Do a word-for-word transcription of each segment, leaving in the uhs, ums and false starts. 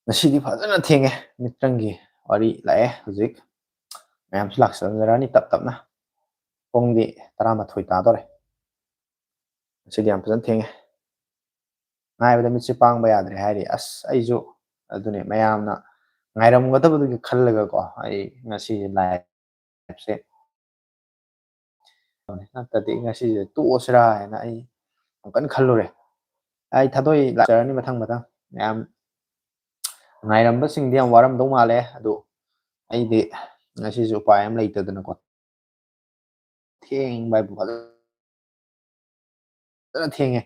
ꯉꯁꯤꯗꯤ ꯐꯖꯅ ꯊꯦꯡꯉꯦ꯫ ꯃꯤꯇ꯭ꯔꯪꯒꯤ ꯋꯥꯔꯤ ꯂꯥꯛꯑꯦ ꯍꯧꯖꯤꯛ꯫ ꯃꯌꯥꯝꯁꯨ ꯂꯥꯛꯆꯔꯅꯤ ꯇꯞ ꯇꯞꯅ꯫ ꯄꯨꯡꯗꯤ ꯇꯔꯥꯃꯥꯊꯣꯏ ꯇꯥꯗꯣꯔꯦ꯫ ꯉꯁꯤꯗꯤ ꯌꯥꯝ ꯐꯖꯅ ꯊꯦꯡꯉꯦ꯫ ꯉꯥꯏꯕꯗ ꯃꯤꯠꯁꯦ ꯄꯥꯡꯕ ꯌꯥꯗ꯭ꯔꯦ ꯍꯥꯏꯔꯤ꯫ ꯑꯁ, ꯑꯩꯁꯨ ꯑꯗꯨꯅꯦ, ꯃꯌꯥꯝꯅ ꯉꯥꯏꯔꯝꯒꯗꯕꯗꯨꯒꯤ ꯈꯜꯂꯒꯀꯣ, ꯑꯩ ꯉꯁꯤꯁꯦ ꯂꯥꯏꯞꯁꯦ ꯅꯠꯇ꯭ꯔꯗꯤ ꯉꯁꯤꯁꯦ ꯇꯣꯛꯑꯁꯤꯔꯥ ꯍꯥꯏꯅ ꯑꯩ ꯌꯥꯝ ꯀꯟꯅ ꯈꯜꯂꯨꯔꯦ꯫ ꯑꯩ ꯊꯥꯗꯣꯛꯏ ꯂꯥꯛꯆꯔꯅꯤ ꯃꯊꯪ ꯃꯊꯪ꯫ ꯃꯌꯥꯝ ꯉꯥꯏꯔꯝꯕꯁꯤꯡꯗꯤ ꯌꯥꯝ ꯋꯥꯔꯝꯗꯧ ꯃꯥꯜꯂꯦ, ꯑꯗꯨ ꯑꯩꯗꯤ ꯉꯁꯤꯁꯨ ꯎꯄꯥꯏ ꯑꯃ ꯂꯩꯇꯗꯅꯀꯣ, ꯊꯦꯡꯕ ꯍꯥꯏꯕꯨ ꯐꯖꯅ ꯊꯦꯡꯉꯦ꯫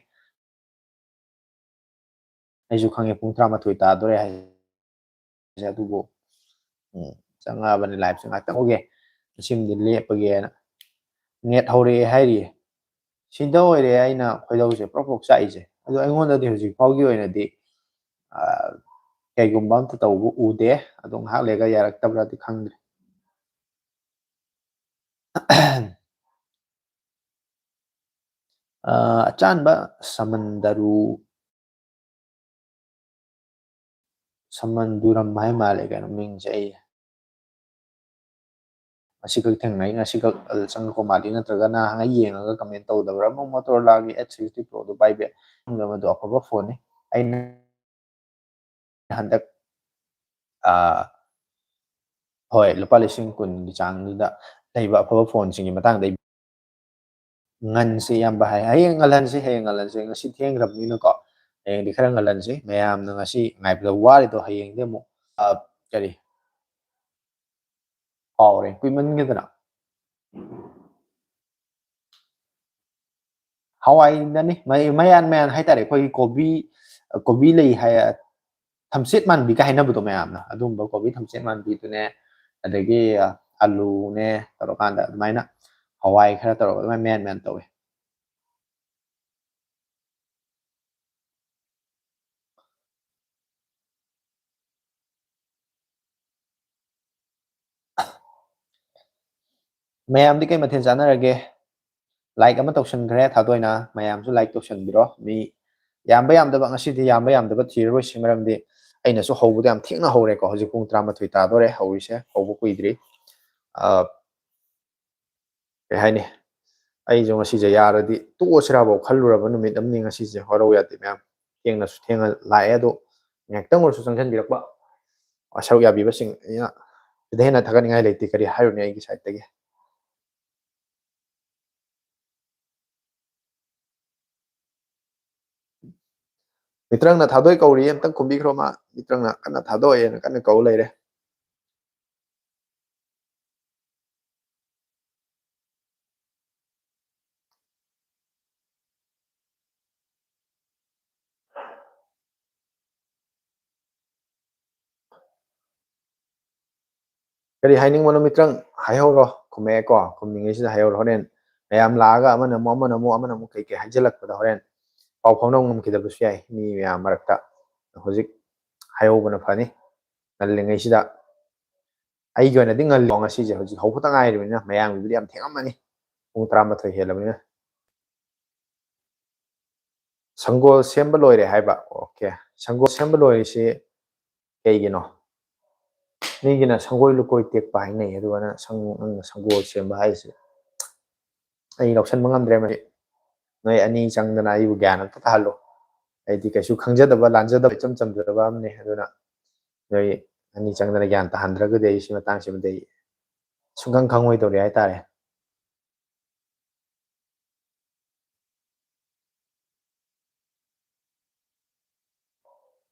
ꯑꯩꯁꯨ ꯈꯪꯉꯦ ꯄꯨꯡ ꯇꯔꯥꯃꯥꯊꯣꯏ ꯇꯥꯗꯣꯔꯦ ꯍꯥꯏꯁꯦ, ꯑꯗꯨꯕꯨ, ꯎꯝ, ꯆꯪꯉꯛꯑꯕꯅꯤ ꯂꯥꯏꯞꯁꯦ ꯉꯥꯛꯇꯪ ꯎꯒꯦ꯫ ꯉꯁꯤꯃꯗꯤ ꯂꯦꯞꯄꯒꯦꯅ꯫ ꯅꯦꯠ ꯍꯧꯔꯛꯑꯦ ꯍꯥꯏꯔꯤꯌꯦ꯫ ꯁꯤꯗ ꯑꯣꯏꯔꯦ ꯑꯩꯅ ꯈꯣꯏꯗꯧꯁꯦ ꯄ꯭ꯔꯣꯛ ꯄ꯭ꯔꯣꯛ ꯆꯥꯛꯏꯁꯦ꯫ ꯑꯗꯣ ꯑꯩꯉꯣꯟꯗꯗꯤ ꯍꯧꯖꯤꯛ ꯐꯥꯎꯒꯤ ꯑꯣꯏꯅꯗꯤ, ꯑ, ꯀꯩꯒꯨꯝꯕ ꯑꯝꯇ ꯇꯧꯕ ꯎꯗꯦ꯫ ꯑꯗꯣ ꯉꯥꯏꯍꯥꯛ ꯂꯩꯔꯒ ꯌꯥꯔꯛꯇꯕ꯭ꯔꯗꯤ ꯈꯪꯗ꯭ꯔꯦ꯫ ꯑ, ꯑꯆꯥꯟꯕ ꯁꯃꯟꯗꯔꯨ, ꯁꯃꯟꯗꯨꯔꯝ ꯍꯥꯏ ꯃꯥꯜꯂꯦ ꯀꯩꯅꯣ ꯃꯤꯡꯁꯦ꯫ ꯑꯩ ꯉꯁꯤꯈꯛ ꯊꯦꯡꯅꯩ, ꯉꯁꯤꯈꯛ ꯑꯗꯨ ꯆꯪꯉꯛꯄ ꯃꯥꯜꯂꯤ, ꯅꯠꯇ꯭ꯔꯒꯅ ꯉꯥꯏꯍꯥꯛ ꯌꯦꯡꯉꯒ ꯀꯃꯦꯟ ꯇꯧꯗꯕ꯭ꯔꯥ? ꯑꯃꯨꯛ ꯃꯣꯇꯣꯔꯣꯂꯥꯒꯤ ꯑꯦꯠ ꯁꯤꯛꯁꯇꯤ ꯄ꯭ꯔꯣꯗꯣ ꯄꯥꯏꯕ ꯌꯥꯏ꯫ ꯃꯗꯨ ꯑꯐꯕ ꯐꯣꯟꯅꯤ꯫ ꯑꯩꯅ ꯍꯟꯗꯛ, ꯑꯥ, ꯍꯣꯏ, ꯂꯨꯄꯥ ꯂꯤꯁꯤꯡ ꯀꯨꯟꯒꯤ ꯆꯥꯡꯗꯨꯗ ꯂꯩꯕ ꯑꯐꯕ ꯐꯣꯟꯁꯤꯡꯒꯤ ꯃꯇꯥꯡꯗ ꯑꯩ ꯉꯟꯁꯤ ꯏꯌꯥꯝꯕ ꯍꯥꯏ꯫ ꯍꯌꯦꯡ ꯉꯜꯍꯟꯁꯤ, ꯍꯌꯦꯡ ꯉꯜꯍꯟꯁꯤ꯫ ꯉꯁꯤ ꯊꯦꯡꯈ꯭ꯔꯕꯅꯤꯅꯀꯣ, ꯍꯌꯦꯡꯗꯤ ꯈꯔ ꯉꯜꯍꯟꯁꯤ꯫ ꯃꯌꯥꯝꯅ ꯉꯁꯤ ꯉꯥꯏꯕꯗ ꯋꯥꯔꯤꯗꯣ ꯍꯌꯦꯡꯗꯤ ꯑꯃꯨꯛ, ꯑ, ꯀꯔꯤ? ꯀꯥꯎꯔꯦ, ꯀꯨꯏꯃꯟꯒꯤꯗꯅ꯫ ꯍꯋꯥꯏꯅꯅꯤ꯫ ꯃꯌꯥꯟ ꯃꯌꯥꯟ ꯍꯥꯏꯇꯥꯔꯦ, ꯑꯩꯈꯣꯏꯒꯤ ꯀꯣꯕꯤ, ꯀꯣꯕꯤ ꯂꯩ ꯍꯥꯏ, ꯊꯝꯆꯦꯠ ꯃꯥꯟꯕꯤꯒ ꯍꯥꯏꯅꯕꯗꯣ ꯃꯌꯥꯝꯅ, ꯑꯗꯨꯝꯕ ꯀꯣꯕꯤ ꯊꯝꯆꯦꯠ ꯃꯥꯟꯕꯤꯗꯨꯅꯦ, ꯑꯗꯒꯤ ꯑꯂꯨꯅꯦ ꯇꯧꯔꯀꯥꯟꯗ ꯑꯗꯨꯃꯥꯏꯅ, ꯍꯋꯥꯏ ꯈꯔ ꯇꯧꯔꯒ ꯑꯗꯨꯃꯥꯏꯅ ꯃꯌꯥꯟ ꯃꯌꯥꯟ ꯇꯧꯋꯦ꯫ ꯃꯌꯥꯝꯗꯤ ꯀꯩ ꯃꯊꯦꯜ ꯆꯥꯟꯅꯔꯒꯦ? Like ꯑꯃ ꯇꯧꯁꯟꯈ꯭ꯔꯦ ꯊꯥꯗꯣꯏꯅ꯫ ꯃꯌꯥꯝꯁꯨ like ꯇꯧꯁꯟꯕꯤꯔꯣ꯫ ꯃꯤ ꯌꯥꯝꯕ ꯌꯥꯝꯗꯕ, ꯉꯁꯤꯗꯤ ꯌꯥꯝꯕ ꯌꯥꯝꯗꯕ ꯊꯤꯔꯔꯣꯏꯁꯤ, ꯃꯔꯝꯗꯤ ꯑꯩꯅꯁꯨ ꯍꯧꯕꯗ ꯌꯥꯝ ꯊꯦꯡꯅ ꯍꯧꯔꯦꯀꯣ꯫ ꯍꯧꯖꯤꯛ ꯄꯨꯡ ꯇꯔꯥꯃꯥꯊꯣꯏ ꯇꯥꯗꯣꯔꯦ, ꯍꯧꯔꯤꯁꯦ, ꯍꯧꯕ ꯀꯨꯏꯗ꯭ꯔꯤ꯫ ꯑ, ꯀꯩ ꯍꯥꯏꯅꯤ, ꯑꯩꯁꯨ ꯉꯁꯤꯁꯦ ꯌꯥꯔꯗꯤ ꯇꯣꯛꯑꯁꯤꯔꯥꯐꯧ ꯈꯜꯂꯨꯔꯕ ꯅꯨꯃꯤꯠ ꯑꯃꯅꯤ ꯉꯁꯤꯁꯦ꯫ ꯋꯥꯔꯧ ꯌꯥꯗꯦ ꯃꯌꯥꯝ, ꯊꯦꯡꯅꯁꯨ ꯊꯦꯡꯅ ꯂꯥꯛꯑꯦ, ꯑꯗꯣ ꯉꯥꯏꯍꯥꯛꯇꯪ ꯑꯣꯏꯔꯁꯨ ꯆꯪꯁꯤꯟꯕꯤꯔꯛꯄ ꯁꯔꯨꯛ ꯌꯥꯕꯤꯕꯁꯤꯡ ꯑꯩꯅ ꯁꯤꯗ ꯍꯦꯟꯅ ꯊꯥꯒꯠꯅꯤꯡꯉꯥꯏ ꯂꯩꯇꯦ꯫ ꯀꯔꯤ ꯍꯥꯏꯔꯨꯅꯤ ꯑꯩꯒꯤ side ꯇꯒꯤ꯫ ꯃꯤꯇ꯭ꯔꯪꯅ ꯊꯥꯗꯣꯏ ꯀꯧꯔꯤ, ꯑꯝꯇꯪ ꯈꯨꯝꯕꯤꯈ꯭ꯔꯣ꯫ ꯃꯥ ꯃꯤꯇ꯭ꯔꯪꯅ ꯀꯟꯅ ꯊꯥꯗꯣꯛꯑꯦꯅ ꯀꯟꯅ ꯀꯧ ꯂꯩꯔꯦ꯫ ꯀꯔꯤ ꯍꯥꯏꯅꯤꯡꯕꯅꯣ ꯃꯤꯇ꯭ꯔꯪ? ꯍꯥꯏꯍꯧꯔꯣ꯫ ꯈꯨꯝꯃꯛꯑꯦꯀꯣ, ꯈꯨꯝꯅꯤꯡꯉꯩꯁꯤꯗ ꯍꯥꯏꯍꯧꯔꯣ꯫ ꯍꯣꯔꯦꯟ ꯃꯌꯥꯝ ꯂꯥꯛꯑꯒ ꯑꯃꯅ ꯑꯃꯨꯛ, ꯑꯃꯅ ꯑꯃꯨꯛ, ꯑꯃꯅ ꯑꯃꯨꯛ ꯀꯩ ꯀꯩ ꯍꯥꯏꯖꯤꯜꯂꯛꯄꯗ ꯍꯣꯔꯦꯟ ꯄꯥꯎ ꯐꯥꯎꯅꯕ ꯉꯝꯈꯤꯗꯕꯁꯨ ꯌꯥꯏ ꯃꯤ ꯃꯌꯥꯝ ꯃꯔꯛꯇ꯫ ꯍꯧꯖꯤꯛ ꯍꯥꯏꯍꯧꯕꯅ ꯐꯅꯤ꯫ ꯉꯜꯂꯤꯉꯩꯁꯤꯗ, ꯑꯩꯒꯤ ꯑꯣꯏꯅꯗꯤ ꯉꯜꯂꯤ ꯉꯁꯤꯁꯦ, ꯍꯧꯖꯤꯛ ꯍꯧꯕꯇ ꯉꯥꯏꯔꯤꯕꯅꯤꯅ꯫ ꯃꯌꯥꯝꯒꯤꯕꯨꯗꯤ ꯌꯥꯝ ꯊꯦꯡꯉꯝꯃꯅꯤ, ꯄꯨꯡ ꯇꯔꯥꯃꯥꯊꯣꯏ ꯍꯦꯜꯂꯕꯅꯤꯅ꯫ ꯁꯪꯒꯣꯜ ꯁꯦꯝꯕ ꯂꯣꯏꯔꯦ ꯍꯥꯏꯕ꯫ Okay, ꯁꯪꯒꯣꯜ ꯁꯦꯝꯕ ꯂꯣꯏꯔꯤꯁꯤ ꯀꯩꯒꯤꯅꯣ? ꯃꯤꯒꯤꯅ ꯁꯪꯒꯣꯏ ꯂꯨꯀꯣꯏ ꯇꯦꯛꯄ ꯍꯥꯏꯅꯩ, ꯑꯗꯨꯒ ꯅꯪ ꯁꯪ-, ꯅꯪꯅ ꯁꯪꯒꯣꯜ ꯁꯦꯝꯕ ꯍꯥꯏꯁꯦ ꯑꯩ ꯂꯧꯁꯟꯕ ꯉꯝꯗ꯭ꯔꯦ꯫ ꯃꯁꯤ ꯅꯣꯏ ꯑꯅꯤ ꯆꯪꯗꯅ ꯑꯩꯕꯨ ꯒ꯭ꯌꯥꯟ ꯑꯝꯇ ꯇꯥꯍꯜꯂꯣ꯫ ꯑꯩꯗꯤ ꯀꯩꯁꯨ ꯈꯪꯖꯗꯕ, ꯂꯥꯟꯖꯗꯕ, ꯏꯆꯝ ꯆꯝꯖꯕ ꯑꯃꯅꯤ꯫ ꯑꯗꯨꯅ ꯅꯣꯏ ꯑꯅꯤ ꯆꯪꯗꯅ ꯒ꯭ꯌꯥꯟ ꯇꯥꯍꯟꯗ꯭ꯔꯒꯗꯤ ꯑꯩ ꯁꯤ ꯃꯇꯥꯡꯁꯤꯃꯗꯤ ꯑꯩ ꯁꯨꯡꯈꯪ ꯈꯪꯉꯣꯏꯗꯧꯔꯤ ꯍꯥꯏꯇꯥꯔꯦ꯫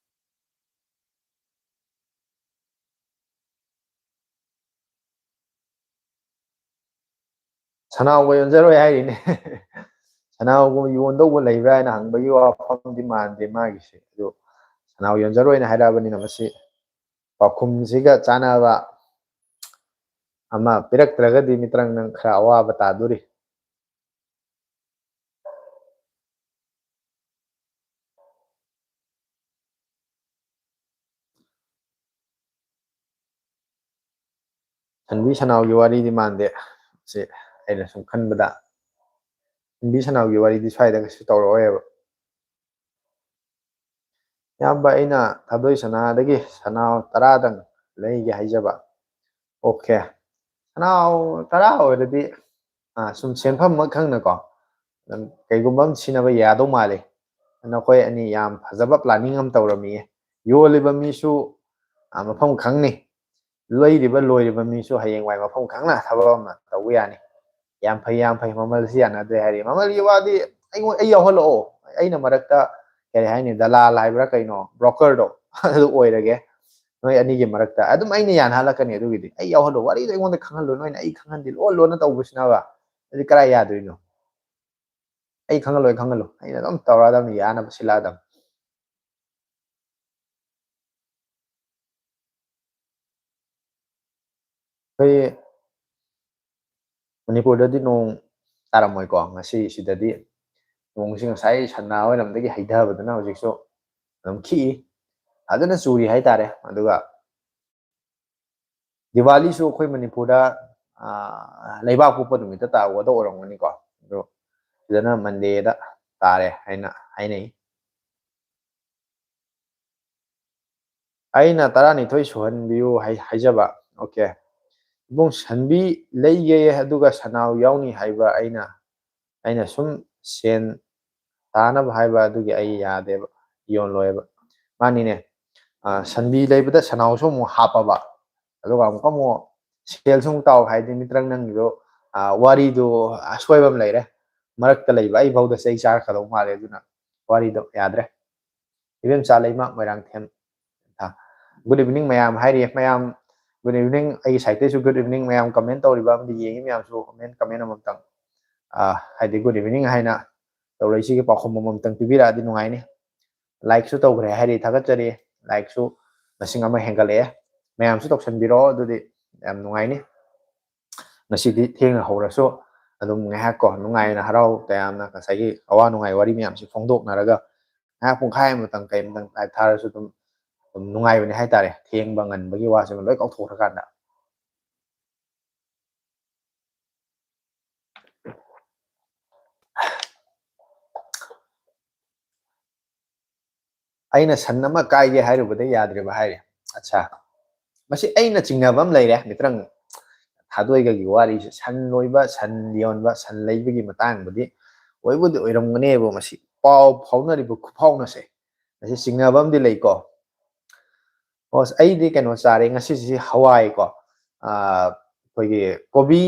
ꯁꯅꯥꯎꯒ ꯌꯣꯟꯖꯔꯣꯏ ꯍꯥꯏꯔꯤꯅꯦ꯫ ꯁꯅꯥꯎꯒꯨꯝꯕ ꯌꯣꯟꯗꯧꯕ ꯂꯩꯕ꯭ꯔꯥ ꯍꯥꯏꯅ ꯍꯪꯕꯒꯤ ꯋꯥꯐꯝꯗꯤ ꯃꯥꯟꯗꯦ ꯃꯥꯒꯤꯁꯦ꯫ ꯑꯗꯨ ꯁꯅꯥꯎ ꯌꯣꯟꯖꯔꯣꯏꯅ ꯍꯥꯏꯔꯛꯑꯕꯅꯤꯅ, ꯃꯁꯤ ꯄꯥꯎꯈꯨꯝꯁꯤꯒ ꯆꯥꯟꯅꯕ ꯑꯃ ꯄꯤꯔꯛꯇ꯭ꯔꯒꯗꯤ, ꯃꯤꯇ꯭ꯔꯪ, ꯅꯪ ꯈꯔ ꯑꯋꯥꯕ ꯇꯥꯗꯣꯔꯤ꯫ ꯁꯟꯕꯤ ꯁꯅꯥꯎꯒꯤ ꯋꯥꯔꯤꯗꯤ ꯃꯥꯟꯗꯦ꯫ ꯁꯤ ꯑꯩꯅ ꯁꯨꯝ ꯈꯟꯕꯗ, ꯁꯟꯕꯤ ꯁꯅꯥꯎꯒꯤ ꯋꯥꯔꯤꯗꯤ ꯁ꯭ꯋꯥꯏꯗ ꯀꯩꯁꯨ ꯇꯧꯔꯛꯑꯣꯏꯕ꯫ ꯏꯌꯥꯝꯕ, ꯑꯩꯅ ꯊꯥꯗꯣꯏ ꯁꯅꯥꯗꯒꯤ ꯁꯅꯥ ꯇꯔꯥꯗꯪ ꯂꯩꯒꯦ ꯍꯥꯏꯖꯕ꯫ ꯑꯣꯀꯦ꯫ ꯁꯅꯥ ꯇꯔꯥ ꯑꯣꯏꯔꯗꯤ, ꯑꯥ, ꯁꯨꯝ ꯁꯦꯟꯐꯝ ꯑꯃ ꯈꯪꯅꯀꯣ, ꯑꯗꯨꯝ ꯀꯩꯒꯨꯝꯕ ꯑꯃ ꯁꯤꯖꯤꯟꯅꯕ ꯌꯥꯗꯧ ꯃꯥꯜꯂꯤ꯫ ꯅꯈꯣꯏ ꯑꯅꯤ ꯌꯥꯝ ꯐꯖꯕ planning ꯑꯃ ꯇꯧꯔꯝꯃꯤꯌꯦ꯫ ꯌꯣꯜꯂꯤꯕ ꯃꯤꯁꯨ, ꯑꯥ, ꯃꯐꯝ ꯈꯪꯅꯤ, ꯂꯩꯔꯤꯕ, ꯂꯣꯏꯔꯤꯕ ꯃꯤꯁꯨ ꯍꯌꯦꯡꯋꯥꯏ ꯃꯐꯝ ꯈꯪꯅ ꯊꯕꯛ ꯑꯃ ꯇꯧꯕ ꯌꯥꯅꯤ꯫ "ꯌꯥꯝ ꯐꯩ, ꯌꯥꯝ ꯐꯩ, ꯃꯃꯜꯁꯤ ꯌꯥꯅꯗ꯭ꯔꯦ" ꯍꯥꯏꯔꯤ꯫ ꯃꯃꯜꯒꯤ ꯋꯥꯗꯤ ꯑꯩꯉꯣꯟ-, ꯑꯩ ꯌꯥꯎꯍꯜꯂꯛꯑꯣ, ꯑꯩꯅ ꯃꯔꯛꯇ, ꯀꯔꯤ ꯍꯥꯏꯅꯤ, ꯗꯂꯥꯜ ꯍꯥꯏꯕ꯭ꯔꯥ ꯀꯩꯅꯣ, broker ꯗꯣ ꯑꯗꯨ ꯑꯣꯏꯔꯒꯦ꯫ ꯅꯣꯏ ꯑꯅꯤꯒꯤ ꯃꯔꯛꯇ ꯑꯗꯨꯝ ꯑꯩꯅ ꯌꯥꯅꯍꯜꯂꯛꯀꯅꯤ꯫ ꯑꯗꯨꯒꯤꯗꯤ ꯑꯩ ꯌꯥꯎꯍꯜꯂꯣ, ꯋꯥꯔꯤꯗꯣ ꯑꯩꯉꯣꯟꯗ ꯈꯪꯍꯜꯂꯣ꯫ ꯅꯣꯏꯅ ꯑꯩ ꯈꯪꯍꯟꯗꯦ, ꯂꯣꯟ ꯂꯣꯟꯅ ꯇꯧꯕꯁꯤꯅꯕ꯫ ꯑꯗꯨꯗꯤ ꯀꯔꯥꯏ ꯌꯥꯗꯣꯏꯅꯣ? ꯑꯩ ꯈꯪꯍꯜꯂꯣꯏ, ꯈꯪꯍꯜꯂꯣ, ꯑꯩꯅ ꯑꯗꯨꯝ ꯇꯧꯔꯛꯑꯗꯕꯅꯤ, ꯌꯥꯅꯕ ꯁꯤꯜꯂꯛꯑꯗꯕꯅꯤ꯫ ꯑꯩꯈꯣꯏ ꯃꯅꯤꯄꯨꯔꯗꯗꯤ ꯅꯣꯡ ꯇꯥꯔꯝꯃꯣꯏꯀꯣ ꯉꯁꯤ꯫ ꯁꯤꯗꯗꯤ ꯅꯣꯡꯁꯤ ꯉꯁꯥꯏ ꯁꯟꯅꯥ ꯍꯣꯏꯔꯝꯗꯒꯤ ꯍꯩꯊꯕꯗꯨꯅ ꯍꯧꯖꯤꯛꯁꯨ ꯑꯗꯨꯝ ꯈꯤꯛꯏ, ꯐꯖꯅ ꯆꯨꯔꯤ ꯍꯥꯏꯇꯥꯔꯦ꯫ ꯑꯗꯨꯒ ꯗꯤꯋꯥꯂꯤꯁꯨ ꯑꯩꯈꯣꯏ ꯃꯅꯤꯄꯨꯔꯗ, ꯑꯥ, ꯂꯩꯕꯥꯛ ꯄꯣꯛꯄ ꯅꯨꯃꯤꯠꯇ ꯇꯥꯕꯗ ꯑꯣꯏꯔꯝꯒꯅꯤꯀꯣ꯫ ꯑꯗꯣ ꯁꯤꯗꯅ Monday ꯗ ꯇꯥꯔꯦ ꯍꯥꯏꯅ ꯍꯥꯏꯅꯩ꯫ ꯑꯩꯅ ꯇꯔꯥꯅꯤꯊꯣꯏ ꯁꯨꯍꯟꯕꯤꯌꯨ ꯍꯥꯏ-, ꯍꯥꯏꯖꯕ꯫ ꯑꯣꯀꯦ꯫ ꯏꯕꯨꯡ, ꯁꯟꯕꯤ ꯂꯩꯒꯦ ꯑꯗꯨꯒ ꯁꯅꯥꯎ ꯌꯥꯎꯅꯤ ꯍꯥꯏꯕ ꯑꯩꯅ, ꯑꯩꯅ ꯁꯨꯝ ꯁꯦꯟ ꯇꯥꯅꯕ ꯍꯥꯏꯕ ꯑꯗꯨꯒꯤ ꯑꯩ ꯌꯥꯗꯦꯕ, ꯌꯣꯜꯂꯣꯏꯕ꯫ ꯃꯥꯅꯤꯅꯦ, ꯑ, ꯁꯟꯕꯤ ꯂꯩꯕꯗ ꯁꯅꯥꯎꯁꯨ ꯑꯃꯨꯛ ꯍꯥꯞꯄꯕ, ꯑꯗꯨꯒ ꯑꯃꯨꯛꯀ ꯑꯃꯨꯛ ꯁꯦꯜꯁꯨ ꯑꯃꯨꯛ ꯇꯥꯎ ꯍꯥꯏꯗꯤ, ꯃꯤꯇ꯭ꯔꯪ, ꯅꯪꯒꯤꯗꯣ, ꯑ, ꯋꯥꯔꯤꯗꯣ ꯑꯁꯣꯏꯕ ꯑꯃ ꯂꯩꯔꯦ꯫ ꯃꯔꯛꯇ ꯂꯩꯕ ꯑꯩ ꯐꯥꯎꯗ ꯆꯩ ꯆꯥꯔꯛꯀꯗꯧ ꯃꯥꯜꯂꯦ, ꯑꯗꯨꯅ ꯋꯥꯔꯤꯗꯣ ꯌꯥꯗ꯭ꯔꯦ꯫ ꯏꯕꯦꯝꯆꯥ ꯂꯩꯃ ꯃꯣꯏꯔꯥꯡꯊꯦꯝ꯫ ꯑ, good evening ꯃꯌꯥꯝ ꯍꯥꯏꯔꯤꯌꯦ꯫ ꯃꯌꯥꯝ, good evening꯫ ꯑꯩꯒꯤ side ꯇꯩꯁꯨ good evening꯫ ꯃꯌꯥꯝ comment ꯇꯧꯔꯤꯕ ꯑꯃꯗꯤ ꯌꯦꯡꯉꯤ ꯃꯌꯥꯝꯁꯨ comment, comment ꯑꯃꯃꯝꯇꯪ, ꯑ, ꯍꯥꯏꯗꯤ good evening ꯍꯥꯏꯅ ꯇꯧꯔꯛꯏꯁꯤꯒꯤ ꯄꯥꯎꯈꯨꯝ ꯑꯃꯃꯝꯇꯪ ꯄꯤꯕꯤꯔꯛꯑꯗꯤ ꯅꯨꯡꯉꯥꯏꯅꯤ꯫ Like ꯁꯨ ꯇꯧꯈ꯭ꯔꯦ ꯍꯥꯏꯔꯤ, ꯊꯥꯒꯠꯆꯔꯤ꯫ Like ꯁꯨ ꯃꯁꯤꯡ ꯑꯃ ꯍꯦꯟꯒꯠꯂꯛꯑꯦ꯫ ꯃꯌꯥꯝꯁꯨ ꯇꯧꯁꯟꯕꯤꯔꯛꯑꯣ, ꯑꯗꯨꯗꯤ ꯌꯥꯝ ꯅꯨꯡꯉꯥꯏꯅꯤ꯫ ꯉꯁꯤꯗꯤ ꯊꯦꯡꯅ ꯍꯧꯔꯁꯨ ꯑꯗꯨꯝ ꯉꯥꯏꯍꯥꯛ ꯀꯣ, ꯅꯨꯡꯉꯥꯏꯅ ꯍꯔꯥꯎ ꯇꯌꯥꯝꯅ ꯉꯁꯥꯏꯒꯤ ꯑꯋꯥ ꯅꯨꯡꯉꯥꯏ ꯋꯥꯔꯤ ꯃꯌꯥꯝꯁꯤ ꯐꯣꯡꯗꯣꯛꯅꯔꯒ ꯉꯥꯏꯍꯥꯛ ꯄꯨꯡꯈꯥꯏ ꯑꯃꯇꯪ ꯀꯩ ꯑꯃꯇꯪ Live ꯊꯥꯔꯁꯨ ꯑꯗꯨꯝ, ꯑꯗꯨꯝ ꯅꯨꯡꯉꯥꯏꯕꯅꯦ ꯍꯥꯏꯇꯥꯔꯦ, ꯊꯦꯡꯕ ꯉꯟꯕꯒꯤ ꯋꯥꯁꯤꯃ ꯂꯣꯏ ꯀꯥꯎꯊꯣꯛꯈ꯭ꯔꯀꯥꯟꯗ꯫ ꯑꯩꯅ ꯁꯟ ꯑꯃ ꯀꯥꯏꯒꯦ ꯍꯥꯏꯔꯨꯕꯗ ꯌꯥꯗ꯭ꯔꯦꯕ ꯍꯥꯏꯔꯦ꯫ ꯑꯠꯆꯥ, ꯃꯁꯤ ꯑꯩꯅ ꯆꯤꯡꯅꯕ ꯑꯃ ꯂꯩꯔꯦ, ꯃꯤꯇ꯭ꯔꯪ ꯊꯥꯗꯣꯏꯒꯒꯤ ꯋꯥꯔꯤꯁꯦ꯫ ꯁꯟ ꯂꯣꯏꯕ, ꯁꯟ ꯌꯣꯟꯕ, ꯁꯟ ꯂꯩꯕꯒꯤ ꯃꯇꯥꯡꯕꯨꯗꯤ ꯑꯣꯏꯕꯨꯗꯤ ꯑꯣꯏꯔꯝꯒꯅꯦꯕ꯫ ꯃꯁꯤ ꯄꯥꯎ ꯐꯥꯎꯅꯔꯤꯕ ꯈꯨꯐꯥꯎꯅꯁꯦ, ꯃꯁꯤ ꯆꯤꯡꯅꯕ ꯑꯃꯗꯤ ꯂꯩꯀꯣ꯫ ꯑꯣ, ꯑꯁ, ꯑꯩꯗꯤ ꯀꯩꯅꯣ ꯆꯥꯔꯦ ꯉꯁꯤꯁꯤ, ꯍꯋꯥꯏꯀꯣ꯫ ꯑꯥ, ꯑꯩꯈꯣꯏꯒꯤ ꯀꯣꯕꯤ,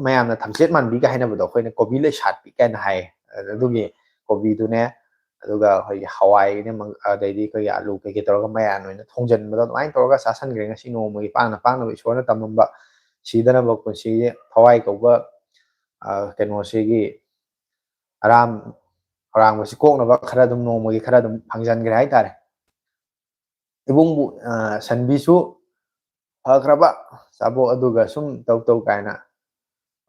ꯃꯌꯥꯝꯅ ꯊꯝꯆꯦꯠ ꯃꯥꯟꯕꯤꯒ ꯍꯥꯏꯅꯕꯗꯣ, ꯑꯩꯈꯣꯏꯅ ꯀꯣꯕꯤ ꯂꯩꯁꯥꯠꯄꯤ ꯀꯥꯏꯅ ꯍꯥꯏꯌꯦ꯫ ꯑꯗꯨꯒꯤ ꯀꯣꯕꯤꯗꯨꯅꯦ, ꯑꯗꯨꯒ ꯑꯩꯈꯣꯏꯒꯤ ꯍꯋꯥꯏꯅꯦ, ꯃꯪ-, ꯑꯗꯩꯗꯤ ꯑꯩꯈꯣꯏꯒꯤ ꯑꯂꯨ ꯀꯩꯀꯩ ꯇꯧꯔꯒ ꯃꯌꯥꯟ ꯑꯣꯏꯅ ꯊꯣꯡꯖꯟꯕꯗꯣ ꯑꯗꯨꯃꯥꯏꯅ ꯇꯧꯔꯒ ꯆꯥꯁꯟꯈ꯭ꯔꯦ ꯉꯁꯤ ꯅꯣꯡꯃꯒꯤ꯫ ꯄꯥꯡꯅ ꯄꯥꯡꯅꯕ ꯏꯁꯣꯔꯅ ꯇꯝꯃꯝꯕ, ꯁꯤꯗꯅꯕ ꯄꯨꯟꯁꯤꯒꯤ ꯊꯋꯥꯏ ꯀꯧꯕ, ꯑꯥ, ꯀꯩꯅꯣꯁꯤꯒꯤ ꯑꯔꯥꯝ ꯑꯔꯥꯡꯕꯁꯤ ꯀꯣꯛꯅꯕ ꯈꯔ ꯑꯗꯨꯝ ꯅꯣꯡꯃꯒꯤ ꯈꯔ ꯑꯗꯨꯝ ꯐꯪꯖꯟꯈ꯭ꯔꯦ ꯍꯥꯏꯇꯥꯔꯦ꯫ ꯏꯕꯨꯡꯕꯨ, ꯑ, ꯁꯟꯕꯤꯁꯨ ꯐꯈ꯭ꯔꯕ ꯆꯥꯕꯣꯛ ꯑꯗꯨꯒ ꯁꯨꯝ ꯇꯧ ꯇꯧ ꯀꯥꯏꯅ꯫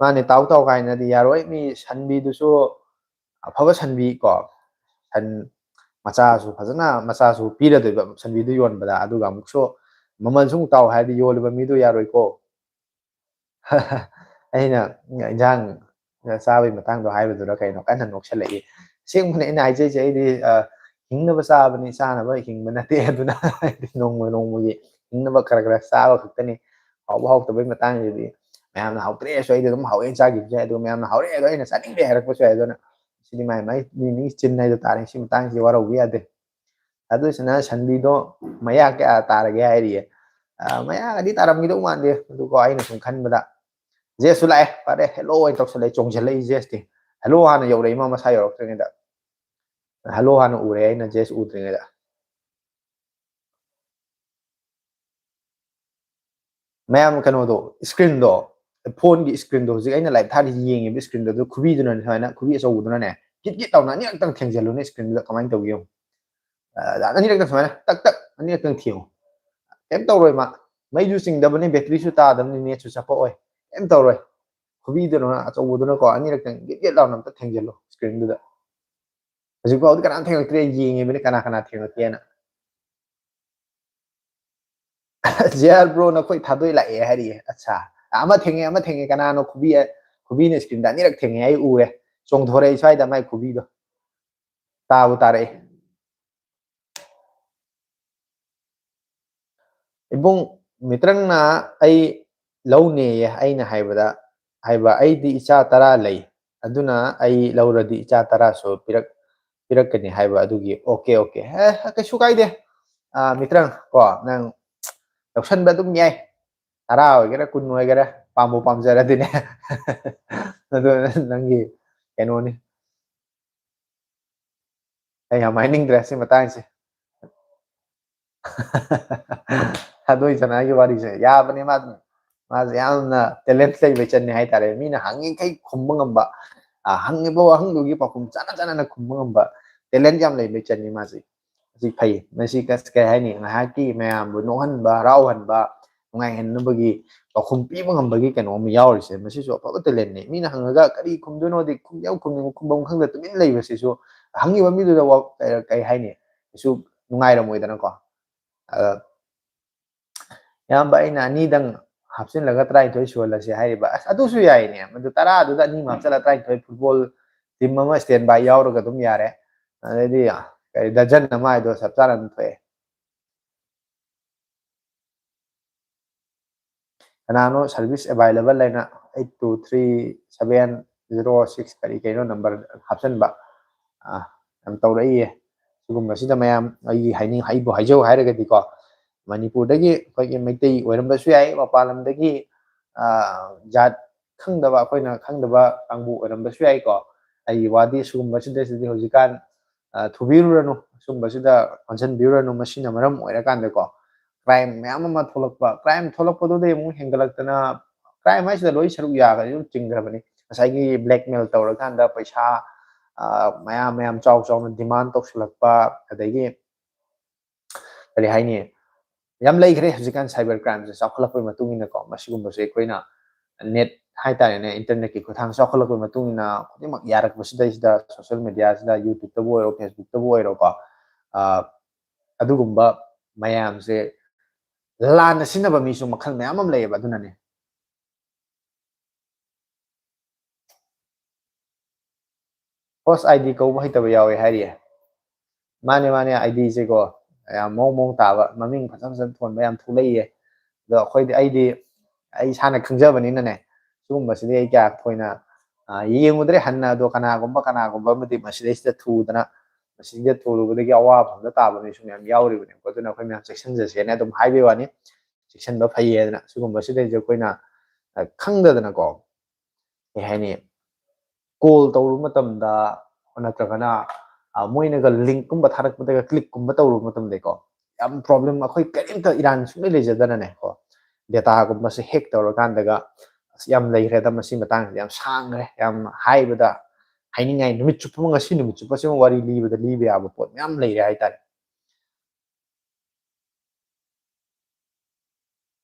ꯃꯥꯅꯦ, ꯇꯥꯎ ꯇꯥꯎ ꯀꯥꯏꯅꯗꯤ ꯌꯥꯔꯣꯏ꯫ ꯃꯤ ꯁꯟꯕꯤꯗꯨꯁꯨ ꯑꯐꯕ ꯁꯟꯕꯤ ꯀꯣ, ꯁꯟ ꯃꯆꯥꯁꯨ ꯐꯖꯅ, ꯃꯆꯥꯁꯨ ꯄꯤꯔꯗꯣꯏꯕ ꯁꯟꯕꯤꯗꯨ ꯌꯣꯟꯕꯗ, ꯑꯗꯨꯒ ꯑꯃꯨꯛꯁꯨ ꯃꯃꯜꯁꯨ ꯑꯃꯨꯛ ꯇꯥꯎ ꯍꯥꯏꯔꯗꯤ ꯌꯣꯜꯂꯤꯕ ꯃꯤꯗꯨ ꯌꯥꯔꯣꯏꯀꯣ꯫ ꯑꯩꯅ ꯏꯟꯖꯥꯡ ꯆꯥꯕꯒꯤ ꯃꯇꯥꯡꯗꯣ ꯍꯥꯏꯕꯗꯨꯗ ꯀꯩꯅꯣ ꯀꯟꯅ ꯅꯣꯛꯁꯜꯂꯛꯏ꯫ ꯑꯁꯦꯡꯕꯅꯦ ꯑꯩꯅ ꯍꯥꯏꯖꯩꯁꯦ, ꯑꯩꯗꯤ, ꯑ, ꯍꯤꯡꯅꯕ ꯆꯥꯕꯅꯤ, ꯆꯥꯅꯕ ꯍꯤꯡꯕ ꯅꯠꯇꯦ꯫ ꯑꯗꯨꯅ ꯍꯥꯏꯗꯤ ꯅꯣꯡꯃ ꯅꯣꯡꯃꯒꯤ ꯍꯤꯡꯅꯕ ꯈꯔ ꯈꯔ ꯆꯥꯕ ꯈꯛꯇꯅꯤ꯫ ꯍꯥꯎꯕ ꯍꯥꯎꯇꯕꯒꯤ ꯃꯇꯥꯡꯁꯤꯗꯤ ꯃꯌꯥꯝꯅ ꯍꯥꯎꯇ꯭ꯔꯦꯁꯨ ꯑꯩꯗꯤ ꯑꯗꯨꯝ ꯍꯥꯎꯋꯦꯅ ꯆꯥꯈꯤꯕꯁꯨ ꯌꯥꯏ, ꯑꯗꯨꯒ ꯃꯌꯥꯝꯅ ꯍꯥꯎꯔꯦ ꯑꯗꯣ ꯑꯩꯅ ꯆꯥꯅꯤꯡꯗꯦ ꯍꯥꯏꯔꯛꯄꯁꯨ ꯌꯥꯏ꯫ ꯑꯗꯨꯅ ꯁꯤꯗꯤ ꯃꯥꯏ ꯃꯥꯏ ꯃꯤ ꯃꯤ ꯆꯤꯟ ꯍꯥꯏꯗꯣ ꯇꯥꯔꯦ, ꯁꯤ ꯃꯇꯥꯡꯁꯤꯗꯤ ꯋꯥꯔꯧꯕ ꯌꯥꯗꯦ꯫ ꯑꯗꯨꯁꯤꯅ ꯁꯟꯕꯤꯗꯣ ꯃꯌꯥ ꯀꯌꯥ ꯇꯥꯔꯒꯦ ꯍꯥꯏꯔꯤꯌꯦ꯫ ꯑ, ꯃꯌꯥꯒꯗꯤ ꯇꯥꯔꯝꯈꯤꯗꯧ ꯃꯥꯟꯗꯦ, ꯑꯗꯨꯀꯣ ꯑꯩꯅ ꯁꯨꯝ ꯈꯟꯕꯗ꯫ ꯖꯦꯁꯁꯨ ꯂꯥꯛꯑꯦ, ꯐꯔꯦ, hello ꯑꯣꯏꯅ ꯇꯧꯁꯜꯂꯛꯑꯦ, ꯆꯣꯡꯁꯤꯜꯂꯛꯏ ꯖꯦꯁꯇꯤ꯫ Hello ꯍꯥꯟꯅ ꯌꯧꯔꯛꯏ, ꯃꯥ ꯃꯁꯥ ꯌꯧꯔꯛꯇ꯭ꯔꯤꯉꯩꯗ꯫ Hello ꯍꯥꯟꯅ ꯎꯔꯦ ꯑꯩꯅ ꯖꯦꯁ ꯎꯗ꯭ꯔꯤꯉꯩꯗ꯫ ꯃꯌꯥꯝ ꯀꯩꯅꯣꯗꯣ, screen ꯗꯣ, phone ꯒꯤ screen ꯗꯣ, ꯍꯧꯖꯤꯛ ꯑꯩꯅ live ꯊꯥꯔꯤꯁꯤ ꯌꯦꯡꯉꯤꯕ screen ꯗꯣ, ꯑꯗꯨ ꯈꯨꯕꯤꯗꯨꯅꯅꯦ, ꯁꯨꯃꯥꯏꯅ ꯈꯨꯕꯤ ꯑꯆꯧꯕꯗꯨꯅꯅꯦ, ꯒꯤꯠ ꯒꯤꯠ ꯂꯥꯎꯅ ꯑꯅꯤꯔꯛꯇꯪ ꯊꯦꯡꯖꯤꯜꯂꯨꯅꯦ ꯁ꯭ꯀ꯭ꯔꯤꯟꯗꯨꯗ, ꯀꯃꯥꯏꯅ ꯇꯧꯒꯦ ꯌꯦꯡꯉꯨ꯫ ꯑ, ꯑꯅꯤꯔꯛꯇꯪ ꯁꯨꯃꯥꯏꯅ ꯇꯛ ꯇꯛ ꯑꯅꯤꯔꯛꯇꯪ ꯊꯦꯡꯉꯨ꯫ ꯀꯩꯝ ꯇꯧꯔꯣꯏ ꯃꯥ꯫ ꯃꯩꯁꯨ ꯆꯤꯡꯗꯕꯅꯤ, ꯕꯦꯇ꯭ꯔꯤꯁꯨ ꯇꯥꯗꯕꯅꯤ, ꯅꯦꯠꯁꯨ ꯆꯞꯄꯛꯑꯣꯏ꯫ ꯀꯩꯝ ꯇꯧꯔꯣꯏ꯫ ꯈꯨꯕꯤꯗꯨꯅ ꯑꯆꯧꯕꯗꯨꯅꯀꯣ ꯑꯅꯤꯔꯛꯇꯪ ꯒꯤꯠ ꯒꯤꯠ ꯂꯥꯎꯅ ꯑꯝꯇ ꯊꯦꯡꯖꯤꯜꯂꯨ ꯁ꯭ꯀ꯭ꯔꯤꯟꯗꯨꯗ꯫ ꯍꯧꯖꯤꯛꯐꯥꯎꯗꯤ ꯀꯅꯥꯝ ꯊꯦꯡꯉꯛꯇ꯭ꯔꯦ, ꯌꯦꯡꯉꯤꯕꯅꯤ ꯀꯅꯥ ꯀꯅꯥ ꯊꯦꯡꯉꯛꯀꯦꯅ꯫ ꯖꯦ ꯑꯥꯔ ꯕ꯭ꯔꯣ ꯅꯈꯣꯏ ꯊꯥꯗꯣꯏ ꯂꯥꯛꯑꯦ ꯍꯥꯏꯔꯤꯌꯦ꯫ ꯑꯠꯁꯥ, ꯑꯃ ꯊꯦꯡꯉꯦ, ꯑꯃ ꯊꯦꯡꯉꯦ꯫ ꯀꯅꯥꯅꯣ ꯈꯨꯕꯤ, ꯈꯨꯕꯤꯅ ꯁ꯭ꯀ꯭ꯔꯤꯟꯗ ꯑꯅꯤꯔꯛ ꯊꯦꯡꯉꯦ, ꯑꯩ ꯎꯔꯦ꯫ ꯆꯣꯡꯊꯣꯔꯛꯏ ꯁ꯭ꯋꯥꯏꯗ ꯃꯥꯏ ꯈꯨꯕꯤꯗꯣ꯫ ꯇꯥꯕꯨ ꯇꯥꯔꯛꯑꯦ꯫ ꯏꯕꯨꯡ ꯃꯤꯇ꯭ꯔꯪꯅ ꯑꯩ ꯂꯧꯅꯦꯌꯦ, ꯑꯩꯅ ꯍꯥꯏꯕꯗ, ꯍꯥꯏꯕ, "ꯑꯩꯗꯤ ꯏꯆꯥ ꯇꯔꯥ ꯂꯩ, ꯑꯗꯨꯅ ꯑꯩ ꯂꯧꯔꯗꯤ ꯏꯆꯥ ꯇꯔꯥꯁꯨ ꯄꯤꯔꯛ-, ꯄꯤꯔꯛꯀꯅꯤ" ꯍꯥꯏꯕ ꯑꯗꯨꯒꯤ꯫ Okay, okay. ꯑꯦ, ꯀꯩꯁꯨ ꯀꯥꯏꯗꯦ꯫ ꯑ, ꯃꯤꯇ꯭ꯔꯪ ꯀꯣ, ꯅꯪ ꯂꯧꯁꯟꯕ ꯑꯗꯨꯝ ꯌꯥꯏ꯫ ꯇꯔꯥ ꯑꯣꯏꯒꯦꯔꯥ, ꯀꯨꯟ ꯑꯣꯏꯒꯦꯔꯥ, ꯄꯥꯝꯕꯨ ꯄꯥꯝꯖꯔꯗꯤꯅꯦ꯫ ꯑꯗꯨ ꯅꯪꯒꯤ ꯀꯩꯅꯣꯅꯤ꯫ ꯑꯩ ꯌꯥꯝ ꯍꯥꯏꯅꯤꯡꯗ꯭ꯔꯦ ꯁꯤ ꯃꯇꯥꯡꯁꯦ꯫ ꯊꯥꯗꯣꯏ ꯆꯅꯥꯒꯤ ꯋꯥꯔꯤꯁꯦ ꯌꯥꯕꯅꯦ꯫ ꯃꯥ, ꯃꯥꯁꯦ ꯌꯥꯝꯅ ꯇꯦꯂꯦꯟ ꯂꯩꯕ ꯏꯆꯟꯅꯤ ꯍꯥꯏꯇꯥꯔꯦ꯫ ꯃꯤꯅ ꯍꯪꯉꯤꯈꯩ ꯈꯨꯝꯕ ꯉꯝꯕ, ꯑ, ꯍꯪꯉꯤꯕ ꯋꯥꯍꯪꯗꯨꯒꯤ ꯄꯥꯎꯈꯨꯝ ꯆꯥꯅ ꯆꯥꯅꯅ ꯈꯨꯝꯕ ꯉꯝꯕ ꯇꯦꯂꯦꯟ ꯌꯥꯝ ꯂꯩꯕ ꯏꯆꯟꯅꯤ ꯃꯥꯁꯦ꯫ ꯃꯁꯤ ꯐꯩ꯫ ꯃꯁꯤ ꯀꯁ-, ꯀꯩ ꯍꯥꯏꯅꯤ, ꯉꯥꯏꯍꯥꯛꯀꯤ ꯃꯌꯥꯝꯕꯨ ꯅꯣꯛꯍꯟꯕ, ꯍꯔꯥꯎꯍꯟꯕ, ꯅꯨꯡꯉꯥꯏꯍꯟꯅꯕꯒꯤ ꯄꯥꯎꯈꯨꯝ ꯄꯤꯕ ꯉꯝꯕꯒꯤ ꯀꯩꯅꯣ ꯑꯃ ꯌꯥꯎꯔꯤꯁꯦ, ꯃꯁꯤꯁꯨ ꯑꯐꯕ ꯇꯦꯂꯦꯟꯅꯤ꯫ ꯃꯤꯅ ꯍꯪꯉꯒ ꯀꯔꯤ ꯈꯨꯝꯗꯣꯏꯅꯣꯗꯤ ꯈꯨꯝ-, ꯈꯨꯝꯐꯝ ꯈꯪꯗ ꯇꯨꯃꯤꯟ ꯂꯩꯕꯁꯤꯁꯨ ꯍꯪꯉꯤꯕ ꯃꯤꯗꯨꯗ ꯋꯥ-, ꯀꯩ ꯍꯥꯏꯅꯤ, ꯀꯩꯁꯨ ꯅꯨꯡꯉꯥꯏꯔꯝꯃꯣꯏꯗꯅꯀꯣ꯫ ꯑꯗ ꯏꯌꯥꯝꯕ, ꯑꯩꯅ ꯑꯅꯤꯗꯪ ꯍꯥꯞꯆꯤꯜꯂꯒ ꯇꯔꯥꯅꯤꯊꯣꯏ ꯁꯨꯍꯜꯂꯁꯦ ꯍꯥꯏꯔꯤꯕ꯫ ꯑꯁ, ꯑꯗꯨꯁꯨ ꯌꯥꯏꯅꯦ꯫ ꯃꯗꯨ ꯇꯔꯥꯗꯨꯗ ꯑꯅꯤ ꯑꯃ ꯍꯥꯞꯆꯤꯜꯂ ꯇꯔꯥꯅꯤꯊꯣꯏ, ꯐꯨꯠꯕꯣꯜ ꯇꯤꯝ ꯑꯃ ꯁ꯭ꯇꯦꯟ ꯕꯥꯏ ꯌꯥꯎꯔꯒ ꯑꯗꯨꯝ ꯌꯥꯔꯦ꯫ ꯑꯗꯩꯗꯤ ꯀꯩ, ꯗꯖꯟ ꯑꯃ ꯍꯥꯏꯗꯣ ꯆꯞ ꯆꯥꯅ ꯑꯗꯨꯝ ꯊꯣꯛꯑꯦ꯫ ꯀꯅꯥꯅꯣ ꯁꯥꯔꯚꯤꯁ ꯑꯦꯚꯥꯏꯂꯦꯕꯜ ꯍꯥꯏꯅ eight two three seven zero six ꯀꯔꯤ ꯀꯩꯅꯣ ꯅꯝꯕꯔ ꯍꯥꯞꯆꯤꯟꯕ, ꯑ, ꯌꯥꯝ ꯇꯧꯔꯛꯏꯌꯦ꯫ ꯁꯤꯒꯨꯝꯕꯁꯤꯗ ꯃꯌꯥꯝ ꯑꯩꯒꯤ ꯍꯥꯏꯅꯤꯡ-, ꯑꯩꯕꯨ ꯍꯥꯏꯖꯧ ꯍꯥꯏꯔꯒꯗꯤꯀꯣ, ꯃꯅꯤꯄꯨꯔꯗꯒꯤ ꯑꯩꯈꯣꯏꯒꯤ ꯃꯩꯇꯩ ꯑꯣꯏꯔꯝꯕꯁꯨ ꯌꯥꯏ, ꯃꯄꯥꯟ ꯂꯝꯗꯒꯤ, ꯑ, ꯖꯥꯠ ꯈꯪꯗꯕ, ꯑꯩꯈꯣꯏꯅ ꯈꯪꯗꯕ ꯀꯥꯡꯕꯨ ꯑꯣꯏꯔꯝꯕꯁꯨ ꯌꯥꯏꯀꯣ꯫ ꯑꯩꯒꯤ ꯋꯥꯗꯤ ꯁꯤꯒꯨꯝꯕꯁꯤꯗꯩꯁꯤꯗꯤ ꯍꯧꯖꯤꯛꯀꯥꯟ, ꯑ, ꯊꯨꯕꯤꯔꯨꯔꯅꯨ, ꯁꯤꯒꯨꯝꯕꯁꯤꯗ ꯑꯣꯟꯁꯤꯟꯕꯤꯔꯨꯔꯅꯨ꯫ ꯃꯁꯤꯅ ꯃꯔꯝ ꯑꯣꯏꯔꯀꯥꯟꯗꯀꯣ ꯀ꯭ꯔꯥꯏꯝ ꯃꯌꯥꯝ ꯑꯃ ꯊꯣꯛꯂꯛꯄ, ꯀ꯭ꯔꯥꯏꯝ ꯊꯣꯛꯂꯛꯄꯗꯨꯗꯩ ꯑꯃꯨꯛ ꯍꯦꯟꯒꯠꯂꯛꯇꯅ, ꯀ꯭ꯔꯥꯏꯝ ꯍꯥꯏꯁꯤꯗ ꯂꯣꯏ ꯁꯔꯨꯛ ꯌꯥꯒꯅꯤ, ꯑꯗꯨꯝ ꯆꯤꯡꯈ꯭ꯔꯕꯅꯤ꯫ ꯉꯁꯥꯏꯒꯤ ꯕ꯭ꯂꯦꯛꯃꯦꯜ ꯇꯧꯔꯀꯥꯟꯗ ꯄꯩꯁꯥ, ꯃꯌꯥꯝ ꯃꯌꯥꯝ ꯆꯥꯎ ꯆꯥꯎꯅ ꯗꯤꯃꯥꯟ ꯇꯧꯁꯤꯜꯂꯛꯄ, ꯑꯗꯒꯤ ꯀꯔꯤ ꯍꯥꯏꯅꯤ, ꯌꯥꯝ ꯂꯩꯈ꯭ꯔꯦ꯫ ꯍꯧꯖꯤꯛꯀꯥꯟ ꯁꯥꯏꯕꯔ ꯀ꯭ꯔꯥꯏꯝꯁꯦ ꯆꯥꯎꯈꯠꯂꯛꯄꯒꯤ ꯃꯇꯨꯡ ꯏꯟꯅꯀꯣ, ꯃꯁꯤꯒꯨꯝꯕꯁꯦ ꯑꯩꯈꯣꯏꯅ ꯅꯦꯠ ꯍꯥꯏꯇꯥꯔꯦꯅꯦ, ꯏꯟꯇꯔꯅꯦꯠꯀꯤ ꯈꯨꯠꯊꯥꯡ ꯆꯥꯎꯈꯠꯂꯛꯄꯒꯤ ꯃꯇꯨꯡ ꯏꯟꯅ ꯈꯨꯗꯤꯡꯃꯛ ꯌꯥꯔꯛꯄꯁꯤꯗꯩꯁꯤꯗ, ꯁꯣꯁꯦꯜ ꯃꯦꯗꯤꯌꯥꯁꯤꯗ, ꯌꯨꯇ꯭ꯌꯨꯕꯇꯕꯨ ꯑꯣꯏꯔꯣ, ꯐꯦꯁꯕꯨꯛꯇꯕꯨ ꯑꯣꯏꯔꯣꯀꯣ, ꯑꯗꯨꯒꯨꯝꯕ ꯃꯌꯥꯝꯁꯦ ꯂꯥꯟꯅ ꯁꯤꯖꯤꯟꯅꯕ ꯃꯤꯁꯨ ꯃꯈꯜ ꯃꯌꯥꯝ ꯑꯃ ꯂꯩꯌꯦꯕ꯫ ꯑꯗꯨꯅꯅꯦ ꯍꯣꯁ ꯑꯥꯏ ꯗꯤ ꯀꯧꯕ ꯍꯩꯇꯕ ꯌꯥꯎꯋꯦ ꯍꯥꯏꯔꯤꯌꯦ꯫ ꯃꯥꯅꯦ, ꯃꯥꯅꯦ, ꯑꯥꯏ ꯗꯤꯁꯦꯀꯣ, ꯌꯥꯝ ꯃꯑꯣꯡ ꯃꯑꯣꯡ ꯇꯥꯕ, ꯃꯃꯤꯡ ꯐꯖ ꯐꯖꯅ ꯊꯣꯟꯕ ꯌꯥꯝ ꯊꯣꯛꯂꯛꯏꯌꯦ꯫ ꯑꯗꯣ ꯑꯩꯈꯣꯏꯗꯤ, ꯑꯩꯗꯤ ꯑꯩ ꯏꯁꯥꯅ ꯈꯪꯖꯕꯅꯤꯅꯅꯦ, ꯁꯤꯒꯨꯝꯕꯁꯤꯗꯤ ꯑꯩ ꯀꯌꯥ ꯊꯣꯏꯅ ꯌꯦꯡꯉꯨꯗ꯭ꯔꯦ ꯍꯟꯅ꯫ ꯑꯗꯣ ꯀꯅꯥꯒꯨꯝꯕ ꯀꯅꯥꯒꯨꯝꯕ ꯑꯃꯗꯤ ꯃꯁꯤꯗꯩꯁꯤꯗ ꯊꯨꯗꯅ, ꯃꯁꯤꯗ ꯊꯨꯔꯨꯕꯗꯒꯤ ꯑꯋꯥꯕ ꯑꯃꯗ ꯇꯥꯕ ꯃꯤꯁꯨ ꯃꯌꯥꯝ ꯌꯥꯎꯔꯤꯕꯅꯦꯕꯀꯣ꯫ ꯑꯗꯨꯅ ꯑꯩꯈꯣꯏ ꯃꯌꯥꯝ ꯆꯦꯛꯁꯤꯟꯖꯁꯦꯅ ꯑꯗꯨꯝ ꯍꯥꯏꯕꯒꯤ ꯋꯥꯅꯤ꯫ ꯆꯦꯛꯁꯤꯟꯕ ꯐꯩꯌꯦꯗꯅ꯫ ꯁꯤꯒꯨꯝꯕꯁꯤꯗꯩꯁꯦ ꯑꯩꯈꯣꯏꯅ ꯈꯪꯗꯗꯅꯀꯣ, ꯀꯩ ꯍꯥꯏꯅꯤ, ꯀꯣꯜ ꯇꯧꯔꯨꯕ ꯃꯇꯝꯗ, ꯅꯠꯇ꯭ꯔꯒꯅ ꯃꯣꯏꯅꯒ ꯂꯤꯡꯀꯨꯝꯕ ꯊꯥꯔꯛꯄꯗꯒ ꯀ꯭ꯂꯤꯛꯀꯨꯝꯕ ꯇꯧꯔꯨꯕ ꯃꯇꯝꯗꯀꯣ, ꯌꯥꯝ ꯄ꯭ꯔꯣꯕ꯭ꯂꯦꯝ, ꯑꯩꯈꯣꯏ ꯀꯔꯤꯝꯇ ꯏꯔꯥꯟ ꯁꯨꯡꯂꯩ ꯂꯩꯖꯗꯅꯅꯦꯀꯣ, ꯗꯦꯇꯥꯒꯨꯝꯕꯁꯦ ꯍꯦꯛ ꯇꯧꯔꯀꯥꯟꯗꯒ, ꯑꯁ, ꯌꯥꯝ ꯂꯩꯈ꯭ꯔꯦꯗ꯫ ꯃꯁꯤ ꯃꯇꯥꯡꯁꯤꯗ ꯌꯥꯝ ꯁꯥꯡꯈ꯭ꯔꯦ, ꯌꯥꯝ ꯍꯥꯏꯕꯗ ꯍꯥꯏꯅꯤꯡꯉꯥꯏ, ꯅꯨꯃꯤꯠ ꯆꯨꯞꯄ ꯑꯃ, ꯉꯁꯤ ꯅꯨꯃꯤꯠ ꯆꯨꯞꯄꯁꯤꯃ ꯋꯥꯔꯤ ꯂꯤꯕꯗ ꯂꯤꯕ ꯌꯥꯕ ꯄꯣꯠ ꯃꯌꯥꯝ ꯂꯩꯔꯦ ꯍꯥꯏꯇꯥꯔꯦ꯫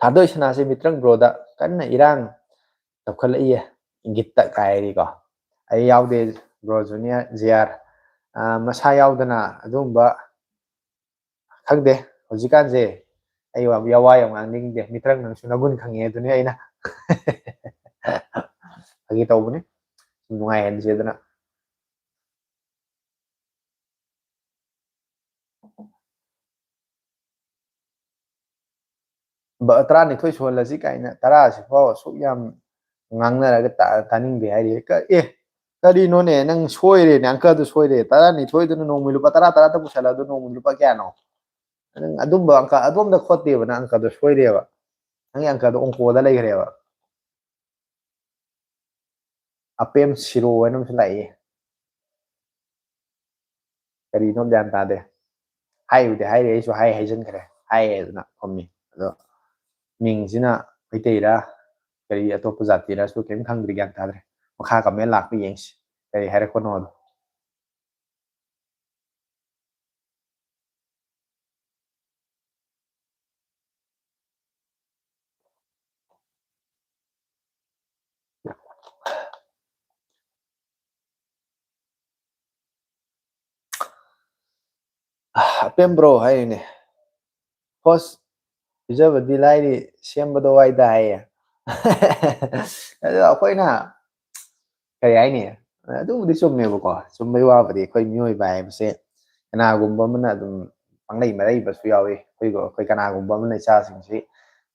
ꯊꯥꯗꯣꯏ ꯁꯅꯥꯁꯦ ꯃꯤꯇ꯭ꯔꯪ ꯕ꯭ꯔꯣꯗ ꯀꯟꯅ ꯏꯔꯥꯡ ꯇꯧꯈꯠꯂꯛꯏꯌꯦ, ꯏꯪꯒꯤꯠꯇ ꯀꯥꯏꯔꯤꯀꯣ꯫ ꯑꯩ ꯌꯥꯎꯗꯦ, ꯕ꯭ꯔꯣ ꯖꯨꯅꯤꯌꯔ, ꯖꯤ ꯑꯥꯔ, ꯃꯁꯥ ꯌꯥꯎꯗꯅ ꯑꯗꯨꯒꯨꯝꯕ, ꯈꯪꯗꯦ꯫ ꯍꯧꯖꯤꯛꯀꯥꯟꯁꯦ ꯑꯩ ꯌꯥꯝ ꯋꯥ ꯌꯥꯝ ꯉꯥꯡꯅꯤꯡꯗꯦ꯫ ꯃꯤꯇ꯭ꯔꯪ, ꯅꯪꯁꯨ ꯅꯒꯨꯟ ꯈꯪꯉꯦ ꯑꯗꯨꯅꯤ ꯑꯩꯅ ꯐꯥꯒꯤ ꯇꯧꯕꯅꯤ, ꯁꯨꯝ ꯅꯨꯡꯉꯥꯏꯍꯟꯁꯦꯗꯅ꯫ ꯇꯔꯥꯅꯤꯊꯣꯏ ꯁꯨꯍꯜꯂꯁꯤ ꯀꯥꯏꯅ, ꯇꯔꯥꯁꯤ ꯐꯥꯎ ꯑꯁꯨꯛ ꯌꯥꯝ ꯉꯥꯡꯅꯔꯒ ꯇꯥꯅꯤꯡꯗꯦ ꯍꯥꯏꯔꯤ꯫ ꯑꯦ, ꯀꯔꯤꯅꯣꯅꯦ, ꯅꯪ ꯁꯣꯏꯔꯦꯅꯦ, ꯑꯪꯀꯗꯨ ꯁꯣꯏꯔꯦ꯫ ꯇꯔꯥꯅꯤꯊꯣꯏꯗꯨꯅ ꯅꯣꯡꯃꯩ ꯂꯨꯄꯥ ꯇꯔꯥ ꯇꯔꯥꯇ ꯄꯨꯁꯜꯂꯛꯑꯗꯨ ꯅꯣꯡꯃꯩ ꯂꯨꯄꯥ ꯀꯌꯥꯅꯣ? ꯅꯪ ꯑꯗꯨꯝꯕ ꯑꯪꯀ, ꯑꯗꯣꯝꯗ ꯈꯣꯠꯇꯦꯕ, ꯅꯪ ꯑꯪꯀꯗꯣ ꯁꯣꯏꯔꯦꯕ꯫ ꯅꯪꯒꯤ ꯑꯪꯀꯗꯣ ꯑꯣꯡꯀꯣꯗ ꯂꯩꯈ꯭ꯔꯦꯕ꯫ ꯑꯄꯦꯝ ꯁꯤꯔꯣ ꯍꯥꯏꯅ ꯑꯃꯁꯨ ꯂꯥꯛꯏ꯫ ꯀꯔꯤꯅꯣ ꯒ꯭ꯌꯥꯟ ꯇꯥꯗꯦ꯫ ꯍꯥꯏꯕꯨꯗꯤ ꯍꯥꯏꯔꯦ, ꯑꯩꯁꯨ ꯍꯥꯏ ꯍꯥꯏꯖꯤꯟꯈ꯭ꯔꯦ꯫ ꯍꯥꯏꯌꯦ ꯑꯗꯨꯅ ꯈꯨꯝꯃꯤ꯫ ꯑꯗꯣ ꯃꯤꯡꯁꯤꯅ ꯃꯩꯇꯩꯔꯥ ꯀꯔꯤ ꯑꯇꯣꯞꯄ ꯖꯥꯇꯤꯔꯁꯨ ꯀꯔꯤꯝ ꯈꯪꯗ꯭ꯔꯤ, ꯒ꯭ꯌꯥꯟ ꯇꯥꯗ꯭ꯔꯦ꯫ ꯃꯈꯥ ꯀꯃꯦꯟ ꯂꯥꯛꯄ ꯌꯦꯡꯁꯤ, ꯀꯔꯤ ꯍꯥꯏꯔꯛꯄꯅꯣꯗꯣ꯫ ꯑꯄꯦꯝ ꯕ꯭ꯔꯣ ꯍꯥꯏꯔꯤꯅꯦ, "ꯍꯣꯁ ꯄꯤꯖꯕꯗꯤ ꯂꯥꯏꯔꯤ, ꯁꯦꯝꯕꯗꯣ ꯋꯥꯏꯗ" ꯍꯥꯏꯌꯦ꯫ ꯑꯗꯣ ꯑꯩꯈꯣꯏꯅ ꯀꯔꯤ ꯍꯥꯏꯅꯤ, ꯑꯗꯨꯕꯨꯗꯤ ꯆꯨꯝꯃꯦꯕꯀꯣ꯫ ꯆꯨꯝꯕꯩ ꯋꯥꯕꯨꯗꯤ, ꯑꯩꯈꯣꯏ ꯃꯤꯑꯣꯏꯕ ꯍꯥꯏꯕꯁꯦ ꯀꯅꯥꯒꯨꯝꯕ ꯑꯃꯅ ꯑꯗꯨꯝ ꯄꯪꯂꯩ ꯃꯔꯩꯕꯁꯨ ꯌꯥꯎꯏ꯫ ꯑꯩꯈꯣꯏ ꯑꯩꯈꯣꯏ ꯀꯅꯥꯒꯨꯝꯕ ꯑꯃꯅ ꯏꯆꯥꯁꯤꯡꯁꯤ,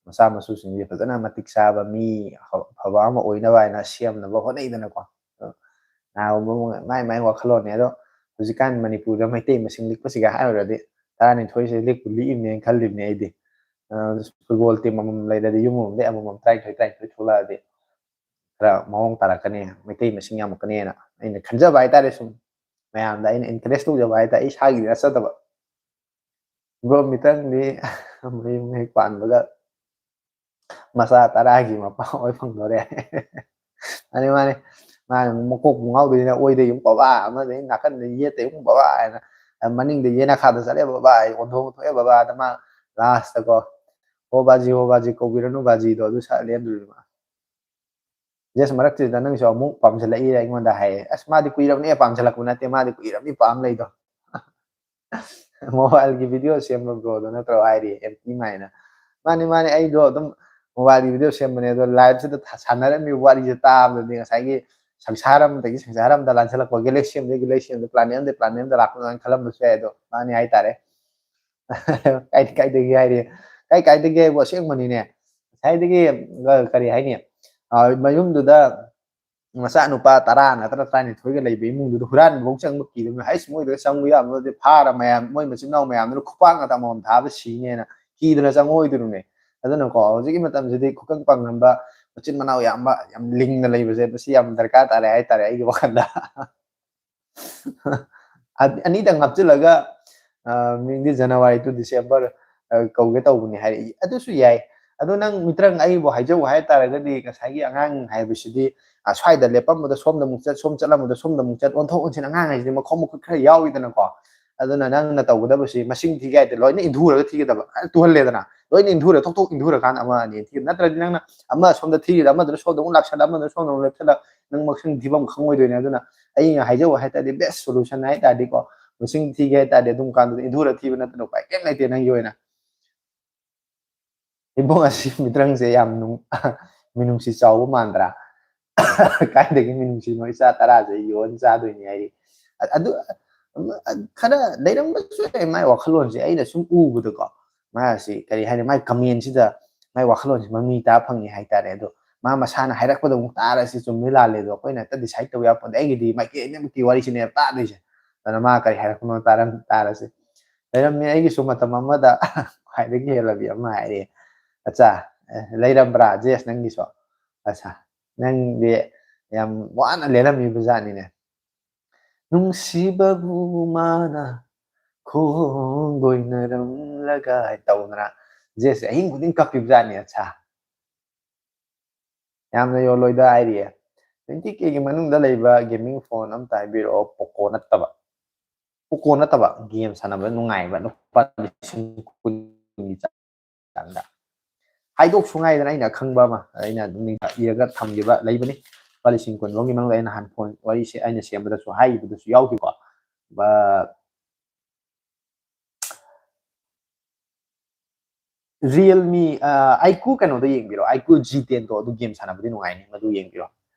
ꯃꯆꯥ ꯃꯁꯨꯁꯤꯡꯁꯤ ꯐꯖꯅ ꯃꯇꯤꯛ ꯆꯥꯕ ꯃꯤ ꯑꯐꯕ ꯑꯃ ꯑꯣꯏꯅꯕ ꯍꯥꯏꯅ ꯁꯦꯝꯅꯕ ꯍꯣꯠꯅꯩꯗꯅꯀꯣ꯫ ꯑꯗꯣ ꯀꯅꯥꯒꯨꯝꯕ ꯑꯃ ꯃꯥꯏ ꯃꯥꯏ ꯋꯥꯈꯜꯂꯣꯟꯅꯦ꯫ ꯑꯗꯣ ꯍꯧꯖꯤꯛꯀꯥꯟ ꯃꯅꯤꯄꯨꯔꯗ ꯃꯩꯇꯩ ꯃꯁꯤꯡ ꯂꯤꯛꯄꯁꯤꯒ ꯍꯥꯏꯔꯨꯔꯗꯤ ꯇꯔꯥꯅꯤꯊꯣꯏꯁꯦ ꯂꯤꯛꯄꯨ ꯂꯤꯛꯏꯕꯅꯦꯅ ꯈꯜꯂꯤꯕꯅꯦ ꯑꯩꯗꯤ꯫ ꯑ, ꯐꯨꯠꯕꯣꯜ ꯇꯤꯝ ꯑꯃꯃꯝ ꯂꯩꯔꯗꯤ ꯌꯨꯝ ꯑꯃꯃꯝꯗ ꯑꯃꯃꯝ ꯇꯔꯥꯅꯤꯊꯣꯏ ꯇꯔꯥꯅꯤꯊꯣꯏ ꯊꯣꯛꯂꯛꯑꯗꯤ ꯈꯔ ꯃꯑꯣꯡ ꯇꯥꯔꯛꯀꯅꯤ, ꯃꯩꯇꯩ ꯃꯁꯤꯡ ꯌꯥꯝꯃꯛꯀꯅꯤꯅ ꯑꯩꯅ ꯈꯟꯖꯕ ꯍꯥꯏꯇꯥꯔꯦ꯫ ꯁꯨꯝ ꯃꯌꯥꯝꯗ ꯑꯩꯅ encourage ꯇꯧꯖꯕ ꯍꯥꯏꯇꯥꯔꯦ, ꯑꯩ ꯏꯁꯥꯒꯤꯗꯤ ꯅꯠꯆꯗꯕ꯫ ꯕ꯭ꯔꯣ, ꯃꯤꯇꯪꯗꯤ ꯃꯌꯨꯝ ꯍꯦꯛ ꯄꯥꯟꯕꯒ ꯃꯆꯥ ꯇꯔꯥꯒꯤ ꯃꯄꯥ ꯑꯣꯏ ꯐꯪꯗꯣꯔꯦ꯫ ꯃꯥꯅꯤ, ꯃꯥꯅꯤ꯫ ꯃꯥꯅ ꯑꯃꯨꯛ ꯃꯀꯣꯛꯄꯨ ꯉꯥꯎꯗꯣꯏꯅꯤꯅ, ꯑꯣꯏꯗ ꯌꯨꯝ ꯕꯕꯥ, ꯑꯃꯗꯒꯤ ꯅꯥꯀꯟꯗ ꯌꯦꯠꯇ ꯌꯨꯝ ꯕꯕꯥ ꯍꯥꯏꯅ, ꯃꯅꯤꯡꯗ ꯌꯦꯟ ꯅꯈꯥꯗ ꯆꯠꯂꯦ ꯕꯕꯥ, ꯑꯩ ꯑꯣꯟꯊꯣꯛ ꯊꯣꯛꯑꯦ ꯕꯕꯥꯗ, ꯃꯥ ꯂꯥꯁꯇꯀꯣ, "ꯍꯣ ꯕꯥꯖꯤ, ꯍꯣ ꯕꯥꯖꯤ, ꯀꯧꯕꯤꯔꯅꯨ ꯕꯥꯖꯤꯗꯣ", ꯑꯗꯨ ꯁꯛꯑ ꯂꯦꯟꯗꯣꯔꯤꯕ꯫ ꯖꯦꯁ, ꯃꯔꯛꯁꯤꯗ ꯅꯪꯁꯨ ꯑꯃꯨꯛ ꯄꯥꯝꯁꯤꯜꯂꯛꯏꯔꯦ ꯑꯩꯉꯣꯟꯗ ꯍꯥꯏꯌꯦ꯫ ꯑꯁ, ꯃꯥꯗꯤ ꯀꯨꯏꯔꯕꯅꯦ ꯄꯥꯝꯁꯤꯜꯂꯛꯄ ꯅꯠꯇꯦ, ꯃꯥꯗꯤ ꯀꯨꯏꯔꯕꯅꯤ ꯄꯥꯝ ꯂꯩꯗꯣ꯫ "ꯃꯣꯕꯥꯏꯜꯒꯤ ꯚꯤꯗꯤꯑꯣ ꯁꯦꯝꯕ ꯕ꯭ꯔꯣꯗꯣ ꯅꯠꯇ꯭ꯔꯣ?" ꯍꯥꯏꯔꯤ ꯑꯦꯝ ꯇꯤ ꯃꯥꯏꯅ꯫ ꯃꯥꯅꯤ, ꯃꯥꯅꯤ, ꯑꯩꯗꯣ ꯑꯗꯨꯝ ꯃꯣꯕꯥꯏꯜꯒꯤ ꯚꯤꯗꯤꯑꯣ ꯁꯦꯝꯕꯅꯦ, ꯑꯗꯣ ꯂꯥꯏꯐꯁꯤꯗ ꯊ-, ꯁꯥꯟꯅꯔꯝꯃꯤꯕ ꯋꯥꯔꯤꯁꯦ ꯇꯥꯕꯗꯗꯤ ꯉꯁꯥꯏꯒꯤ ꯁꯪꯁꯥꯔ ꯑꯃꯗꯒꯤ ꯁꯪꯁꯥꯔ ꯑꯃꯗ ꯂꯥꯟꯁꯤꯜꯂꯛꯄ, ꯒꯦꯂꯦꯛꯁꯤ ꯑꯃꯗꯒꯤ ꯒꯦꯂꯦꯛꯁꯤ ꯑꯃꯗ, ꯄ꯭ꯂꯥꯅꯦꯠ ꯑꯃꯗꯒꯤ ꯄ꯭ꯂꯥꯅꯦꯠ ꯑꯃꯗ ꯂꯥꯛꯄ ꯑꯗꯨꯃꯥꯏꯅ ꯈꯜꯂꯝꯕꯁꯨ ꯌꯥꯏ꯫ ꯑꯗꯣ ꯃꯥꯅꯤ ꯍꯥꯏꯇꯥꯔꯦ꯫ "ꯀꯥꯏ ꯀꯥꯏꯗꯒꯤ?" ꯍꯥꯏꯔꯤ꯫ ꯀꯥꯏ ꯀꯥꯏꯗꯒꯤ ꯍꯥꯏꯕꯨ ꯑꯁꯦꯡꯕꯅꯤꯅꯦ꯫ ꯉꯁꯥꯏꯗꯒꯤ, ꯑ, ꯀꯔꯤ ꯍꯥꯏꯅꯤ? ꯑ, ꯃꯌꯨꯝꯗꯨꯗ ꯃꯆꯥꯅꯨꯄꯥ ꯇꯔꯥ ꯅꯠꯇ꯭ꯔ ꯇꯔꯥꯅꯤꯊꯣꯏꯒ ꯂꯩꯕ ꯏꯃꯨꯡꯗꯨꯗ ꯍꯨꯔꯥꯟꯕꯐꯧ ꯆꯪꯕ ꯀꯤꯗꯕꯅꯤ꯫ ꯍꯩꯁ, ꯃꯣꯏꯗ ꯆꯪꯕ ꯌꯥꯕ ꯅꯠꯇꯦ, ꯐꯥꯔ ꯃꯌꯥꯝ, ꯃꯣꯏ ꯃꯆꯤꯟ ꯃꯅꯥꯎ ꯃꯌꯥꯝꯗꯨꯅ ꯈꯨꯄꯥꯛ ꯉꯥꯛꯇ ꯑꯃꯃꯝ ꯊꯥꯕ ꯁꯤꯅꯦꯅ ꯀꯤꯗꯅ ꯆꯪꯉꯛꯑꯣꯏꯗꯣꯔꯤꯕꯅꯦ꯫ ꯑꯗꯨꯅꯀꯣ, ꯍꯧꯖꯤꯛꯀꯤ ꯃꯇꯝꯁꯤꯗꯤ ꯈꯨꯀꯪ ꯄꯪꯉꯝꯕ, ꯃꯆꯤꯟ ꯃꯅꯥꯎ ꯌꯥꯝꯕ, ꯌꯥꯝ ꯂꯤꯡꯅ ꯂꯩꯕꯁꯦ, ꯃꯁꯤ ꯌꯥꯝ ꯗꯔꯀꯥꯔ ꯇꯥꯔꯦ ꯍꯥꯏꯇꯥꯔꯦ ꯑꯩꯒꯤ ꯋꯥꯈꯜꯗ꯫ ꯑ-, ꯑꯅꯤꯗꯪ ꯍꯥꯞꯆꯤꯜꯂꯒ, ꯑ, ꯃꯤꯡꯗꯤ January to December, ꯑ, ꯀꯧꯒꯦ ꯇꯧꯕꯅꯤ ꯍꯥꯏꯔꯛꯏ꯫ ꯑꯗꯨꯁꯨ ꯌꯥꯏ꯫ ꯑꯗꯣ ꯅꯪ ꯃꯤꯇ꯭ꯔꯪ ꯑꯩꯕꯨ ꯍꯥꯏꯖꯧ ꯍꯥꯏ ꯇꯥꯔꯒꯗꯤ, ꯉꯁꯥꯏꯒꯤ ꯑꯉꯥꯡ ꯍꯥꯏꯕꯁꯤꯗꯤ, ꯑ, ꯁ꯭ꯋꯥꯏꯗ ꯂꯦꯞꯄꯝꯕꯗ ꯁꯣꯝꯗ ꯑꯃꯨꯛ ꯆꯠ, ꯁꯣꯝ ꯆꯠꯂꯝꯕꯗ ꯁꯣꯝꯗ ꯑꯃꯨꯛ ꯆꯠ, ꯑꯣꯟꯊꯣꯛ ꯑꯣꯟꯁꯤꯟ ꯑꯉꯥꯡ ꯍꯥꯏꯁꯤꯗꯤ ꯃꯈꯣꯡ ꯃꯈꯨꯠ ꯈꯔ ꯌꯥꯎꯏꯗꯅꯀꯣ꯫ ꯑꯗꯨꯅ ꯅꯪꯅ ꯇꯧꯒꯗꯕꯁꯤ ꯃꯁꯤꯡ ꯊꯤꯒꯦ ꯍꯥꯏꯗꯤ ꯂꯣꯏꯅ ꯏꯟꯊꯨꯔꯒ ꯊꯤꯒꯗꯕ, ꯑ, ꯇꯨꯍꯜꯂꯦꯗꯅ꯫ ꯂꯣꯏꯅ ꯏꯟꯊꯨꯔ ꯊꯣꯛ ꯊꯣꯛ ꯏꯟꯊꯨꯔꯀꯥꯟꯗ ꯑꯃ ꯑꯅꯤ ꯊꯤꯒꯗꯕ꯫ ꯅꯠꯇ꯭ꯔꯗꯤ ꯅꯪꯅ ꯑꯃ ꯁꯣꯝꯗ ꯊꯤꯔꯤꯗ, ꯑꯃꯗꯨꯅ ꯁꯣꯝꯗ ꯑꯃꯨꯛ ꯂꯥꯛꯁꯜꯂ, ꯑꯃꯗꯨꯅ ꯁꯣꯝꯗ ꯑꯃꯨꯛ ꯂꯦꯞꯁꯜꯂ, ꯅꯪ ꯃꯁꯤꯡ ꯊꯤꯐꯝ ꯈꯪꯉꯣꯏꯗꯣꯏꯅꯦ꯫ ꯑꯗꯨꯅ ꯑꯩꯅ ꯍꯥꯏꯖꯧ ꯍꯥꯏ ꯇꯥꯔꯗꯤ, best solution ꯍꯥꯏ ꯇꯥꯔꯗꯤꯀꯣ, ꯃꯁꯤꯡ ꯊꯤꯒꯦ ꯍꯥꯏꯇꯥꯔꯗꯤ ꯑꯗꯨꯝ ꯀꯥꯟꯗꯨꯗ ꯏꯟꯊꯨꯔ ꯊꯤꯕ ꯅꯠꯇꯅ ꯎꯄꯥꯏ ꯀꯩꯝ ꯂꯩꯇꯦ ꯅꯪꯒꯤ ꯑꯣꯏꯅ꯫ ꯏꯕꯨꯡ ꯑꯁꯤ ꯃꯤꯇ꯭ꯔꯪꯁꯦ ꯌꯥꯝ ꯅꯨꯡ-, ꯃꯤꯅꯨꯡꯁꯤ ꯆꯥꯎꯕ ꯃꯥꯟꯗ꯭ꯔꯥ? ꯀꯥꯏꯗꯒꯤ ꯃꯤꯅꯨꯡꯁꯤꯅꯣ? ꯏꯆꯥ ꯇꯔꯥꯁꯦ ꯌꯣꯟ ꯆꯥꯗꯣꯏꯅꯤ ꯍꯥꯏꯔꯤ꯫ ꯑ-, ꯑꯗꯨ, ꯑ-, ꯈꯔ ꯂꯩꯔꯝꯕꯁꯨ ꯌꯥꯏ ꯃꯥꯏ ꯋꯥꯈꯜꯂꯣꯟꯁꯦ꯫ ꯑꯩꯅ ꯁꯨꯝ ꯎꯕꯗꯀꯣ, ꯃꯥꯁꯤ ꯀꯔꯤ ꯍꯥꯏꯅꯤ, ꯃꯥꯏ comment ꯁꯤꯗ ꯃꯥꯏ ꯋꯥꯈꯜꯂꯣꯟꯁꯦ ꯃꯃꯤ ꯇꯥ ꯐꯪꯉꯤ ꯍꯥꯏꯇꯥꯔꯦ꯫ ꯑꯗꯣ ꯃꯥ ꯃꯁꯥꯅ ꯍꯥꯏꯔꯛꯄꯗ ꯑꯃꯨꯛ ꯇꯥꯔꯁꯤ, ꯆꯨꯝꯃꯤ ꯂꯥꯜꯂꯦ ꯑꯗꯣ ꯑꯩꯈꯣꯏꯅ ꯍꯦꯛꯇ decide ꯇꯧ ꯌꯥꯄꯣꯟꯇꯦ꯫ ꯑꯩꯒꯤꯗꯤ ꯃꯥꯏꯀꯩ ꯑꯅꯤꯃꯛꯀꯤ ꯋꯥꯔꯤꯁꯤꯅꯦꯕ ꯇꯥꯗꯣꯏꯁꯦ꯫ ꯑꯗꯨꯅ ꯃꯥ ꯀꯔꯤ ꯍꯥꯏꯔꯛꯄꯅꯣ ꯇꯥꯔꯝ-, ꯇꯥꯔꯁꯤ꯫ ꯂꯩꯔꯝꯃꯤ ꯑꯩꯒꯤꯁꯨ ꯃꯇꯝ ꯑꯃꯗ ꯈ꯭ꯋꯥꯏꯗꯒꯤ ꯍꯦꯜꯂꯕꯤ ꯑꯃ ꯍꯥꯏꯔꯦ꯫ ꯑꯠꯆꯥ, ꯑꯦ, ꯂꯩꯔꯝꯕ꯭ꯔꯥ ꯖꯦꯁ ꯅꯪꯒꯤꯁꯨ? ꯑꯠꯆꯥ, ꯅꯪꯗꯤ ꯌꯥꯝ ꯋꯥꯅ ꯂꯦꯜꯂꯝꯃꯤꯕ ꯖꯥꯠꯅꯤꯅꯦ꯫ "ꯅꯨꯡꯁꯤꯕꯕꯨ ꯃꯥꯅ ꯈꯣꯡꯒꯣꯏꯅꯔꯝꯂꯒ" ꯍꯥꯏ ꯇꯧꯗꯅ ꯖꯦꯁꯁꯦ ꯑꯍꯤꯡ ꯈꯨꯗꯤꯡ ꯀꯞꯄꯤꯕ ꯖꯥꯠꯅꯤ꯫ ꯑꯠꯆꯥ, ꯌꯥꯝꯅ ꯌꯣꯜꯂꯣꯏꯗ ꯍꯥꯏꯔꯤꯌꯦ꯫ Twenty K ꯒꯤ ꯃꯅꯨꯡꯗ ꯂꯩꯕ gaming phone ꯑꯝꯇ ꯍꯥꯏꯕꯤꯔꯛꯑꯣ, Poco ꯅꯠꯇꯕ꯫ Poco ꯅꯠꯇꯕ, game ꯁꯥꯟꯅꯕ ꯅꯨꯡꯉꯥꯏꯕ, ꯂꯨꯄꯥ ꯂꯤꯁꯤꯡ ꯀꯨꯟꯒꯤ ꯆꯥꯡꯗ꯫ ꯍꯥꯏꯗꯣꯛꯁꯨ ꯉꯥꯏꯗꯅ ꯑꯩꯅ ꯑꯈꯪꯕ ꯑꯃ, ꯑꯩꯅ ꯑꯗꯨꯝ ꯏꯔꯒ ꯊꯝꯈꯤꯕ ꯂꯩꯕꯅꯤ꯫ ꯂꯨꯄꯥ ꯂꯤꯁꯤꯡ ꯀꯨꯟ ꯂꯣꯝꯒꯤ ꯃꯅꯨꯡꯗ ꯑꯩꯅ ꯍꯥꯟ phone ꯋꯥꯔꯤꯁꯦ ꯑꯩꯅ ꯁꯦꯝꯕꯗꯁꯨ ꯍꯥꯏꯈꯤꯕꯗꯁꯨ ꯌꯥꯎꯈꯤꯀꯣ꯫ ꯕ-, Realme, ꯑ, iQOO ꯀꯩꯅꯣꯗꯣ ꯌꯦꯡꯕꯤꯔꯣ, iQOO G ten ꯗꯣ, ꯑꯗꯨ game ꯁꯥꯟꯅꯕꯗꯤ ꯅꯨꯡꯉꯥꯏꯅꯤ, ꯃꯗꯨ ꯌꯦꯡꯕꯤꯔꯣ꯫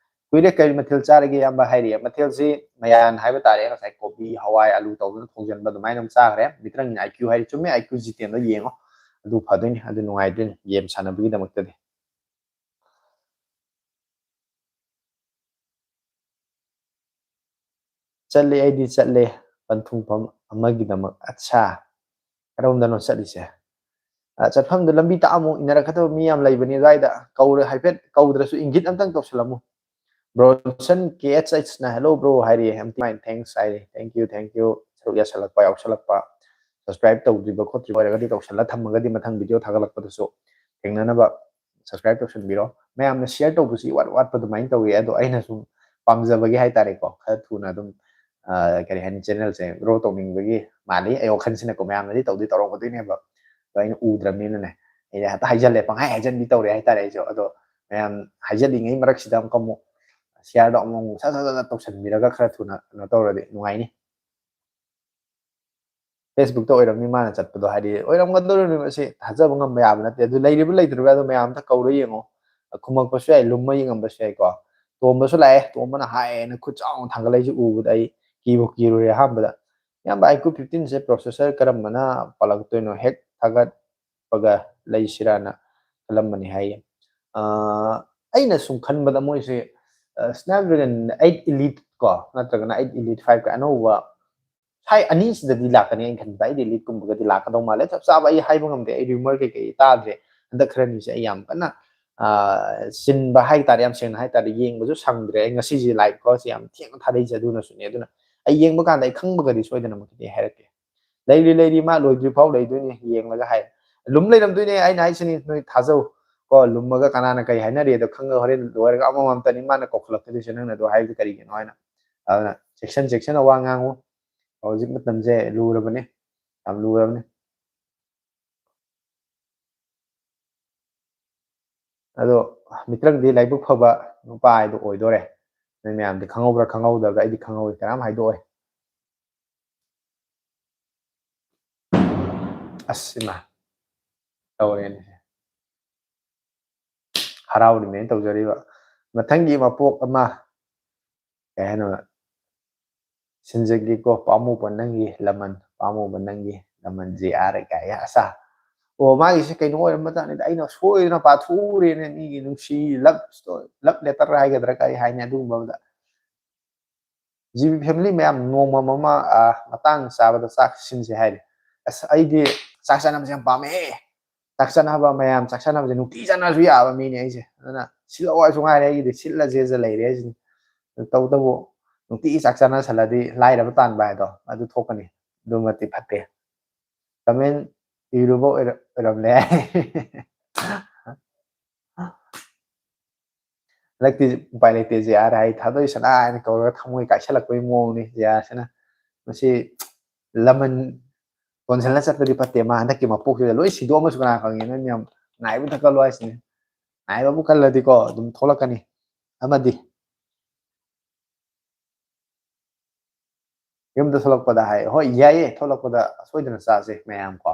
"ꯀꯨꯏꯔꯦ, ꯀꯔꯤ ꯃꯊꯦꯜ ꯆꯥꯔꯒꯦ ꯏꯌꯥꯝꯕ?" ꯍꯥꯏꯔꯤ꯫ ꯃꯊꯦꯜꯁꯤ ꯃꯌꯥꯟ ꯍꯥꯏꯕ ꯇꯥꯔꯦ, ꯉꯁꯥꯏ ꯀꯣꯕꯤ, ꯍꯋꯥꯏ, ꯑꯂꯨ ꯇꯧꯗꯨꯅ ꯊꯣꯡꯖꯤꯟꯕ ꯑꯗꯨꯃꯥꯏꯅ ꯑꯗꯨꯝ ꯆꯥꯈ꯭ꯔꯦ꯫ ꯃꯤꯇ꯭ꯔꯪꯒꯤꯅ iQOO ꯍꯥꯏꯔꯤ, ꯆꯨꯝꯃꯦ, iQOO G ten ꯗꯣ ꯌꯦꯡꯉꯣ, ꯑꯗꯨ ꯐꯗꯣꯏꯅꯤ, ꯑꯗꯨ ꯅꯨꯡꯉꯥꯏꯗꯣꯏꯅꯤ game ꯁꯥꯟꯅꯕꯒꯤꯗꯃꯛꯇꯗꯤ꯫ ꯆꯠꯂꯦ, ꯑꯩꯗꯤ ꯆꯠꯂꯦ, ꯄꯟꯊꯨꯡꯐꯝ ꯑꯃꯒꯤꯗꯃꯛ꯫ ꯑꯠꯁꯥ, ꯀꯔꯣꯝꯗꯅꯣ ꯆꯠꯂꯤꯁꯦ? ꯑ, ꯆꯠꯐꯝꯗꯨ ꯂꯝꯕꯤ ꯇꯥꯛꯑꯝꯃꯨ, ꯏꯟꯅꯔꯛꯀꯗꯕ ꯃꯤ ꯌꯥꯝ ꯂꯩꯕꯅꯤ ꯑꯗꯨꯋꯥꯏꯗ꯫ ꯀꯧꯔꯦ, ꯍꯥꯏꯐꯦꯠ ꯀꯧꯗ꯭ꯔꯁꯨ ꯏꯪꯒꯤꯠ ꯑꯝꯇꯪ ꯇꯧꯁꯜꯂꯝꯃꯨ꯫ Bro Wilson K H H ꯅ "Hello bro" ꯍꯥꯏꯔꯤ, "I'm fine, thanks" ꯍꯥꯏꯔꯤ꯫ Thank you, thank you꯫ ꯁꯔꯨꯛ ꯌꯥꯁꯜꯂꯛꯄ, ꯌꯥꯎꯁꯜꯂꯛꯄ, subscribe ꯇꯧꯗ꯭ꯔꯤꯕ ꯈꯣꯠꯇ꯭ꯔꯤꯕ ꯑꯣꯏꯔꯒꯗꯤ ꯇꯧꯁꯜꯂ ꯊꯝꯃꯒꯗꯤ ꯃꯊꯪ video ꯊꯥꯒꯠꯂꯛꯄꯗꯁꯨ ꯊꯦꯡꯅꯅꯕ subscribe ꯇꯧꯁꯟꯕꯤꯔꯣ꯫ ꯃꯌꯥꯝꯅ share ꯇꯧꯕꯁꯤ ꯏꯋꯥꯠ ꯋꯥꯠꯄ ꯑꯗꯨꯃꯥꯏꯅ ꯇꯧꯋꯤ꯫ ꯑꯗꯣ ꯑꯩꯅ ꯁꯨꯝ ꯄꯥꯝꯖꯕꯒꯤ ꯍꯥꯏꯇꯥꯔꯦꯀꯣ, ꯈꯔ ꯊꯨꯅ ꯑꯗꯨꯝ, ꯑ, ꯀꯔꯤ ꯍꯥꯏꯅꯤ, channel ꯁꯦ grow ꯇꯧꯅꯤꯡꯕꯒꯤ ꯃꯥꯜꯂꯤ꯫ ꯑꯩ ꯋꯥꯈꯜꯁꯤꯅꯀꯣ, ꯃꯌꯥꯝꯅꯗꯤ ꯇꯧꯗꯤ ꯇꯧꯔꯝꯒꯗꯣꯏꯅꯦꯕ, ꯑꯗꯣ ꯑꯩꯅ ꯎꯗ꯭ꯔꯕꯅꯤꯅꯅꯦ, ꯑꯩꯅ ꯍꯦꯛꯇ ꯍꯥꯏꯖꯜꯂꯦ, ꯄꯪꯍꯥꯏ ꯍꯥꯏꯖꯟꯕꯤ ꯇꯧꯔꯦ ꯍꯥꯏꯇꯥꯔꯦ꯫ ꯑꯩꯁꯨ ꯑꯗꯣ ꯃꯌꯥꯝ ꯍꯥꯏꯖꯜꯂꯤꯉꯩ ꯃꯔꯛꯁꯤꯗ ꯑꯃꯨꯛꯀ ꯑꯃꯨꯛ share ꯗꯣ ꯑꯃꯨꯛ ꯑꯃꯨꯛ ꯁꯠ ꯁꯠ ꯁꯠ ꯁꯠ ꯇꯧꯁꯟꯕꯤꯔꯒ ꯈꯔ ꯊꯨꯅ ꯀꯩꯅꯣ ꯇꯧꯔꯗꯤ ꯅꯨꯡꯉꯥꯏꯅꯤ꯫ ꯐꯦꯁꯕꯨꯛꯇ ꯑꯣꯏꯔꯝꯅꯤ ꯃꯥꯅ ꯆꯠꯄꯗꯣ, ꯍꯥꯏꯗꯤ ꯑꯣꯏꯔꯝꯒꯗꯧꯔꯤꯕꯅꯤ, ꯃꯁꯤ ꯊꯥꯖꯕ ꯉꯝꯕ ꯌꯥꯕ ꯅꯠꯇꯦ꯫ ꯑꯗꯨ ꯂꯩꯔꯤꯕ ꯂꯩꯇ꯭ꯔꯤꯕ ꯑꯗꯨ ꯃꯌꯥꯝ ꯑꯝꯇ ꯀꯧꯔ ꯌꯦꯡꯉꯣ꯫ ꯈꯨꯝꯃꯛꯄꯁꯨ ꯌꯥꯏ, ꯂꯨꯝꯃ ꯌꯦꯡꯉꯝꯕꯁꯨ ꯌꯥꯏꯀꯣ꯫ ꯇꯣꯝꯕꯁꯨ ꯂꯥꯛꯑꯦ, ꯇꯣꯝꯕꯅ ꯍꯥꯏꯌꯦꯅ ꯈꯨꯠ ꯆꯥꯎꯅ ꯊꯥꯡꯒꯠꯂꯛꯏꯁꯦ ꯎꯕꯗ ꯑꯩ ꯀꯤꯕꯨ ꯀꯤꯔꯨꯔꯦ ꯑꯍꯥꯟꯕꯗ꯫ ꯏꯌꯥꯝꯕ, ꯑꯥꯏ ꯀ꯭ꯌꯨ ꯐꯤꯐꯇꯤꯟꯁꯦ ꯄ꯭ꯔꯣꯁꯦꯁꯔ ꯀꯔꯝꯕꯅ ꯄꯥꯜꯂꯛꯇꯣꯏꯅꯣ? ꯍꯦꯛ ꯊꯥꯒꯠꯄꯒ ꯂꯩꯁꯤꯔꯥꯅ ꯈꯜꯂꯝꯕꯅꯤ ꯍꯥꯏꯌꯦ꯫ ꯑ, ꯑꯩꯅ ꯁꯨꯝ ꯈꯟꯕꯗ ꯃꯣꯏꯁꯦ, ꯑ, Snapdragon eight Elite ꯀꯣ, ꯅꯠꯇ꯭ꯔꯒꯅ eight Elite five ꯀ ꯑꯅꯧꯕ ꯁꯥꯏ ꯑꯅꯤꯁꯤꯗꯗꯤ ꯂꯥꯛꯀꯅꯤ ꯑꯩꯅ ꯈꯟꯕꯗ꯫ Eight Elite ꯀꯨꯝꯕꯒꯗꯤ ꯂꯥꯛꯀꯗꯧ ꯃꯥꯜꯂꯦ꯫ ꯆꯞ ꯆꯥꯕ ꯑꯩ ꯍꯥꯏꯕ ꯉꯝꯗꯦ, ꯑꯩ rumor ꯀꯩꯀꯩ ꯇꯥꯗ꯭ꯔꯦ꯫ ꯍꯟꯗꯛ ꯈꯔꯅꯤꯁꯦ ꯑꯩ ꯌꯥꯝ ꯀꯟꯅ, ꯑ, ꯆꯤꯟꯕ ꯍꯥꯏꯇꯥꯔꯦ, ꯌꯥꯝ ꯁꯦꯡꯅ ꯍꯥꯏꯇꯥꯔꯦ, ꯌꯦꯡꯕꯁꯨ ꯁꯪꯗ꯭ꯔꯦ꯫ ꯑꯩ ꯉꯁꯤꯁꯦ live ꯀꯣ ꯁꯤ ꯌꯥꯝ ꯊꯦꯡꯅ ꯊꯥꯗꯩꯁꯦ ꯑꯗꯨꯅꯁꯨꯅꯦ꯫ ꯑꯗꯨꯅ ꯑꯩ ꯌꯦꯡꯕ ꯀꯥꯟꯗ ꯑꯩ ꯈꯪꯕꯒꯗꯤ ꯁꯣꯏꯗꯅꯃꯛꯀꯤꯗꯤ ꯍꯥꯏꯔꯛꯀꯦ꯫ ꯂꯩꯔꯤ, ꯂꯩꯔꯤ, ꯃꯥ ꯂꯣꯏꯗ꯭ꯔꯤ ꯐꯥꯎ ꯂꯩꯗꯣꯏꯅꯦ, ꯌꯦꯡꯂꯒ ꯍꯥꯏ꯫ ꯂꯨꯝ ꯂꯩꯔꯝꯗꯣꯏꯅꯦ, ꯑꯩꯅ ꯍꯥꯏꯁꯤꯅꯤ, ꯅꯣꯏ ꯊꯥꯖꯧ꯫ ꯀꯣ, ꯂꯨꯝꯃꯒ ꯀꯅꯥꯅ ꯀꯩ ꯍꯥꯏꯅꯔꯤ ꯑꯗꯣ ꯈꯪꯉꯒ ꯍꯣꯔꯦꯟ ꯂꯣꯏꯔꯒ ꯑꯃꯃꯝꯇꯅꯤ ꯃꯥꯅ ꯀꯧꯈꯠꯂꯛꯀꯗꯣꯏꯁꯦ, ꯅꯪꯅ ꯑꯗꯨ ꯍꯥꯏꯕꯗꯤ ꯀꯔꯤꯒꯤꯅꯣ ꯍꯥꯏꯅ꯫ ꯑꯗꯨꯅ ꯆꯦꯛꯁꯟ ꯆꯦꯛꯁꯟꯅ ꯋꯥ ꯉꯥꯡꯉꯨ꯫ ꯍꯧꯖꯤꯛ ꯃꯇꯝꯁꯦ ꯂꯨꯔꯕꯅꯤ, ꯌꯥꯝ ꯂꯨꯔꯕꯅꯤ꯫ ꯑꯗꯣ ꯃꯤꯇ꯭ꯔꯪꯗꯤ ꯂꯥꯏꯕꯛ ꯐꯕ ꯅꯨꯄꯥ ꯍꯥꯏꯗꯣ ꯑꯣꯏꯗꯣꯔꯦ꯫ ꯅꯣꯏ ꯃꯌꯥꯝꯗꯤ ꯈꯪꯍꯧꯕ꯭ꯔꯥ ꯈꯪꯍꯧꯗꯕ꯭ꯔꯥ, ꯑꯩꯗꯤ ꯈꯪꯍꯧꯋꯤ, ꯀꯅꯥꯝ ꯍꯥꯏꯗꯣꯛꯑꯣꯏ꯫ ꯑꯁ, ꯏꯃꯥ, ꯇꯧꯔꯦꯅꯦ꯫ ꯍꯔꯥꯎꯔꯤꯅꯦꯅ ꯇꯧꯖꯔꯤꯕ꯫ ꯃꯊꯪꯒꯤ ꯃꯄꯣꯛ ꯑꯃ, ꯀꯩ ꯍꯥꯏꯅꯣ, ꯁꯤꯟꯖꯒꯦꯀꯣ, ꯄꯥꯝꯃꯨꯕ ꯅꯪꯒꯤ ꯂꯃꯟ, ꯄꯥꯝꯃꯨꯕ ꯅꯪꯒꯤ ꯂꯃꯟ, ꯖꯦ ꯑꯥꯔ ꯀꯥꯏ, ꯑꯁꯥ꯫ ꯑꯣ, ꯃꯥꯒꯤꯁꯦ ꯀꯩꯅꯣ ꯑꯣꯏꯔꯝꯕ ꯖꯥꯠꯅꯤꯗ, ꯑꯩꯅ ꯁꯣꯏꯗꯅ ꯄꯥꯊꯣꯛꯎꯔꯦꯅꯦ, ꯃꯤꯒꯤ ꯅꯨꯡꯁꯤ love story, love letter ꯍꯥꯏꯒꯗ꯭ꯔꯥ ꯀꯔꯤ ꯍꯥꯏꯅꯤ, ꯑꯗꯨꯒꯨꯝꯕ ꯑꯃꯗ꯫ ꯖꯤ ꯕꯤ family ꯃꯌꯥꯝ, ꯅꯣꯡꯃ ꯑꯃ, ꯑ, ꯃꯇꯥꯡ ꯆꯥꯕꯗ ꯆꯥꯛ ꯁꯤꯟꯁꯦ ꯍꯥꯏꯔꯤ꯫ ꯑꯁ, ꯑꯩꯗꯤ ꯆꯥꯛ ꯆꯥꯅꯕꯁꯦ ꯌꯥꯝ ꯄꯥꯝꯃꯦ꯫ ꯆꯥꯛ ꯆꯥꯅꯕ, ꯃꯌꯥꯝ ꯆꯥꯛ ꯆꯥꯅꯕꯁꯦ ꯅꯨꯡꯇꯤ ꯆꯥꯅꯔꯁꯨ ꯌꯥꯕ ꯃꯤꯅꯦ ꯑꯩꯁꯦ꯫ ꯑꯗꯨꯅ ꯁꯤꯜꯂꯛꯑꯣ ꯍꯥꯏꯁꯨ ꯉꯥꯏꯔꯦ, ꯑꯩꯒꯤꯗꯤ ꯁꯤꯜꯂꯁꯦꯁꯦ ꯂꯩꯔꯦ ꯍꯥꯏꯁꯤꯅꯤ꯫ ꯇꯧꯕꯇꯕꯨ ꯅꯨꯡꯇꯤꯒꯤ ꯆꯥꯛ ꯆꯥꯅꯁꯜꯂꯗꯤ ꯂꯥꯏꯔꯕ ꯇꯥꯟꯕ ꯍꯥꯏꯗꯣ ꯑꯗꯨ ꯊꯣꯛꯀꯅꯤ꯫ ꯑꯗꯨꯃꯛꯇꯤ ꯐꯠꯇꯦ꯫ Comment ꯏꯔꯨꯕ ꯑꯣꯏꯔ-, ꯑꯣꯏꯔꯝꯂꯦ꯫ ꯍꯟꯗꯛꯇꯤ ꯎꯄꯥꯏ ꯂꯩꯇꯦ, ꯖꯦ ꯑꯥꯔ ꯍꯥꯏ ꯊꯥꯗꯣꯏ ꯁꯅꯥ ꯍꯥꯏꯅ ꯀꯧꯔꯒ ꯊꯃꯣꯏ ꯀꯥꯏꯁꯜꯂꯛꯄꯒꯤ ꯃꯑꯣꯡꯅꯤ ꯖꯦ ꯑꯥꯔꯁꯤꯅ꯫ ꯃꯁꯤ ꯂꯃꯟ ꯇꯣꯟꯁꯤꯜꯂ ꯆꯠꯄꯗꯤ ꯐꯠꯇꯦ, ꯃꯥ ꯍꯟꯗꯛꯀꯤ ꯃꯄꯣꯛꯁꯤꯗ ꯂꯣꯏ ꯁꯤꯗꯣꯛꯑꯝꯃꯁꯨ ꯀꯅꯥ ꯈꯪꯉꯤ, ꯅꯣꯏ ꯃꯌꯥꯝ ꯉꯥꯏꯕ ꯊꯛꯀꯠꯂꯣ ꯍꯥꯏꯁꯤꯅꯤ꯫ ꯉꯥꯏꯕꯕꯨ ꯀꯜꯂꯗꯤꯀꯣ ꯑꯗꯨꯝ ꯊꯣꯛꯂꯛꯀꯅꯤ꯫ ꯑꯃꯗꯤ ꯌꯨꯝꯗ ꯊꯣꯛꯂꯛꯄꯗ ꯍꯥꯏ, "ꯍꯣꯏ, ꯌꯥꯏꯌꯦ, ꯊꯣꯛꯂꯛꯄꯗ ꯁꯣꯏꯗꯅ ꯆꯥꯁꯦ ꯃꯌꯥꯝ ꯀꯣ꯫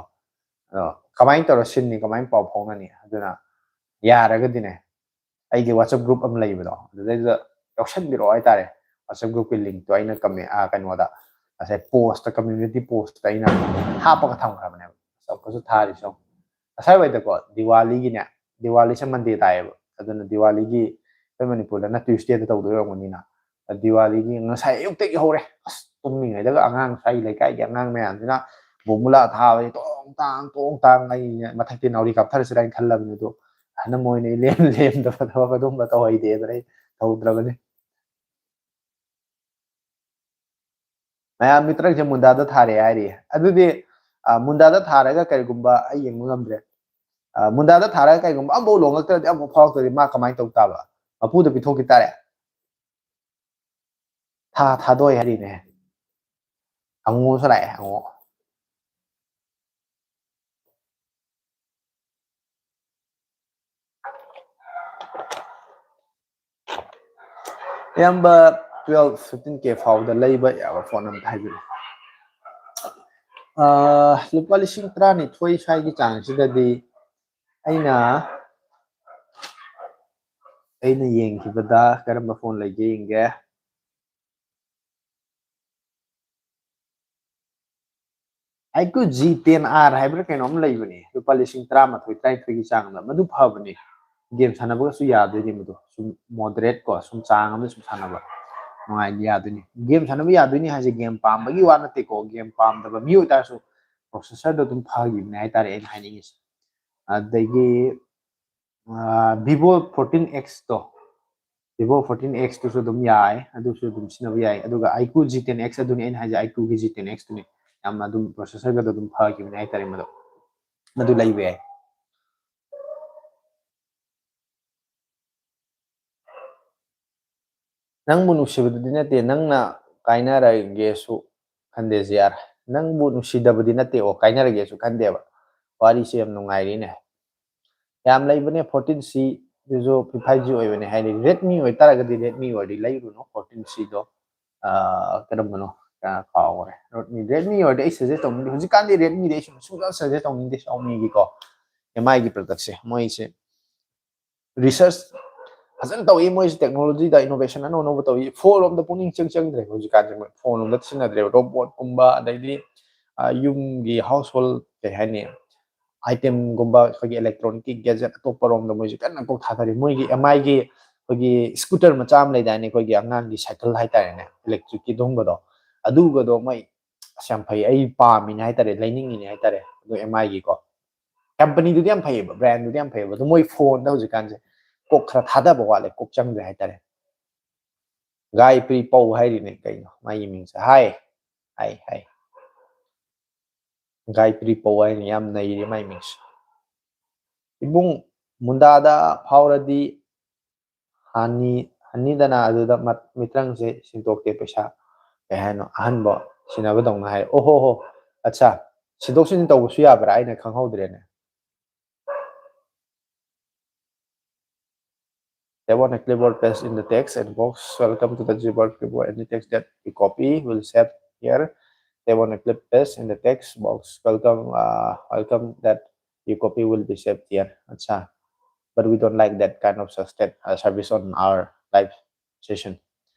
ꯑꯗꯣ ꯀꯃꯥꯏꯅ ꯇꯧꯔ ꯁꯤꯟꯅꯤ, ꯀꯃꯥꯏꯅ ꯄꯥꯎ ꯐꯥꯎꯅꯅꯤ?" ꯑꯗꯨꯅ ꯌꯥꯔꯒꯗꯤꯅꯦ, ꯑꯩꯒꯤ WhatsApp group ꯑꯃ ꯂꯩꯕꯗꯣ, ꯑꯗꯨꯗꯩꯗꯨꯗ ꯌꯥꯎꯁꯟꯕꯤꯔꯛꯑꯣ ꯍꯥꯏꯇꯥꯔꯦ꯫ WhatsApp group ꯀꯤ link ꯇꯣ ꯑꯩꯅ ꯀꯃꯦ-, ꯑ, ꯀꯩꯅꯣꯗ, ꯉꯁꯥꯏ post ꯇ, community post ꯇ ꯑꯩꯅ ꯍꯥꯞꯄꯒ ꯊꯝꯈ꯭ꯔꯕꯅꯦꯕ꯫ ꯆꯥꯎꯈꯠꯁꯨ ꯊꯥꯔꯤꯁꯦ ꯌꯦꯡꯉꯣ꯫ ꯉꯁꯥꯏ ꯋꯥꯏꯗꯀꯣ, ꯗꯤꯋꯥꯂꯤꯒꯤꯅꯦ, ꯗꯤꯋꯥꯂꯤꯁꯦ Monday ꯇꯥꯏꯌꯦꯕ꯫ ꯑꯗꯨꯅ ꯗꯤꯋꯥꯂꯤꯒꯤ, ꯑꯩꯈꯣꯏ ꯃꯅꯤꯄꯨꯔꯗꯅ Tuesday ꯗ ꯇꯧꯗꯣꯏ ꯑꯣꯏꯔꯝꯒꯅꯤꯅ꯫ ꯗꯤꯋꯥꯂꯤꯒꯤ ꯉꯁꯥꯏ ꯑꯌꯨꯛꯇꯒꯤ ꯍꯧꯔꯦ꯫ ꯑꯁ, ꯇꯨꯝꯃꯤꯉꯩꯗꯒ ꯑꯉꯥꯡ, ꯉꯁꯥꯏ ꯂꯩꯀꯥꯏꯒꯤ ꯑꯉꯥꯡ ꯃꯌꯥꯝꯁꯤꯅ ꯕꯣꯝꯕꯨꯂꯥ ꯊꯥꯕꯁꯦ ꯇꯣꯡ ꯇꯥꯡ, ꯇꯣꯡ ꯇꯥꯡ, ꯑꯩ ꯃꯊꯛꯇꯩ ꯅꯥꯎꯔꯤ ꯀꯥꯞꯊꯔꯁꯤꯔꯥ ꯍꯥꯏꯅ ꯈꯜꯂꯕꯅꯤ꯫ ꯑꯗꯣ ꯍꯟꯗꯛ ꯃꯣꯏꯅ ꯏꯂꯦꯝ ꯂꯦꯝꯗꯕ ꯊꯕꯛ ꯑꯗꯨꯝꯕ ꯇꯧꯍꯩꯗꯦꯗꯅ ꯑꯩ ꯇꯧꯗ꯭ꯔꯕꯅꯤ꯫ ꯃꯌꯥꯝ ꯃꯤꯇ꯭ꯔꯪꯁꯦ ꯃꯨꯟꯗꯥꯗ ꯊꯥꯔꯦ ꯍꯥꯏꯔꯤ꯫ ꯑꯗꯨꯗꯤ, ꯑ, ꯃꯨꯟꯗꯥꯗ ꯊꯥꯔꯒ ꯀꯔꯤꯒꯨꯝꯕ ꯑꯩ ꯌꯦꯡꯕ ꯉꯝꯗ꯭ꯔꯦ꯫ ꯑ, ꯃꯨꯟꯗꯥꯗ ꯊꯥꯔꯒ ꯀꯔꯤꯒꯨꯝꯕ ꯑꯃꯐꯥꯎ ꯂꯣꯡꯉꯛꯇ꯭ꯔꯗꯤ, ꯑꯃꯐꯥꯎ ꯐꯥꯎꯔꯛꯇ꯭ꯔꯗꯤ ꯃꯥ ꯀꯃꯥꯏꯅ ꯇꯧ ꯇꯥꯕ? ꯃꯄꯨꯗ ꯄꯤꯊꯣꯛꯈꯤ ꯇꯥꯔꯦ꯫ ꯊꯥ ꯊꯥꯗꯣꯛꯑꯦ ꯍꯥꯏꯔꯤꯅꯦ꯫ ꯑꯉꯨꯁꯨ ꯂꯥꯛꯑꯦ, ꯑꯉꯨ꯫ ꯑꯌꯥꯝꯕ twelve, fifteen K ꯐꯥꯎꯕꯗ ꯂꯩꯕ ꯌꯥꯕ ꯐꯣꯟ ꯑꯝꯇ ꯍꯥꯏꯕꯤꯔꯛꯑꯣ꯫ ꯑꯥ, ꯂꯨꯄꯥ ꯂꯤꯁꯤꯡ ꯇꯔꯥꯅꯤꯊꯣꯏ ꯁ꯭ꯋꯥꯏꯒꯤ ꯆꯥꯡꯁꯤꯗꯗꯤ ꯑꯩꯅ, ꯑꯩꯅ ꯌꯦꯡꯈꯤꯕꯗ ꯀꯔꯝꯕ ꯐꯣꯟ ꯂꯩꯒꯦ ꯌꯦꯡꯒꯦ꯫ iQOO G ten R ꯍꯥꯏꯕ꯭ꯔꯥ ꯀꯩꯅꯣꯝ ꯂꯩꯕꯅꯦ, ꯂꯨꯄꯥ ꯂꯤꯁꯤꯡ ꯇꯔꯥꯃꯥꯊꯣꯏ, ꯇꯔꯥꯅꯤꯊꯣꯏꯒꯤ ꯆꯥꯡꯗ꯫ ꯃꯗꯨ ꯐꯕꯅꯦ, game ꯁꯥꯟꯅꯕꯒꯁꯨ ꯌꯥꯗꯣꯏꯅꯦ꯫ ꯃꯗꯨ ꯁꯨꯝ moderate ꯀꯣ, ꯁꯨꯝ ꯆꯥꯡ ꯑꯃꯗ ꯁꯨꯝ ꯁꯥꯟꯅꯕ ꯅꯨꯡꯉꯥꯏ, ꯌꯥꯗꯣꯏꯅꯤ꯫ Game ꯁꯥꯟꯅꯕ ꯌꯥꯗꯣꯏꯅꯤ ꯍꯥꯏꯁꯦ game ꯄꯥꯝꯕꯒꯤ ꯋꯥ ꯅꯠꯇꯦꯀꯣ, game ꯄꯥꯝꯗꯕ ꯃꯤ ꯑꯣꯏꯇꯥꯔꯁꯨ processor ꯗꯣ ꯑꯗꯨꯝ ꯐꯈꯤꯕꯅꯦ ꯍꯥꯏꯇꯥꯔꯦ ꯑꯩꯅ ꯍꯥꯏꯅꯤꯡꯉꯤꯁꯦ꯫ ꯑꯗꯒꯤ ꯑꯥ, Vivo fourteen X ꯇꯣ, Vivo fourteen X ꯇꯨꯁꯨ ꯑꯗꯨꯝ ꯌꯥꯏ, ꯑꯗꯨꯁꯨ ꯑꯗꯨꯝ ꯁꯤꯖꯤꯟꯅꯕ ꯌꯥꯏ꯫ ꯑꯗꯨꯒ iQOO G ten X ꯑꯗꯨꯅꯤ ꯑꯩꯅ ꯍꯥꯏꯁꯦ, iQOO ꯒꯤ G ten X ꯇꯨꯅꯤ꯫ ꯌꯥꯝꯅ ꯑꯗꯨꯝ processor ꯒꯗꯣ ꯑꯗꯨꯝ ꯐꯈꯤꯕꯅꯦ ꯍꯥꯏꯇꯥꯔꯦ ꯃꯗꯣ꯫ ꯃꯗꯨ ꯂꯩꯕ ꯌꯥꯏ꯫ ꯅꯪꯕꯨ ꯅꯨꯡꯁꯤꯕꯗꯨꯗꯤ ꯅꯠꯇꯦ, ꯅꯪꯅ ꯀꯥꯏꯅꯔꯒꯦꯁꯨ ꯈꯟꯗꯦ, ꯖꯤ ꯑꯥꯔ꯫ ꯅꯪꯕꯨ ꯅꯨꯡꯁꯤꯗꯕꯗꯤ ꯅꯠꯇꯦ, ꯑꯣ, ꯀꯥꯏꯅꯔꯒꯦꯁꯨ ꯈꯟꯗꯦꯕ꯫ ꯋꯥꯔꯤꯁꯦ ꯌꯥꯝ ꯅꯨꯡꯉꯥꯏꯔꯤꯅꯦ꯫ ꯌꯥꯝ ꯂꯩꯕꯅꯦ, fourteen C ꯗꯨꯁꯨ five G ꯑꯣꯏꯕꯅꯦ ꯍꯥꯏꯗꯤ, Redmi ꯑꯣꯏꯇꯥꯔꯒꯗꯤ, Redmi ꯑꯣꯏꯔꯗꯤ ꯂꯩꯔꯨꯅꯨ, fourteen C ꯗꯣ꯫ ꯑꯥ, ꯀꯔꯝꯕꯅꯣ? ꯀꯥꯎꯈ꯭ꯔꯦ꯫ ꯔꯦꯗꯃꯤ ꯔꯦꯗꯃꯤ ꯑꯣꯏꯔꯗꯤ ꯑꯩ ꯁꯖꯦꯁ ꯇꯧꯅꯤꯡꯗꯦ꯫ ꯍꯧꯖꯤꯛꯀꯥꯟꯗꯤ ꯔꯦꯗꯃꯤꯗꯤ ꯑꯩ ꯁꯨꯝ ꯁꯨꯡꯆꯠ ꯁꯖꯦꯁ ꯇꯧꯅꯤꯡꯗꯦ꯫ ꯁꯥꯎꯃꯤꯒꯤꯀꯣ ꯑꯦꯝ ꯑꯥꯏꯒꯤ ꯄ꯭ꯔꯗꯛꯁꯦ ꯃꯣꯏꯁꯦ ꯔꯤꯁꯔꯁ ꯐꯖꯅ ꯇꯧꯏ꯫ ꯃꯣꯏꯁꯦ ꯇꯦꯛꯅꯣꯂꯣꯖꯤꯗ ꯏꯅꯣꯚꯦꯁꯟ ꯑꯅꯧ ꯑꯅꯧꯕ ꯇꯧꯏ꯫ ꯐꯣꯟ ꯂꯣꯝꯗ ꯄꯨꯛꯅꯤꯡ ꯏꯆꯪ ꯆꯪꯗ꯭ꯔꯦꯕ ꯍꯧꯖꯤꯛꯀꯥꯟꯁꯦ꯫ ꯃꯣꯏ ꯐꯣꯟ ꯂꯣꯝꯗ ꯁꯤꯖꯤꯟꯅꯗ꯭ꯔꯦꯕ꯫ ꯔꯣꯕꯣꯠꯀꯨꯝꯕ ꯑꯗꯩꯗꯤ ꯌꯨꯝꯒꯤ ꯍꯥꯎꯁ ꯍꯣꯜ ꯀꯩ ꯍꯥꯏꯅꯤ, ꯑꯥꯏꯇꯦꯝꯒꯨꯝꯕ ꯑꯩꯈꯣꯏꯒꯤ ꯏꯂꯦꯛꯇ꯭ꯔꯣꯅꯤꯛꯀꯤ ꯒꯦꯖꯦꯠ ꯑꯇꯣꯞꯄꯔꯣꯝꯗ ꯃꯣꯏꯁꯦ ꯀꯟꯅ ꯀꯣꯛ ꯊꯥꯗꯔꯤ꯫ ꯃꯣꯏꯒꯤ ꯑꯦꯝ ꯑꯥꯏꯒꯤ ꯑꯩꯈꯣꯏꯒꯤ ꯁ꯭ꯀꯨꯇꯔ ꯃꯆꯥ ꯑꯃ ꯂꯩꯗꯥꯏꯅꯦ, ꯑꯩꯈꯣꯏꯒꯤ ꯑꯉꯥꯡꯒꯤ ꯁꯥꯏꯀꯜ ꯍꯥꯏꯇꯥꯔꯦꯅꯦ, ꯏꯂꯦꯛꯇ꯭ꯔꯤꯛꯀꯤ ꯑꯗꯨꯒꯨꯝꯕꯗꯣ, ꯑꯗꯨꯒꯗꯣ ꯃꯣꯏ ꯑꯁ ꯌꯥꯝ ꯐꯩ, ꯑꯩ ꯄꯥꯝꯃꯤꯅꯦ ꯍꯥꯏꯇꯥꯔꯦ, ꯂꯩꯅꯤꯡꯉꯤꯅꯦ ꯍꯥꯏꯇꯥꯔꯦ꯫ ꯑꯗꯣ ꯑꯦꯝ ꯑꯥꯏꯒꯤꯀꯣ ꯀꯝꯄꯅꯤꯗꯨꯗꯤ ꯌꯥꯝ ꯐꯩꯌꯦꯕ, ꯕ꯭ꯔꯥꯟꯗꯨꯗꯤ ꯌꯥꯝ ꯐꯩꯌꯦꯕ, ꯑꯗꯣ ꯃꯣꯏ ꯐꯣꯟꯗ ꯍꯧꯖꯤꯛꯀꯥꯟꯁꯦ ꯀꯣꯛ ꯈꯔ ꯊꯥꯗꯕ ꯋꯥꯠꯂꯦ, ꯀꯣꯛ ꯆꯪꯗ꯭ꯔꯦ ꯍꯥꯏꯇꯥꯔꯦ꯫ ꯒꯥꯏ ꯄ꯭ꯔꯤ ꯄꯧ ꯍꯥꯏꯔꯤꯅꯦ ꯀꯩꯅꯣ ꯃꯥꯒꯤ ꯃꯤꯡꯁꯦ? ꯍꯥꯏ ꯍꯥꯏ ꯍꯥꯏ ꯒꯥꯏ ꯄ꯭ꯔꯤ ꯄꯧ ꯍꯥꯏꯅ ꯌꯥꯝ ꯅꯩꯔꯦ ꯃꯥꯏ ꯃꯤꯡꯁꯦ꯫ ꯏꯕꯨꯡ, ꯃꯨꯟꯗꯥꯗ ꯐꯥꯎꯔꯗꯤ ꯍꯥꯅꯤ ꯍꯅꯤꯗꯅ ꯑꯗꯨꯗ ꯃꯤꯇ꯭ꯔꯪꯁꯦ ꯁꯤꯟꯗꯣꯛꯇꯦ ꯄꯩꯁꯥ꯫ ꯀꯩ ꯍꯥꯏꯅꯣ, ꯑꯍꯟꯕ ꯁꯤꯟꯅꯕꯗꯧꯅ ꯍꯥꯏ꯫ ꯑꯣꯍꯣ ꯍꯣ, ꯑꯠꯆꯥ, ꯁꯤꯟꯗꯣꯛ ꯁꯤꯟꯖꯤꯟ ꯇꯧꯕꯁꯨ ꯌꯥꯕ꯭ꯔꯥ? ꯑꯩꯅ ꯈꯪꯍꯧꯗ꯭ꯔꯦꯅꯦ꯫ Tap on a clipboard, paste in the text and box. Welcome to the Gboard clipboard. Any text that you copy will save here. Tap on a clip, paste in the text box. Welcome, uh, welcome that you copy will be saved here. Acha. But we don't like that kind of sustain, uh, service on our live session.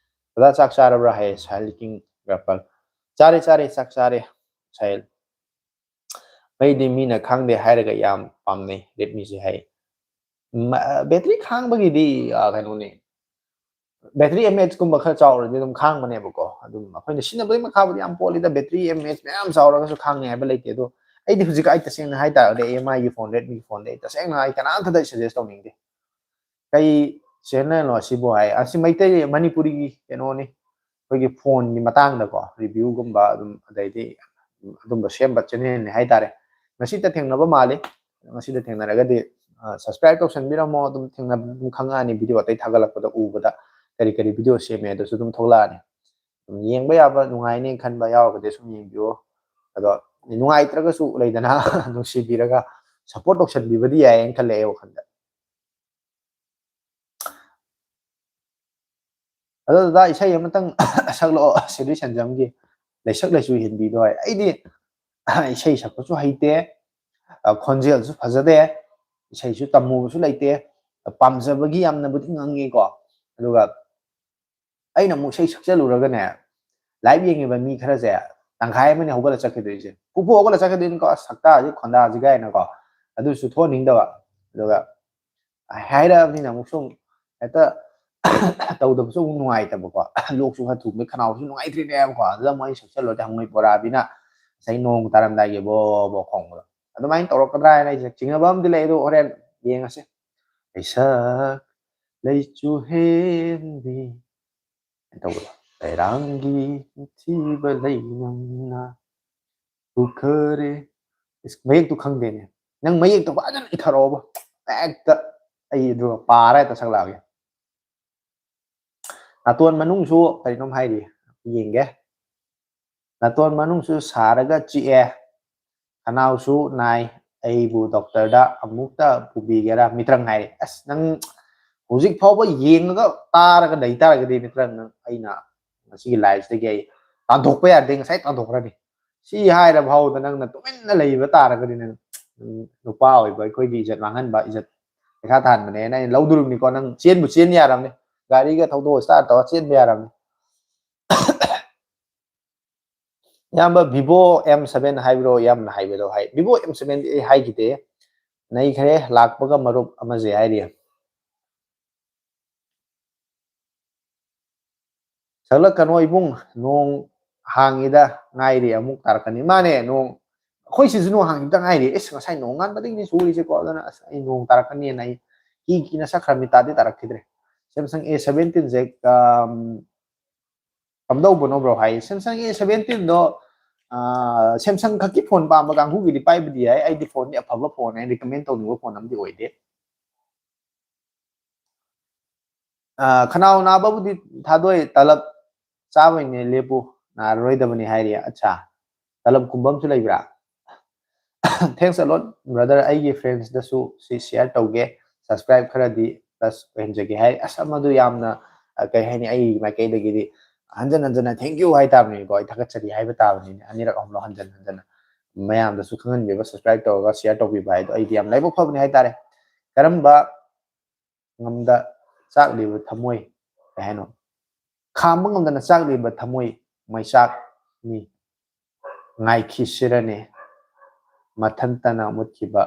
ꯗꯗꯥ ꯆꯥꯛ ꯆꯥꯔꯕ꯭ꯔꯥ ꯍꯥꯏꯌꯦ ꯁꯥꯏꯜ king rapper. ꯆꯥꯔꯦ ꯆꯥꯔꯦ, ꯆꯥꯛ ꯆꯥꯔꯦ ꯁꯥꯏꯜ꯫ ꯃꯩꯗꯤ ꯃꯤꯅ ꯈꯥꯡꯗꯦ ꯍꯥꯏꯔꯒ ꯌꯥꯝ ꯄꯥꯝꯅꯩ ꯔꯦꯗꯃꯤꯁꯦ ꯍꯥꯏ꯫ ꯕꯦꯇ꯭ꯔꯤ ꯈꯥꯡꯕꯒꯤꯗꯤ ꯀꯩꯅꯣꯅꯦ, ꯕꯦꯇ꯭ꯔꯤ ꯑꯦꯝ ꯑꯦꯆꯀꯨꯝꯕ ꯈꯔ ꯆꯥꯎꯔꯗꯤ ꯑꯗꯨꯝ ꯈꯥꯡꯕꯅꯦꯕꯀꯣ꯫ ꯑꯗꯨꯝ ꯑꯩꯈꯣꯏꯅ ꯁꯤꯖꯤꯟꯅꯕꯒꯤ ꯃꯈꯥꯕꯨꯗꯤ ꯌꯥꯝ ꯄꯣꯜꯂꯤꯗ, ꯕꯦꯇ꯭ꯔꯤ ꯑꯦꯝ ꯑꯦꯆ ꯃꯌꯥꯝ ꯆꯥꯎꯔꯒꯁꯨ ꯈꯥꯡꯉꯦ ꯍꯥꯏꯕ ꯂꯩꯇꯦ꯫ ꯑꯗꯣ ꯑꯩꯗꯤ ꯍꯧꯖꯤꯛ ꯑꯩ ꯇꯁꯦꯡꯅ ꯍꯥꯏꯇꯥꯔꯒꯗꯤ ꯑꯩ ꯑꯦꯝ ꯑꯥꯏꯒꯤ ꯐꯣꯟ, ꯔꯦꯗꯃꯤ ꯐꯣꯟꯗꯤ ꯑꯩ ꯇꯁꯦꯡꯅ ꯑꯩ ꯀꯅꯥꯝꯇꯗ ꯑꯩ ꯁꯖꯦꯁ ꯇꯧꯅꯤꯡꯗꯦ꯫ ꯀꯩ ꯆꯦꯅꯦꯜꯅꯣ ꯑꯁꯤꯕꯨ ꯍꯥꯏ? ꯑꯁꯤ ꯃꯩꯇꯩ ꯃꯅꯤꯄꯨꯔꯤꯒꯤ ꯀꯩꯅꯣꯅꯤ, ꯑꯩꯈꯣꯏꯒꯤ ꯐꯣꯟꯒꯤ ꯃꯇꯥꯡꯗꯀꯣ ꯔꯤꯚ꯭ꯌꯨꯒꯨꯝꯕ ꯑꯗꯨꯝ, ꯑꯗꯩꯗꯤ ꯑꯗꯨꯝꯕ ꯁꯦꯝꯕ ꯆꯦꯅꯦꯜꯅꯤ ꯍꯥꯏꯇꯥꯔꯦ꯫ ꯉꯁꯤꯇ ꯊꯦꯡꯅꯕ ꯃꯥꯜꯂꯤ꯫ ꯉꯁꯤꯗ ꯊꯦꯡꯅꯔꯒꯗꯤ ꯁꯕꯁꯀ꯭ꯔꯥꯏꯕ ꯇꯧꯁꯟꯕꯤꯔꯝꯃꯣ, ꯑꯗꯨꯝ ꯊꯦꯡꯅ ꯑꯗꯨꯝ ꯈꯪꯉꯛꯑꯅꯤ ꯚꯤꯗꯤꯑꯣ ꯑꯇꯩ ꯊꯥꯒꯠꯂꯛꯄꯗ ꯎꯕꯗ ꯀꯔꯤ ꯀꯔꯤ ꯚꯤꯗꯤꯑꯣ ꯁꯦꯝꯃꯦ ꯑꯗꯨꯁꯨ ꯑꯗꯨꯝ ꯊꯣꯛꯂꯛꯑꯅꯤ꯫ ꯑꯗꯨꯝ ꯌꯦꯡꯕ ꯌꯥꯕ ꯅꯨꯡꯉꯥꯏꯅꯦ ꯈꯟꯕ ꯌꯥꯎꯔꯒꯗꯤ ꯁꯨꯝ ꯌꯦꯡꯕꯤꯌꯣ꯫ ꯑꯗꯣ ꯅꯨꯡꯉꯥꯏꯇ꯭ꯔꯒꯁꯨ ꯂꯩꯗꯅ ꯅꯨꯡꯁꯤꯕꯤꯔꯒ ꯁꯞꯄꯣꯔꯠ ꯇꯧꯁꯟꯕꯤꯕꯗꯤ ꯌꯥꯏꯌꯦꯅ ꯈꯜꯂꯦ ꯑꯩ ꯋꯥꯈꯜꯗ꯫ ꯑꯗꯣ ꯗꯗꯥ ꯏꯁꯩ ꯑꯃꯇꯪ ꯁꯛꯂꯛꯑꯣ ꯁꯤꯔꯤ ꯁꯟꯖꯝꯒꯤ꯫ ꯂꯩꯁꯛ ꯂꯩꯁꯨ ꯍꯦꯟꯕꯤꯗꯣ ꯍꯥꯏ꯫ ꯑꯩꯗꯤ ꯏꯁꯩ ꯁꯛꯄꯁꯨ ꯍꯩꯇꯦ, ꯑ, ꯈꯣꯟꯖꯦꯜꯁꯨ ꯐꯖꯗꯦ, ꯏꯁꯩꯁꯨ ꯇꯝꯃꯨꯕꯁꯨ ꯂꯩꯇꯦ, ꯄꯥꯝꯖꯕꯒꯤ ꯌꯥꯝꯅꯕꯨꯗꯤ ꯉꯪꯉꯤꯀꯣ꯫ ꯑꯗꯨꯒ ꯑꯩꯅ ꯑꯃꯨꯛ ꯏꯁꯩ ꯁꯛꯆꯜꯂꯨꯔꯒꯅꯦ, ꯂꯥꯏꯚ ꯌꯦꯡꯉꯤꯕ ꯃꯤ ꯈꯔꯁꯦ ꯇꯪꯈꯥꯏ ꯑꯃꯅꯤ ꯍꯧꯒꯠꯂ ꯆꯠꯈꯤꯗꯣꯏꯁꯦ꯫ ꯄꯨꯄꯨ ꯍꯧꯒꯠꯂ ꯆꯠꯈꯤꯗꯣꯏꯅꯤꯀꯣ, "ꯑꯁ, ꯁꯛꯇꯥꯁꯤ, ꯈꯣꯟꯗꯥꯁꯤ" ꯀꯥꯏꯅꯀꯣ꯫ ꯑꯗꯨꯁꯨ ꯊꯣꯛꯍꯟꯅꯤꯡꯗꯕ꯫ ꯑꯗꯨꯒ ꯍꯥꯏꯔꯛꯑꯕꯅꯤꯅ ꯑꯃꯨꯛꯁꯨ ꯑꯃꯨꯛ ꯍꯦꯛꯇ ꯇꯧꯗꯕꯁꯨ ꯑꯃꯨꯛ ꯅꯨꯡꯉꯥꯏꯇꯕꯀꯣ꯫ ꯂꯣꯛꯁꯨ ꯈꯔ ꯊꯨꯡꯕꯩ ꯈꯅꯥꯎꯁꯨ ꯅꯨꯡꯉꯥꯏꯇ꯭ꯔꯤꯅꯦꯕꯀꯣ꯫ ꯑꯗꯨꯗ ꯑꯃꯨꯛ ꯑꯩ ꯁꯛꯆꯜꯂꯨꯔꯗꯤ ꯍꯪꯉꯣꯏ ꯕꯣꯔꯥꯕꯤꯅ ꯉꯁꯥꯏ ꯅꯣꯡ ꯇꯥꯔꯝꯗꯥꯏꯒꯤ ꯕꯣ ꯕꯣ ꯈꯣꯡꯕꯗꯣ ꯑꯗꯨꯃꯥꯏꯅ ꯇꯧꯔꯛꯀꯗ꯭ꯔꯥ ꯍꯥꯏꯅ ꯑꯩꯁꯦ ꯆꯤꯡꯅꯕ ꯑꯃꯗꯤ ꯂꯩ꯫ ꯑꯗꯣ ꯍꯣꯔꯦꯟ ꯌꯦꯡꯉꯁꯦ꯫ ꯂꯩꯁꯛ ꯂꯩꯆꯨ ꯍꯦꯟꯕꯤ ꯇꯧꯕꯗꯣ꯫ "ꯂꯩꯔꯥꯡꯒꯤ ꯊꯤꯕ ꯂꯩꯅꯝꯅ ꯄꯨꯈꯔꯦ"꯫ ꯏꯁ, ꯃꯌꯦꯛꯇꯨ ꯈꯪꯗꯦꯅꯦ꯫ ꯅꯪ ꯃꯌꯦꯛꯇꯣ ꯐꯖꯅ ꯏꯊꯔꯛꯑꯣꯕ꯫ ꯍꯦꯛꯇ ꯑꯩ ꯑꯗꯨꯒ ꯄꯥꯔ ꯍꯦꯛꯇ ꯁꯛꯂꯛꯑꯒꯦ꯫ ꯅꯥꯇꯣꯟ ꯃꯅꯨꯡꯁꯨ ꯀꯔꯤꯅꯣꯝ ꯍꯥꯏꯔꯤ, ꯌꯦꯡꯒꯦ꯫ "ꯅꯥꯇꯣꯟ ꯃꯅꯨꯡꯁꯨ ꯁꯥꯔꯒ ꯆꯤꯛꯑꯦ, ꯈꯅꯥꯎꯁꯨ ꯅꯥꯏ, ꯑꯩꯕꯨ ꯗꯣꯛꯇꯔꯗ ꯑꯃꯨꯛꯇ ꯄꯨꯕꯤꯒꯦꯔꯥ?" ꯃꯤꯇ꯭ꯔꯪ ꯍꯥꯏꯔꯤ꯫ ꯑꯁ, ꯅꯪ ꯍꯧꯖꯤꯛ ꯐꯥꯎꯕ ꯌꯦꯡꯉꯒ ꯇꯥꯔꯒ ꯂꯩ ꯇꯥꯔꯒꯗꯤ, ꯃꯤꯇ꯭ꯔꯪ, ꯅꯪ, ꯑꯩꯅ ꯉꯁꯤꯒꯤ ꯂꯥꯏꯐꯁꯤꯗꯒꯤ ꯑꯩ ꯇꯥꯟꯊꯣꯛꯄ ꯌꯥꯗꯦ, ꯉꯁꯥꯏ ꯇꯥꯟꯊꯣꯛꯈ꯭ꯔꯅꯤ꯫ ꯁꯤ ꯍꯥꯏꯔ ꯐꯥꯎꯕꯗ ꯅꯪꯅ ꯇꯨꯃꯤꯟꯅ ꯂꯩꯕ ꯇꯥꯔꯒꯗꯤ, ꯅꯪ, ꯎꯝ, ꯅꯨꯄꯥ ꯑꯣꯏꯕ ꯑꯩꯈꯣꯏꯒꯤ ꯏꯖꯠ ꯃꯥꯡꯍꯟꯕ, ꯏꯖꯠ ꯄꯩꯁꯥ ꯇꯥꯟꯕꯅꯦꯅ ꯑꯩꯅ ꯂꯧꯗꯣꯔꯤꯕꯅꯤꯀꯣ꯫ ꯅꯪ ꯆꯦꯟꯕꯨ ꯆꯦꯟ ꯌꯥꯔꯝꯅꯤ, ꯒꯥꯔꯤꯒ ꯊꯧꯗꯣꯛꯑ start ꯇꯧꯔ ꯆꯦꯟꯕ ꯌꯥꯔꯝꯅꯤ꯫ ꯏꯌꯥꯝꯕ, Vivo M seven ꯍꯥꯏꯕ꯭ꯔꯣ, ꯏꯌꯥꯝꯕꯅ ꯍꯥꯏꯕꯗꯣ ꯍꯥꯏ꯫ Vivo M seven ꯗꯤ ꯑꯩ ꯍꯥꯏꯈꯤꯗꯦ꯫ ꯅꯩꯈ꯭ꯔꯦ, ꯂꯥꯛꯄꯒ ꯃꯔꯨꯞ ꯑꯃꯁꯦ ꯍꯥꯏꯔꯤ꯫ "ꯁꯛꯂꯛꯀꯅꯣ ꯏꯕꯨꯡ, ꯅꯣꯡ ꯍꯥꯡꯉꯤꯗ ꯉꯥꯏꯔꯤ, ꯑꯃꯨꯛ ꯇꯥꯔꯛꯀꯅꯤ"꯫ ꯃꯥꯅꯦ, ꯅꯣꯡ, ꯑꯩꯈꯣꯏ ꯁꯤꯁꯨ ꯅꯣꯡ ꯍꯥꯡꯉꯤꯗ ꯉꯥꯏꯔꯤ꯫ ꯑꯦꯁ, ꯉꯁꯥꯏ ꯅꯣꯡ ꯉꯥꯟꯕꯗꯒꯤꯅꯤ ꯆꯨꯔꯤꯁꯦꯀꯣ꯫ ꯑꯗꯨꯅ ꯑꯁ, ꯑꯩ ꯅꯣꯡ ꯇꯥꯔꯛꯀꯅꯤꯅ ꯑꯩ ꯀꯤ ꯀꯤꯅ ꯆꯠꯈ꯭ꯔꯕꯅꯤ, ꯇꯥꯗꯤ ꯇꯥꯔꯛꯈꯤꯗ꯭ꯔꯦ꯫ Samsung A seventeen ꯁꯦ, ꯑꯝ, ꯀꯝꯗꯧꯕꯅꯣ ꯕ꯭ꯔꯣ ꯍꯥꯏ? Samsung A seventeen ꯗꯣ, ꯑꯥ, Samsung ꯈꯛꯀꯤ ꯐꯣꯟ ꯄꯥꯝꯕ ꯀꯥꯡꯕꯨꯒꯤꯗꯤ ꯄꯥꯏꯕꯗꯤ ꯌꯥꯏ꯫ ꯑꯩꯗꯤ ꯐꯣꯟꯗꯤ ꯑꯐꯕ ꯐꯣꯟ, ꯑꯩ recommend ꯇꯧꯅꯤꯡꯕ ꯐꯣꯟ ꯑꯃꯗꯤ ꯑꯣꯏꯗꯦ꯫ ꯑꯥ, ꯈꯅꯥꯎ ꯅꯥꯕꯕꯨꯗꯤ ꯊꯥꯗꯣꯛꯑꯦ, ꯇꯂꯞ ꯆꯥꯕꯩꯅꯦ ꯂꯦꯞꯄꯨ, ꯅꯥꯔꯔꯣꯏꯗꯕꯅꯤ ꯍꯥꯏꯔꯤ꯫ ꯑꯠꯆꯥ, ꯇꯂꯞ ꯀꯨꯝꯕ ꯑꯃꯁꯨ ꯂꯩꯕ꯭ꯔꯥ? Thanks a lot, brother꯫ ꯑꯩꯒꯤ friends ꯇꯁꯨ ꯁꯤ share ꯇꯧꯒꯦ, subscribe ꯈꯔꯗꯤ plus ꯑꯣꯏꯍꯟꯖꯒꯦ ꯍꯥꯏ꯫ ꯑꯁ, ꯑꯃꯗꯨ ꯌꯥꯝꯅ, ꯑ, ꯀꯩ ꯍꯥꯏꯅꯤ, ꯑꯩ ꯃꯥꯏꯀꯩꯗꯒꯤꯗꯤ, ꯍꯟꯖꯟ ꯍꯟꯖꯟꯅ thank you ꯍꯥꯏ ꯇꯥꯕꯅꯤꯀꯣ, ꯑꯩ ꯊꯥꯒꯠꯆꯔꯤ ꯍꯥꯏꯕ ꯇꯥꯕꯅꯤꯅꯦ, ꯑꯅꯤꯔꯛ ꯑꯍꯨꯝꯂꯛ ꯍꯟꯖꯟ ꯍꯟꯖꯟꯅ ꯃꯌꯥꯝꯗꯁꯨ ꯈꯪꯍꯟꯕꯤꯕ, subscribe ꯇꯧꯔꯒ share ꯇꯧꯕꯤꯕ ꯍꯥꯏꯗꯣ ꯑꯩꯗꯤ ꯌꯥꯝ ꯂꯥꯏꯕꯛ ꯐꯕꯅꯤ ꯍꯥꯏꯇꯥꯔꯦ꯫ ꯀꯔꯝꯕ ꯉꯝꯗ ꯆꯥꯛꯂꯤꯕ ꯊꯃꯣꯏ, ꯀꯩ ꯍꯥꯏꯅꯣ, ꯈꯥꯝꯕ ꯉꯝꯗꯅ ꯆꯥꯛꯂꯤꯕ ꯊꯃꯣꯏ ꯃꯩꯆꯥꯛꯅꯤ, ꯉꯥꯏꯈꯤꯁꯤꯔꯅꯦ, ꯃꯊꯟꯇꯅ ꯃꯨꯠꯈꯤꯕ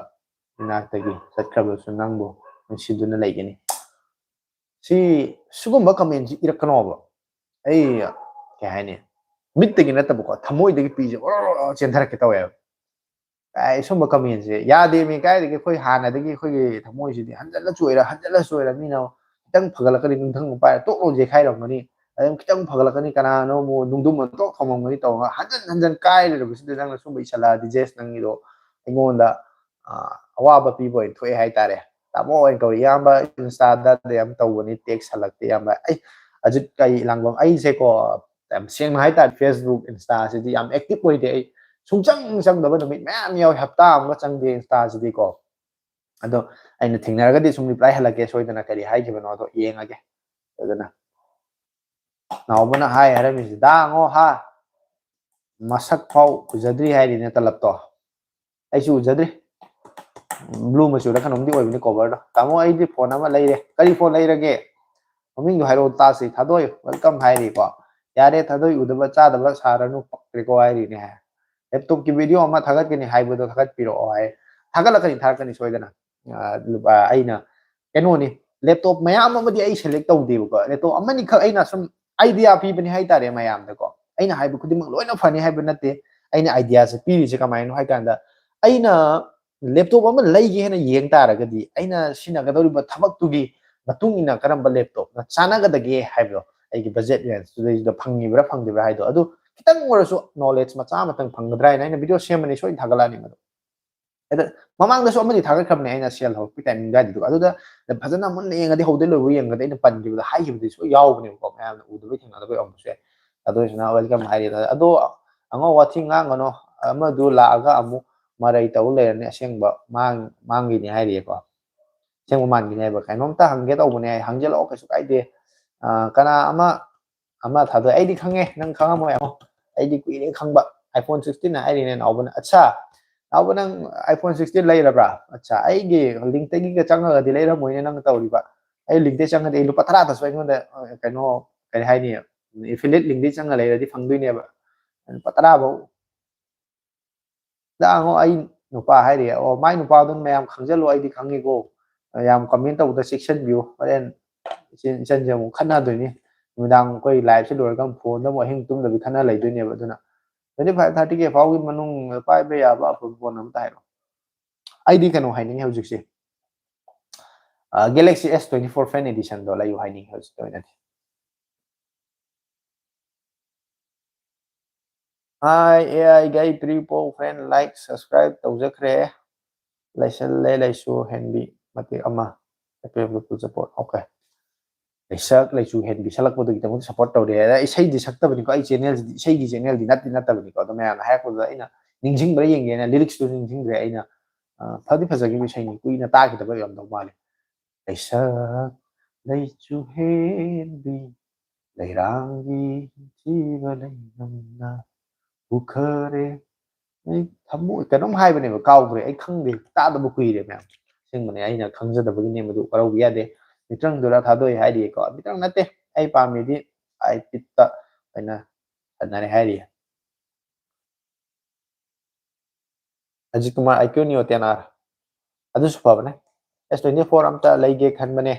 ꯏꯅꯥꯛꯇꯒꯤ ꯆꯠꯈ꯭ꯔꯕꯁꯨ ꯅꯪꯕꯨ ꯅꯨꯡꯁꯤꯗꯨꯅ ꯂꯩꯒꯅꯤ꯫ ꯁꯤ, ꯁꯤꯒꯨꯝꯕ commentꯁꯤ ꯏꯔꯛꯀꯅꯣꯕ꯫ ꯑꯩ, ꯀꯩ ꯍꯥꯏꯅꯤ, ꯃꯤꯠꯇꯒꯤ ꯅꯠꯇꯕꯀꯣ, ꯊꯃꯣꯏꯗꯒꯤ ꯄꯤꯁꯦ ꯑꯣꯔꯣ ꯑꯣꯔꯣ ꯆꯦꯟꯊꯔꯛꯀꯦ ꯇꯧꯋꯦꯕ꯫ ꯀꯥꯏ, ꯁꯨꯝꯕ commentꯁꯦ ꯌꯥꯗꯦꯃꯤ꯫ ꯀꯥꯏꯗꯒꯤ ꯑꯩꯈꯣꯏ ꯍꯥꯟꯅꯗꯒꯤ ꯑꯩꯈꯣꯏꯒꯤ ꯊꯃꯣꯏꯁꯤꯗꯤ ꯍꯟꯖꯜꯂ ꯆꯣꯏꯔ, ꯍꯟꯖꯜꯂ ꯆꯣꯏꯔ, ꯃꯤꯅ ꯈꯤꯇꯪ ꯐꯒꯠꯂꯛꯀꯅꯤ, ꯅꯨꯡꯊꯪ ꯄꯥꯏꯔ ꯇꯣꯛ ꯂꯥꯎ ꯆꯦꯈꯥꯏꯔꯝꯒꯅꯤ, ꯑꯗꯨꯝ ꯈꯤꯇꯪ ꯐꯒꯠꯂꯛꯀꯅꯤ, ꯀꯅꯥꯅꯣ ꯑꯃꯨꯛ ꯅꯨꯡꯗꯨꯝ ꯑꯃ ꯇꯣꯛ ꯊꯝꯃꯝꯒꯅꯤ ꯇꯧꯔꯒ ꯍꯟꯖꯟ ꯍꯟꯖꯟ ꯀꯥꯏ ꯂꯩꯔꯕꯁꯤꯗ ꯅꯪꯅ ꯁꯨꯝꯕ ꯏꯁꯜꯂꯛꯑꯗꯤ, ꯖꯦꯁ, ꯅꯪꯒꯤꯗꯣ ꯑꯩꯉꯣꯟꯗ, ꯑ, ꯑꯋꯥꯕ ꯄꯤꯕ ꯑꯣꯏꯅ ꯊꯣꯛꯑꯦ ꯍꯥꯏꯇꯥꯔꯦ꯫ ꯇꯥꯃꯣ ꯑꯣꯏꯅ ꯀꯧꯏ꯫ ꯏꯌꯥꯝꯕ Instaꯗ ꯌꯥꯝ ꯇꯧꯕꯅꯤ, text ꯍꯜꯂꯛꯇꯦ ꯏꯌꯥꯝꯕ꯫ ꯑꯩ, ꯑꯖꯤꯠ ꯀꯩ ꯂꯥꯡꯕꯝ, ꯑꯩꯁꯦꯀꯣ, ꯌꯥꯝ ꯁꯦꯡꯅ ꯍꯥꯏꯇꯥꯔꯦ, Facebook, Instaꯁꯤꯗꯤ ꯌꯥꯝ active ꯑꯣꯏꯗꯦ꯫ ꯑꯩ ꯁꯨꯡꯆꯪ ꯆꯪꯗꯕ ꯅꯨꯃꯤꯠ ꯃꯌꯥꯝ ꯌꯥꯎꯏ, ꯍꯞꯇꯥ ꯑꯃꯒ ꯆꯪꯗꯦ Instaꯁꯤꯗꯤꯀꯣ꯫ ꯑꯗꯣ ꯑꯩꯅ ꯊꯦꯡꯅꯔꯒꯗꯤ ꯁꯨꯝ reply ꯍꯜꯂꯛꯀꯦ, ꯁꯣꯏꯗꯅ ꯀꯔꯤ ꯍꯥꯏꯈꯤꯕꯅꯣꯗꯣ ꯌꯦꯡꯉꯒꯦ꯫ ꯑꯗꯨꯅ ꯅꯥꯎꯕꯅ ꯍꯥꯏ ꯍꯥꯏꯔꯝꯃꯤꯁꯤ, "ꯗꯥ ꯉꯣ ꯍꯥ, ꯃꯁꯛ ꯐꯥꯎ ꯎꯖꯗ꯭ꯔꯤ" ꯍꯥꯏꯔꯤꯅꯦ ꯇꯂꯞꯇꯣ꯫ ꯑꯩꯁꯨ ꯎꯖꯗ꯭ꯔꯤ꯫ Blue ꯃꯆꯨꯗ ꯀꯩꯅꯣꯝꯗꯤ ꯑꯣꯏꯕꯅꯤ coverꯗꯣ꯫ "ꯇꯥꯃꯣ, ꯑꯩꯗꯤ phone ꯑꯃ ꯂꯩꯔꯦ꯫" "ꯀꯔꯤ phone ꯂꯩꯔꯒꯦ? ꯃꯃꯤꯡꯗꯣ ꯍꯥꯏꯔꯛꯑꯣ ꯇꯥꯁꯤ꯫" "ꯊꯥꯗꯣꯏ, welcome" ꯍꯥꯏꯔꯤꯀꯣ꯫ "ꯌꯥꯔꯦ, ꯊꯥꯗꯣꯏ ꯎꯗꯕ ꯆꯥꯗꯕ ꯁꯥꯔꯅꯨ, ꯄꯛꯇ꯭ꯔꯦꯀꯣ" ꯍꯥꯏꯔꯤꯅꯦ꯫ "Laptopꯀꯤ video ꯑꯃ ꯊꯥꯒꯠꯀꯅꯤ ꯍꯥꯏꯕꯗꯣ ꯊꯥꯒꯠꯄꯤꯔꯛꯑꯣ" ꯍꯥꯏ꯫ ꯊꯥꯒꯠꯂꯛꯀꯅꯤ, ꯊꯥꯔꯛꯀꯅꯤ ꯁꯣꯏꯗꯅ꯫ ꯑ, ꯂꯨꯄꯥ, ꯑꯩꯅ ꯀꯩꯅꯣꯅꯤ, laptop ꯃꯌꯥꯝ ꯑꯃꯗꯤ ꯑꯩ select ꯇꯧꯗꯦꯕꯀꯣ꯫ Laptop ꯑꯃꯅꯤꯈꯛ ꯑꯩꯅ ꯁꯨꯝ idea ꯄꯤꯕꯅꯤ ꯍꯥꯏꯇꯥꯔꯦ ꯃꯌꯥꯝꯗꯀꯣ꯫ ꯑꯩꯅ ꯍꯥꯏꯕ ꯈꯨꯗꯤꯡꯃꯛ ꯂꯣꯏꯅ ꯐꯅꯤ ꯍꯥꯏꯕ ꯅꯠꯇꯦ꯫ ꯑꯩꯅ ideaꯁꯦ ꯄꯤꯔꯤꯁꯦ ꯀꯃꯥꯏꯅꯣ ꯍꯥꯏ ꯀꯥꯟꯗ, ꯑꯩꯅ laptop ꯑꯃ ꯂꯩꯒꯦ ꯍꯥꯏꯅ ꯌꯦꯡ ꯇꯥꯔꯒꯗꯤ, ꯑꯩꯅ ꯁꯤꯖꯤꯟꯅꯒꯗꯧꯔꯤꯕ ꯊꯕꯛꯇꯨꯒꯤ ꯃꯇꯨꯡ ꯏꯟꯅ ꯀꯔꯝꯕ laptopꯅ ꯆꯥꯟꯅꯒꯗꯒꯦ ꯍꯥꯏꯕꯗꯣ, ꯑꯩꯒꯤ budget rangeꯇꯨꯗꯩꯗꯨꯗ ꯐꯪꯉꯤꯕ꯭ꯔꯥ ꯐꯪꯗꯕ꯭ꯔꯥ ꯍꯥꯏꯗꯣ, ꯑꯗꯨ ꯈꯤꯇꯪ ꯑꯣꯏꯔꯁꯨ knowledge ꯃꯆꯥ ꯑꯃꯇꯪ ꯐꯪꯒꯗ꯭ꯔꯥ ꯍꯥꯏꯅ ꯑꯩꯅ video ꯁꯦꯝꯕꯅꯤ, ꯁꯣꯏꯗꯅ ꯊꯥꯒꯠꯂꯛꯑꯅꯤ ꯃꯗꯨ꯫ ꯑꯗ ꯃꯃꯥꯡꯗꯁꯨ ꯑꯃꯗꯤ ꯊꯥꯒꯠꯈ꯭ꯔꯕꯅꯦ ꯑꯩꯅ sale ꯍꯧꯔꯛꯄꯒꯤ timingꯗ ꯑꯗꯨꯗꯨꯒ, ꯑꯗꯨꯗ ꯐꯖꯅ ꯃꯨꯟꯅ ꯌꯦꯡꯉꯗꯤ, ꯍꯧꯗꯩ ꯂꯣꯏꯕ ꯌꯦꯡꯉꯗꯤ ꯑꯩꯅ ꯄꯟꯈꯤꯕꯗ ꯍꯥꯏꯈꯤꯕꯗꯨꯁꯨ ꯌꯥꯎꯕꯅꯦꯕꯀꯣ, ꯃꯌꯥꯝꯅ ꯎꯗꯕꯩ ꯊꯦꯡꯅꯗꯕꯩ ꯑꯣꯏꯔꯝꯕꯁꯨ ꯌꯥꯏ꯫ ꯑꯗꯨ ꯑꯣꯏꯔꯁꯨꯅ welcome ꯍꯥꯏꯔꯤ꯫ ꯑꯗꯣ ꯑꯉꯧ ꯋꯥꯊꯤ ꯉꯥꯡꯒꯅꯣ, ꯑꯃꯗꯨ ꯂꯥꯛꯑꯒ ꯑꯃꯨꯛ ꯃꯔꯩ ꯇꯧ ꯂꯩꯔꯅꯤ, ꯑꯁꯦꯡꯕ ꯃꯥꯡ-, ꯃꯥꯡꯈꯤꯅꯤ ꯍꯥꯏꯔꯤꯑꯀꯣ꯫ ꯑꯁꯦꯡꯕ ꯃꯥꯟꯈꯤꯅꯤ ꯍꯥꯏꯕ꯫ ꯀꯩꯅꯣꯝꯇ ꯍꯪꯒꯦ ꯇꯧꯕꯅꯦ, ꯍꯪꯖꯜꯂꯛꯑꯣ, ꯀꯩꯁꯨ ꯀꯥꯏꯗꯦ꯫ ꯑ, ꯀꯅꯥ ꯑꯃ, ꯑꯃ ꯊꯥꯗꯣꯛꯑꯦ꯫ ꯑꯩꯗꯤ ꯈꯪꯉꯦ, ꯅꯪ ꯈꯪꯉꯝꯃꯣꯏ ꯑꯃꯨꯛ꯫ ꯑꯩꯗꯤ ꯀꯨꯏꯔꯦ ꯈꯪꯕ꯫ iPhone sixteen ꯍꯥꯏꯔꯤꯅꯦ ꯅꯥꯎꯕꯅ꯫ ꯑꯠꯁꯥ, ꯅꯥꯎꯕ, ꯅꯪ iPhone sixteen ꯂꯩꯔꯕ꯭ꯔꯥ? ꯑꯠꯁꯥ, ꯑꯩꯒꯤ link ꯇꯒꯤꯒ ꯆꯪꯉꯒꯗꯤ ꯂꯩꯔꯝꯃꯣꯏꯅꯦ ꯅꯪ ꯇꯧꯔꯤꯕ꯫ ꯑꯩ link ꯇꯩ ꯆꯪꯉꯗꯤ ꯑꯩ ꯂꯨꯄꯥ ꯇꯔꯥꯗꯁꯨ ꯑꯩꯉꯣꯟꯗ, ꯑ, ꯀꯩꯅꯣ, ꯀꯔꯤ ꯍꯥꯏꯅꯤ, affiliate link ꯇꯩ ꯆꯪꯉ ꯂꯩꯔꯗꯤ ꯐꯪꯗꯣꯏꯅꯦꯕ꯫ ꯂꯨꯄꯥ ꯇꯔꯥ ꯐꯧ ꯂꯥꯡꯉꯣ꯫ ꯑꯩ ꯅꯨꯄꯥ ꯍꯥꯏꯔꯤ꯫ ꯑꯣ, ꯃꯥꯏ ꯅꯨꯄꯥꯗꯨꯅ ꯃꯌꯥꯝ ꯈꯪꯖꯜꯂꯣ, ꯑꯩꯗꯤ ꯈꯪꯉꯤꯀꯣ꯫ ꯌꯥꯝ comment ꯇꯧꯕꯗ ꯆꯦꯛꯁꯤꯟꯕꯤꯌꯨ꯫ ꯍꯣꯔꯦꯟ ꯏꯆꯦ-, ꯏꯆꯟꯁꯦ ꯑꯃꯨꯛ ꯈꯠꯅꯗꯣꯏꯅꯤ꯫ ꯅꯨꯃꯤꯗꯥꯡ ꯑꯩꯈꯣꯏ live ꯁꯦ ꯂꯣꯏꯔꯒ ꯑꯃꯨꯛ phone ꯗ ꯑꯃꯨꯛ ꯑꯍꯤꯡ ꯇꯨꯝꯗꯕꯤ ꯈꯠꯅ ꯂꯩꯗꯣꯏꯅꯦꯕ꯫ ꯑꯗꯨꯅ twenty five, thirty K ꯐꯥꯎꯒꯤ ꯃꯅꯨꯡ ꯄꯥꯏꯕ ꯌꯥꯕ ꯑꯐꯕ phone ꯑꯃꯇ ꯍꯥꯏꯔꯣ꯫ ꯑꯩꯗꯤ ꯀꯩꯅꯣ ꯍꯥꯏꯅꯤꯡꯉꯤ ꯍꯧꯖꯤꯛꯁꯦ꯫ ꯑ, Galaxy S twenty four Fan Edition ꯗꯣ ꯂꯩꯌꯨ ꯍꯥꯏꯅꯤꯡꯉꯤ ꯍꯧꯖꯤꯛꯀꯤ ꯑꯣꯏꯅꯗꯤ꯫ Hi, A I ꯒꯩ, ꯄ꯭ꯔꯤꯄꯣ friend, like, subscribe ꯇꯧꯖꯈ꯭ꯔꯦ꯫ ꯂꯩꯁꯜꯂꯦ ꯂꯩꯁꯨ ꯍꯦꯟꯕꯤ ꯃꯇꯦꯛ ꯑꯃ꯫ F F F support, okay꯫ ꯂꯩꯁꯛ ꯂꯩꯁꯨ ꯍꯦꯟꯕꯤ ꯁꯜꯂꯛꯄꯗꯨꯒꯤꯗꯃꯛꯇ support ꯇꯧꯔꯦ꯫ ꯑꯗ ꯏꯁꯩꯗꯤ ꯁꯛꯇꯕꯅꯤꯀꯣ, ꯑꯩ channel ꯁꯤꯗꯤ ꯏꯁꯩꯒꯤ channel ꯗꯤ ꯅꯠꯇꯤ ꯅꯠꯇꯕꯅꯤꯀꯣ꯫ ꯑꯗꯣ ꯃꯌꯥꯝꯅ ꯍꯥꯏꯔꯛꯄꯗꯨꯗ ꯑꯩꯅ ꯅꯤꯡꯁꯤꯡꯕ꯭ꯔꯥ ꯌꯦꯡꯒꯦꯅ, lyrics ꯇꯨ ꯅꯤꯡꯁꯤꯡꯗ꯭ꯔꯦ ꯑꯩꯅ꯫ ꯑ, ꯐꯗꯤ ꯐꯖꯈꯤꯕ ꯏꯁꯩꯅꯤ, ꯀꯨꯏꯅ ꯇꯥꯈꯤꯗꯕ ꯑꯣꯏꯔꯝꯗꯧ ꯃꯥꯜꯂꯦ꯫ ꯂꯩꯁꯛ ꯂꯩꯆꯨ ꯍꯦꯟꯕꯤ, ꯂꯩꯔꯥꯡꯒꯤ ꯊꯤꯕ ꯂꯩꯅꯝꯅ ꯄꯨꯈꯔꯦ꯫ ꯑꯩ ꯊꯃꯣꯏ ꯀꯩꯅꯣꯝ ꯍꯥꯏꯕꯅꯦꯕ, ꯀꯥꯎꯈ꯭ꯔꯦ, ꯑꯩ ꯈꯪꯗꯦ, ꯇꯥꯗꯕ ꯀꯨꯏꯔꯦ ꯃꯌꯥꯝ꯫ ꯑꯁꯦꯡꯕꯅꯦ, ꯑꯩꯅ ꯈꯪꯖꯗꯕꯒꯤꯅꯦ, ꯃꯗꯨ ꯋꯥꯔꯧꯕ ꯌꯥꯗꯦ꯫ ꯃꯤꯇ꯭ꯔꯪꯗꯨꯔ ꯊꯥꯗꯣꯛꯏ ꯍꯥꯏꯔꯤꯀꯣ, ꯃꯤꯇ꯭ꯔꯪ ꯅꯠꯇꯦ꯫ ꯑꯩ ꯄꯥꯝꯃꯤꯗꯤ ꯑꯥꯏ ꯄꯤꯠꯇ ꯑꯣꯏꯅ ꯁꯥꯟꯅꯔꯦ ꯍꯥꯏꯔꯤ꯫ Ajit Kumar, IQ Neo ten R꯫ ꯑꯗꯨꯁꯨ ꯐꯕꯅꯦ꯫ S twenty four ꯑꯝꯇ ꯂꯩꯒꯦ ꯈꯟꯕꯅꯦ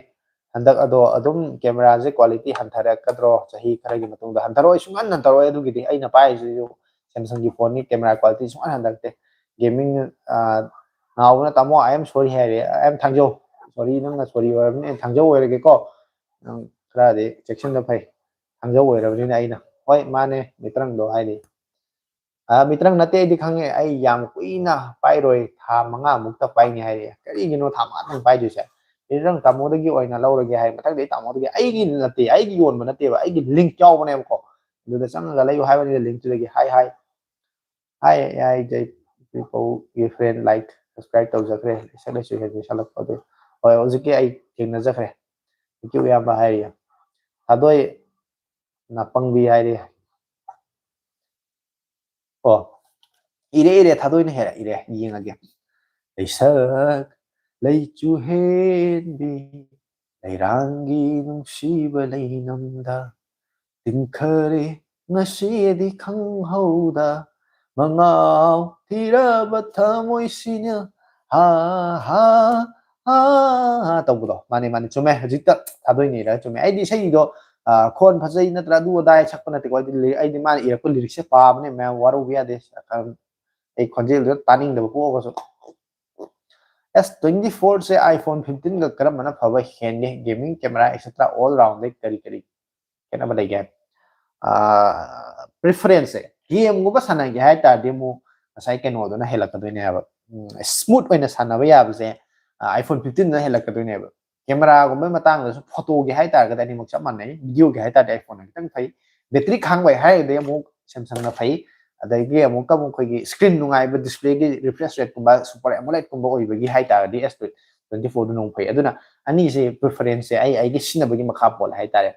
ꯍꯟꯗꯛ, ꯑꯗꯣ ꯑꯗꯨꯝ camera ꯁꯦ quality ꯍꯟꯊꯔꯛꯀꯗ꯭ꯔꯣ? ꯆꯍꯤ ꯈꯔꯒꯤ ꯃꯇꯨꯡꯗ ꯍꯟꯊꯔꯛꯑꯣꯏ, ꯁꯨꯡꯍꯟ ꯍꯟꯊꯔꯛꯑꯣꯏ꯫ ꯑꯗꯨꯒꯤꯗꯤ ꯑꯩꯅ ꯄꯥꯏꯔꯤꯁꯤꯁꯨ Samsung ꯒꯤ phone ꯅꯤ, camera quality ꯁꯨꯡꯍꯟ ꯍꯟꯊꯔꯛꯇꯦ꯫ Gaming, ꯑ, ꯅꯥꯎꯕꯅ "ꯇꯥꯃꯣ, I am sorry" ꯍꯥꯏꯔꯦ꯫ I am ꯊꯥꯡꯖꯧ꯫ Sorry, ꯅꯪꯅ sorry ꯑꯣꯏꯔꯕꯅꯤꯅ ꯑꯩ ꯊꯥꯡꯖꯧ ꯑꯣꯏꯔꯒꯦꯀꯣ꯫ ꯅꯪ ꯈꯔꯗꯤ ꯆꯦꯛꯁꯤꯟꯕ ꯐꯩ꯫ ꯊꯥꯡꯖꯧ ꯑꯣꯏꯔꯕꯅꯤꯅ ꯑꯩꯅ꯫ ꯍꯣꯏ, ꯃꯥꯅꯦ, ꯃꯤꯇ꯭ꯔꯪꯗꯣ ꯍꯥꯏꯔꯤ꯫ ꯑ, ꯃꯤꯇ꯭ꯔꯪ ꯅꯠꯇꯦ, ꯑꯩꯗꯤ ꯈꯪꯉꯦ꯫ ꯑꯩ ꯌꯥꯝ ꯀꯨꯏꯅ ꯄꯥꯏꯔꯣꯏ, ꯊꯥ ꯃꯉꯥꯃꯨꯛꯇ ꯄꯥꯏꯅꯤ ꯍꯥꯏꯔꯛꯑꯦ꯫ ꯀꯔꯤꯒꯤꯅꯣ ꯊꯥ ꯃꯉꯥꯗꯪ ꯄꯥꯏꯗꯣꯏꯁꯦ? ꯃꯤꯇ꯭ꯔꯪ ꯇꯥꯃꯣꯗꯒꯤ ꯑꯣꯏꯅ ꯂꯧꯔꯒꯦ ꯍꯥꯏ꯫ ꯃꯊꯪꯗꯤ ꯑꯩ ꯇꯥꯃꯣꯗꯒꯤ, ꯑꯩꯒꯤ ꯅꯠꯇꯦ, ꯑꯩꯒꯤ ꯌꯣꯟꯕ ꯅꯠꯇꯦꯕ, ꯑꯩꯒꯤ link ꯌꯥꯎꯕꯅꯦꯕꯀꯣ꯫ ꯑꯗꯨꯗ ꯆꯪꯉꯒ ꯂꯩꯌꯨ ꯍꯥꯏꯕꯅꯤꯅ link ꯇꯨꯗꯒꯤ꯫ ꯍꯥꯏ, ꯍꯥꯏ꯫ ꯍꯥꯏ, ꯍꯥꯏ, ꯖꯩ ꯄꯤꯄꯧꯒꯤ friend, like, subscribe ꯇꯧꯖꯈ꯭ꯔꯦ꯫ ꯂꯩꯁꯛ ꯂꯩꯁꯨ ꯍꯦꯟꯕꯤ ꯁꯜꯂꯛꯄ ꯑꯗꯨ꯫ ꯍꯣꯏ, ꯍꯧꯖꯤꯛꯀꯤ ꯑꯩ ꯊꯦꯡꯅꯖꯈ꯭ꯔꯦ꯫ Thank you, ꯏꯌꯥꯝꯕ ꯍꯥꯏꯔꯤ꯫ ꯊꯥꯗꯣꯏ, ꯅꯥꯄꯪꯕꯤ ꯍꯥꯏꯔꯦ꯫ ꯑꯣ, ꯏꯔꯦ, ꯏꯔꯦ, ꯊꯥꯗꯣꯏꯅ ꯍꯦꯔꯦ, ꯏꯔꯦ, ꯌꯦꯡꯉꯒꯦ꯫ ꯂꯩꯁꯛ ꯂꯩꯆꯨ ꯍꯦꯟꯕꯤ, ꯂꯩꯔꯥꯡꯒꯤ ꯅꯨꯡꯁꯤꯕ ꯂꯩꯅꯝꯗ, ꯇꯤꯟꯈꯔꯦ ꯉꯁꯤꯗꯤ ꯈꯪꯍꯧꯗ, ꯃꯉꯥꯎ ꯊꯤꯔꯕ ꯊꯃꯣꯏꯁꯤꯅ, ꯍꯥ, ꯍꯥ, ꯍꯥ, ꯍꯥ ꯇꯧꯕꯗꯣ꯫ ꯃꯥꯅꯦ, ꯃꯥꯅꯦ, ꯆꯨꯝꯃꯦ꯫ ꯍꯧꯖꯤꯛꯇ ꯊꯥꯗꯣꯏꯅ ꯏꯔꯒ ꯆꯨꯝꯃꯦ꯫ ꯑꯩꯗꯤ ꯏꯁꯩꯗꯣ, ꯑ, ꯈꯣꯟ ꯐꯖꯩ ꯅꯠꯇ꯭ꯔꯥ ꯑꯗꯨ ꯑꯗꯥ ꯁꯛꯄ ꯅꯠꯇꯦꯀꯣ꯫ ꯑꯩꯗꯤ ꯂꯤ-, ꯑꯩꯗꯤ ꯃꯥꯅ ꯏꯔꯛꯄ ꯂꯤꯔꯤꯛꯁꯦ ꯄꯥꯕꯅꯦ ꯃꯌꯥꯝ, ꯋꯥꯔꯧꯕ ꯌꯥꯗꯦ꯫ ꯑꯩ ꯈꯣꯟꯖꯦꯜꯗꯨꯗ ꯇꯥꯅꯤꯡꯗꯕ ꯄꯣꯛꯑꯒꯁꯨ꯫ ꯑꯦꯁ, twenty four ꯁꯦ iPhone fifteen ꯒ ꯀꯔꯝꯕꯅ ꯐꯕ ꯍꯦꯟꯒꯦ? Gaming, camera, et cetera all round ꯗꯩ ꯀꯔꯤ ꯀꯔꯤ ꯈꯦꯠꯅꯕ ꯂꯩꯒꯦ? ꯑ, preference ꯁꯦ, game ꯒꯨꯝꯕ ꯁꯥꯟꯅꯒꯦ ꯍꯥꯏ ꯇꯥꯔꯗꯤ ꯑꯃꯨꯛ ꯉꯁꯥꯏ ꯀꯩꯅꯣꯗꯨꯅ ꯍꯦꯜꯂꯛꯀꯗꯣꯏꯅꯦꯕ꯫ ꯎꯝ, smooth ꯑꯣꯏꯅ ꯁꯥꯟꯅꯕ ꯌꯥꯕꯁꯦ, ꯑ, iPhone fifteen ꯗꯨꯅ ꯍꯦꯜꯂꯛꯀꯗꯣꯏꯅꯦꯕ꯫ Camera ꯒꯨꯝꯕꯩ ꯃꯇꯥꯡꯗꯁꯨ, photo ꯒꯤ ꯍꯥꯏ ꯇꯥꯔꯒꯗꯤ ꯑꯅꯤꯃꯛ ꯆꯞ ꯃꯥꯟꯅꯩ꯫ Video ꯒꯤ ꯍꯥꯏ ꯇꯥꯔꯗꯤ iPhone ꯅ ꯈꯤꯇꯪ ꯐꯩ꯫ Battery ꯈꯥꯡꯕꯩ ꯍꯥꯏꯔꯒꯗꯤ ꯑꯃꯨꯛ Samsung ꯅ ꯐꯩ꯫ ꯑꯗꯒꯤ ꯑꯃꯨꯛꯀ ꯑꯃꯨꯛ ꯑꯩꯈꯣꯏꯒꯤ screen ꯅꯨꯡꯉꯥꯏꯕ, display ꯒꯤ refresh rate ꯀꯨꯝꯕ, Super AMOLED ꯀꯨꯝꯕ ꯑꯣꯏꯕꯒꯤ ꯍꯥꯏ ꯇꯥꯔꯒꯗꯤ S twenty four ꯗꯨꯅ ꯑꯃꯨꯛ ꯐꯩ꯫ ꯑꯗꯨꯅ ꯑꯅꯤꯁꯦ preference ꯁꯦ ꯑꯩ ꯑꯩꯒꯤ ꯁꯤꯖꯤꯟꯅꯕꯒꯤ ꯃꯈꯥ ꯄꯣꯜꯂꯦ ꯍꯥꯏꯇꯥꯔꯦ꯫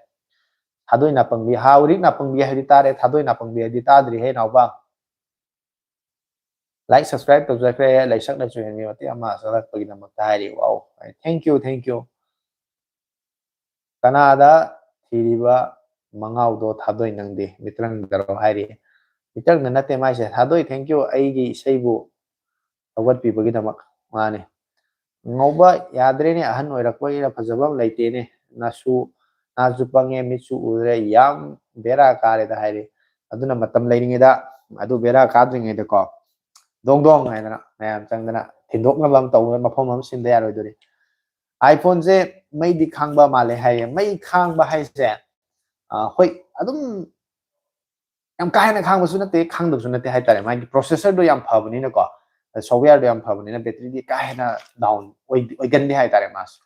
ꯊꯥꯗꯣꯏ ꯅꯥꯄꯪꯕꯤ, ꯍꯥ, ꯍꯧꯖꯤꯛ ꯅꯥꯄꯪꯕꯤ ꯍꯥꯏꯗꯤ ꯇꯥꯔꯦ, ꯊꯥꯗꯣꯏ ꯅꯥꯄꯪꯕꯤ ꯍꯥꯏꯗꯤ ꯇꯥꯗ꯭ꯔꯤꯍꯦ ꯏꯅꯥꯎꯄꯥ꯫ Like, subscribe ꯇꯧꯖꯈ꯭ꯔꯦ, ꯂꯩꯁꯛꯅꯁꯨ ꯍꯦꯟꯕꯤ ꯃꯇꯦꯛ ꯑꯃ ꯆꯠꯂꯛꯄꯒꯤꯗꯃꯛꯇ ꯍꯥꯏꯔꯤ꯫ Wow, thank you, thank you꯫ ꯀꯅꯥꯗ ꯊꯤꯔꯤꯕ ꯃꯉꯥꯎꯗꯣ ꯊꯥꯗꯣꯏ ꯅꯪꯗꯤ? ꯃꯤꯇ꯭ꯔꯪꯗꯔꯣ ꯍꯥꯏꯔꯤ꯫ ꯃꯤꯇ꯭ꯔꯪꯗ ꯅꯠꯇꯦ ꯃꯥꯏꯁꯦ꯫ ꯊꯥꯗꯣꯏ, thank you ꯑꯩꯒꯤ ꯏꯁꯩꯕꯨ ꯊꯧꯒꯠꯄꯤꯕꯒꯤꯗꯃꯛ꯫ ꯃꯥꯅꯤ꯫ ꯉꯧꯕ ꯌꯥꯗ꯭ꯔꯦꯅꯦ, ꯑꯍꯟ ꯑꯣꯏꯔꯛꯄꯒꯤꯔ ꯐꯖꯕ ꯑꯃ ꯂꯩꯇꯦꯅꯦ꯫ ꯅꯁꯨ, ꯅꯥꯁꯨ ꯄꯪꯉꯦ, ꯃꯤꯠꯁꯨ ꯎꯗ꯭ꯔꯦ, ꯌꯥꯝ ꯕꯦꯔꯥ ꯀꯥꯔꯦꯗ ꯍꯥꯏꯔꯤ꯫ ꯑꯗꯨꯅ ꯃꯇꯝ ꯂꯩꯔꯤꯉꯩꯗ, ꯑꯗꯨ ꯕꯦꯔꯥ ꯀꯥꯗ꯭ꯔꯤꯉꯩꯗꯀꯣ, ꯗꯣꯡ ꯗꯣꯡ ꯍꯥꯏꯗꯅ ꯃꯌꯥꯝ ꯆꯪꯗꯅ ꯊꯤꯟꯗꯣꯛꯅꯕ ꯑꯃ ꯇꯧꯕ ꯃꯐꯝ ꯑꯃ ꯁꯤꯟꯗ ꯌꯥꯔꯣꯏꯗꯣꯔꯤ꯫ iPhone ꯁꯦ ꯃꯩꯗꯤ ꯈꯥꯡꯕ ꯃꯥꯜꯂꯦ ꯍꯥꯏꯌꯦ꯫ ꯃꯩ ꯈꯥꯡꯕ ꯍꯥꯏꯁꯦ, ꯑ, ꯍꯣꯏ, ꯑꯗꯨꯝ ꯌꯥꯝ ꯀꯥ ꯍꯦꯟꯅ ꯈꯥꯡꯕꯁꯨ ꯅꯠꯇꯦ, ꯈꯥꯡꯗꯕꯁꯨ ꯅꯠꯇꯦ ꯍꯥꯏꯇꯥꯔꯦ꯫ ꯃꯥꯒꯤ processor ꯗꯣ ꯌꯥꯝ ꯐꯕꯅꯤꯅꯀꯣ, software ꯗꯣ ꯌꯥꯝ ꯐꯕꯅꯤꯅ battery ꯗꯤ ꯀꯥ ꯍꯦꯟꯅ down ꯑꯣꯏ-, ꯑꯣꯏꯒꯟꯗꯦ ꯍꯥꯏꯇꯥꯔꯦ ꯃꯥꯁꯨ꯫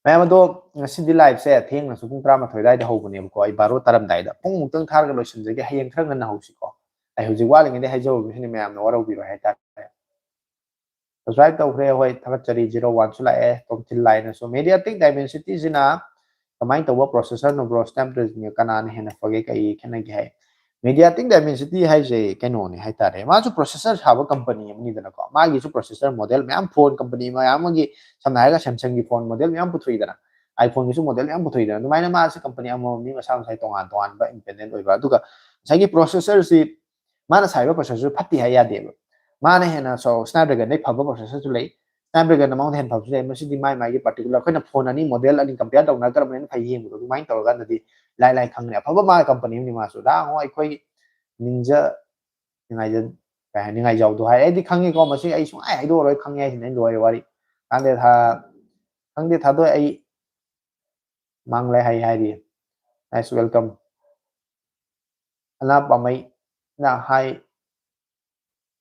ꯃꯌꯥꯝ ꯑꯗꯣ, ꯉꯁꯤꯗꯤ live ꯁꯦ ꯊꯦꯡꯅꯁꯨ ꯄꯨꯡ ꯇꯔꯥꯃꯥꯊꯣꯏ ꯑꯗꯨꯋꯥꯏꯗ ꯍꯧꯕꯅꯦꯕꯀꯣ꯫ ꯑꯩ ꯕꯥꯔꯣ ꯇꯥꯔꯝꯗꯥꯏꯗ ꯄꯨꯡꯃꯨꯛꯇꯪ ꯊꯥꯔꯒ ꯂꯣꯏꯁꯤꯟꯖꯒꯦ꯫ ꯍꯌꯦꯡ ꯈꯔ ꯉꯟꯅ ꯍꯧꯁꯤꯀꯣ꯫ ꯑꯩ ꯍꯧꯖꯤꯛ ꯋꯥꯠꯂꯤꯉꯩꯗ ꯍꯥꯏꯖꯍꯧꯕꯁꯤꯅꯤ, ꯃꯌꯥꯝꯅ ꯋꯥꯔꯧꯕꯤꯔꯣꯏ ꯍꯥꯏꯇꯥꯔꯦ꯫ Subscribe ꯇꯧꯈ꯭ꯔꯦ, ꯍꯣꯏ, ꯊꯥꯒꯠꯆꯔꯤ꯫ Zero one ꯁꯨ ꯂꯥꯛꯑꯦ, ꯇꯣꯝꯊꯤꯜ ꯂꯥꯏꯅꯁꯨ꯫ MediaTek Dimensity ꯁꯤꯅ ꯀꯃꯥꯏꯅ ꯇꯧꯕ processor ꯅꯣ bro? Snapdragon ꯒ ꯀꯅꯥꯅ ꯍꯦꯟꯅ ꯐꯒꯦ, ꯀꯩ ꯈꯦꯠꯅꯒꯦ ꯍꯥꯏ꯫ MediaTek Dimensity ꯍꯥꯏꯁꯦ ꯀꯩꯅꯣꯅꯦ ꯍꯥꯏꯇꯥꯔꯦ, ꯃꯥꯁꯨ processor ꯁꯥꯕ company ꯑꯃꯅꯤꯗꯅꯀꯣ꯫ ꯃꯥꯒꯤꯁꯨ processor model ꯃꯌꯥꯝ, phone company ꯃꯌꯥꯝ ꯑꯃꯒꯤ, ꯁꯝꯅ ꯍꯥꯏꯔꯒ Samsung ꯒꯤ phone model ꯃꯌꯥꯝ ꯄꯨꯊꯣꯛꯏꯗꯅ, iPhone ꯒꯤꯁꯨ model ꯃꯌꯥꯝ ꯄꯨꯊꯣꯛꯏꯗꯅ, ꯑꯗꯨꯃꯥꯏꯅ ꯃꯥꯁꯦ company ꯑꯃꯃꯝꯅꯤ, ꯃꯁꯥ ꯃꯁꯥꯒꯤ ꯇꯣꯉꯥꯟ ꯇꯣꯉꯥꯟꯕ independent ꯑꯣꯏꯕ꯫ ꯑꯗꯨꯒ ꯉꯁꯥꯏꯒꯤ processor ꯁꯤ ꯃꯥꯅ ꯁꯥꯔꯤꯕ processor ꯐꯠꯇꯦ ꯍꯥꯏ ꯌꯥꯗꯦꯕ꯫ ꯃꯥꯅ ꯍꯦꯟꯅ ꯁꯣ-, Snapdragon ꯗꯩ ꯐꯕ processor ꯁꯨ ꯂꯩ, Snapdragon ꯅ ꯃꯉꯣꯟꯗ ꯍꯦꯟꯅ ꯐꯕꯁꯨ ꯂꯩ꯫ ꯃꯁꯤꯗꯤ ꯃꯥꯏ ꯃꯥꯏꯒꯤ particular, ꯑꯩꯈꯣꯏꯅ phone ꯑꯅꯤ model ꯑꯅꯤ compare ꯇꯧꯅꯔꯒ ꯀꯔꯝꯕꯅ ꯍꯦꯟꯅ ꯐꯩ ꯌꯦꯡꯕꯗꯣ ꯑꯗꯨꯃꯥꯏꯅ ꯇꯧꯔꯀꯥꯟꯗꯗꯤ ꯂꯥꯏ ꯂꯥꯏ ꯈꯪꯒꯅꯤ꯫ ꯑꯐꯕ ꯃꯥꯒꯤ company ꯑꯃꯅꯤ ꯃꯥꯁꯨ꯫ ꯅꯍꯥꯟ ꯑꯃꯨꯛ ꯑꯩꯈꯣꯏ ꯅꯤꯡꯖ-, ꯅꯤꯡꯉꯥꯏꯖ-, ꯀꯩ ꯍꯥꯏ, ꯅꯤꯡꯉꯥꯏꯖꯥꯎꯗꯣ ꯍꯥꯏ꯫ ꯑꯩꯗꯤ ꯈꯪꯉꯤꯀꯣ, ꯃꯁꯤ ꯑꯩ ꯁꯨꯡꯍꯥꯏ ꯍꯥꯏꯗꯣꯛꯑꯔꯣꯏ, ꯈꯪꯉꯦ ꯍꯥꯏꯁꯤꯅ ꯑꯩ ꯂꯣꯏꯔꯦ ꯋꯥꯔꯤ꯫ ꯈꯪꯗꯦ ꯊꯥ-, ꯈꯪꯗꯦ ꯊꯥꯗꯣꯏ, ꯑꯩ ꯃꯥꯡꯂꯦ ꯍꯥꯏ ꯍꯥꯏꯔꯤ꯫ Nice, welcome꯫ ꯑꯅꯥ ꯄꯥꯝꯃꯩꯅ ꯍꯥꯏ,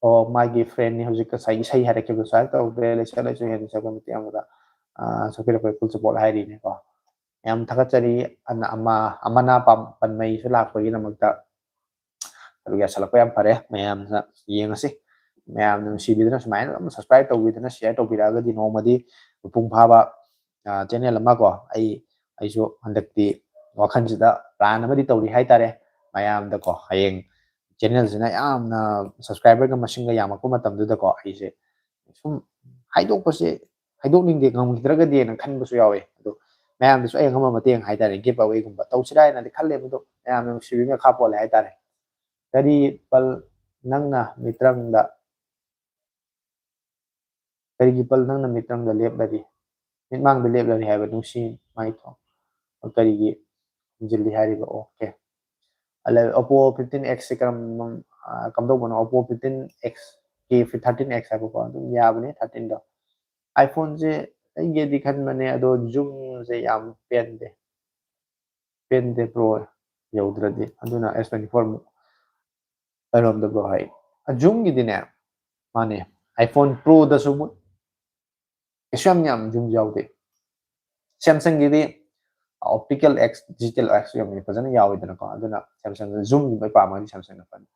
ꯑꯣ, ꯃꯥꯒꯤ friend ꯅꯤ ꯍꯧꯖꯤꯛ ꯉꯁꯥꯏ ꯏꯁꯩ ꯍꯥꯏꯔꯛꯈꯤꯕꯗꯣ, subscribe ꯇꯧꯗ꯭ꯔꯦ, ꯂꯩꯁꯥ ꯂꯩꯁꯥ ꯍꯦꯟꯅ ꯁꯛꯄ ꯃꯇꯦꯛ ꯑꯃꯗ, ꯑꯥ, ꯁꯛꯄꯤꯔꯛꯄꯒꯤ full support ꯍꯥꯏꯔꯤꯅꯦꯀꯣ꯫ ꯌꯥꯝ ꯊꯥꯒꯠꯆꯔꯤ꯫ ꯑꯅ-, ꯑꯃ-, ꯑꯃꯅ ꯄꯥꯝ-, ꯄꯟꯃꯩꯁꯨ ꯂꯥꯛꯄꯒꯤꯗꯃꯛꯇ꯫ ꯑꯗꯨ ꯌꯥꯁꯜꯂꯛꯄ ꯌꯥꯝ ꯐꯔꯦ꯫ ꯃꯌꯥꯝꯅ ꯌꯦꯡꯉꯁꯤ꯫ ꯃꯌꯥꯝꯅ ꯅꯨꯡꯁꯤꯕꯤꯗꯨꯅ ꯁꯨꯃꯥꯏꯅ ꯑꯗꯨꯝ subscribe ꯇꯧꯕꯤꯗꯨꯅ, share ꯇꯧꯕꯤꯔꯛꯑꯒꯗꯤ ꯅꯣꯡꯃꯗꯤ ꯃꯄꯨꯡ ꯐꯥꯕ, ꯑꯥ, channel ꯑꯃ ꯀꯣ, ꯑꯩ, ꯑꯩꯁꯨ ꯍꯟꯗꯛꯇꯤ ꯋꯥꯈꯜꯁꯤꯗ plan ꯑꯃꯗꯤ ꯇꯧꯔꯤ ꯍꯥꯏꯇꯥꯔꯦ꯫ ꯃꯌꯥꯝꯗꯀꯣ, ꯍꯌꯦꯡ channel ꯁꯤꯅ ꯌꯥꯝꯅ subscriber ꯒ ꯃꯁꯤꯡꯒ ꯌꯥꯝꯃꯛꯄ ꯃꯇꯝꯗꯨꯗꯀꯣ, ꯑꯩꯁꯦ ꯁꯨꯝ ꯍꯥꯏꯗꯣꯛꯄꯁꯦ, ꯍꯥꯏꯗꯣꯛꯅꯤꯡꯗꯦ, ꯉꯝꯈꯤꯗ꯭ꯔꯒꯗꯤꯅ ꯈꯟꯕꯁꯨ ꯌꯥꯎꯋꯦ꯫ ꯑꯗꯣ ꯃꯌꯥꯝꯗꯁꯨ ꯑꯩ ꯑꯉꯝꯕ ꯃꯇꯦꯡ ꯍꯥꯏꯇꯥꯔꯦ, give away ꯒꯨꯝꯕ ꯇꯧꯁꯤꯔꯥ ꯍꯥꯏꯅꯗꯤ ꯈꯜꯂꯦꯕ, ꯑꯗꯣ ꯃꯌꯥꯝꯅ ꯅꯨꯡꯁꯤꯕꯤꯕꯒꯤ ꯃꯈꯥ ꯄꯣꯜꯂꯦ ꯍꯥꯏꯇꯥꯔꯦ꯫ ꯀꯔꯤ ꯄꯜ ꯅꯪꯅ ꯃꯤꯇ꯭ꯔꯪꯗ, ꯀꯔꯤꯒꯤ ꯄꯜ ꯅꯪꯅ ꯃꯤꯇ꯭ꯔꯪꯗ ꯂꯦꯞꯂꯔꯤ? ꯃꯤꯠꯃꯥꯡꯗ ꯂꯦꯞꯂꯔꯤ ꯍꯥꯏꯕ ꯅꯨꯡꯁꯤ ꯃꯥꯏꯊꯣꯡ ꯀꯔꯤꯒꯤ ꯈꯨꯝꯖꯤꯜꯂꯤ ꯍꯥꯏꯔꯤꯕ? OK꯫ ꯑꯗ Oppo fifteen X ꯁꯦ ꯀꯔꯝ-, ꯑ, ꯀꯝꯗꯧꯕꯅꯣ? Oppo fifteen X ꯀꯤ thirteen X ꯍꯥꯏꯕꯀꯣ, ꯑꯗꯨꯝ ꯌꯥꯕꯅꯦ thirteen ꯗꯣ꯫ iPhone ꯁꯦ ꯑꯩꯒꯤꯗꯤ ꯈꯟꯕꯅꯦ, ꯑꯗꯣ zoom ꯁꯦ ꯌꯥꯝ ꯄꯦꯟꯗꯦ꯫ ꯄꯦꯟꯗꯦ Pro ꯌꯧꯗ꯭ꯔꯗꯤ꯫ ꯑꯗꯨꯅ S twenty four ꯃꯨꯛ ꯀꯩꯅꯣꯝꯗ Pro ꯍꯥꯏ꯫ Zoom ꯒꯤꯗꯤꯅꯦ, ꯃꯥꯅꯦ, iPhone Pro ꯗꯁꯨ ꯃꯨ-, ꯀꯩꯁꯨ ꯌꯥꯝ, ꯌꯥꯝ zoom ꯌꯥꯎꯗꯦ꯫ Samsung ꯒꯤꯗꯤ optical X, digital X ꯌꯥꯝ ꯐꯖꯅ ꯌꯥꯎꯋꯤꯗꯅꯀꯣ꯫ ꯑꯗꯨꯅ Samsung ꯗ zoom ꯒꯨꯝꯕ ꯄꯥꯝꯃꯒꯗꯤ Samsung ꯅ ꯐꯅꯤ꯫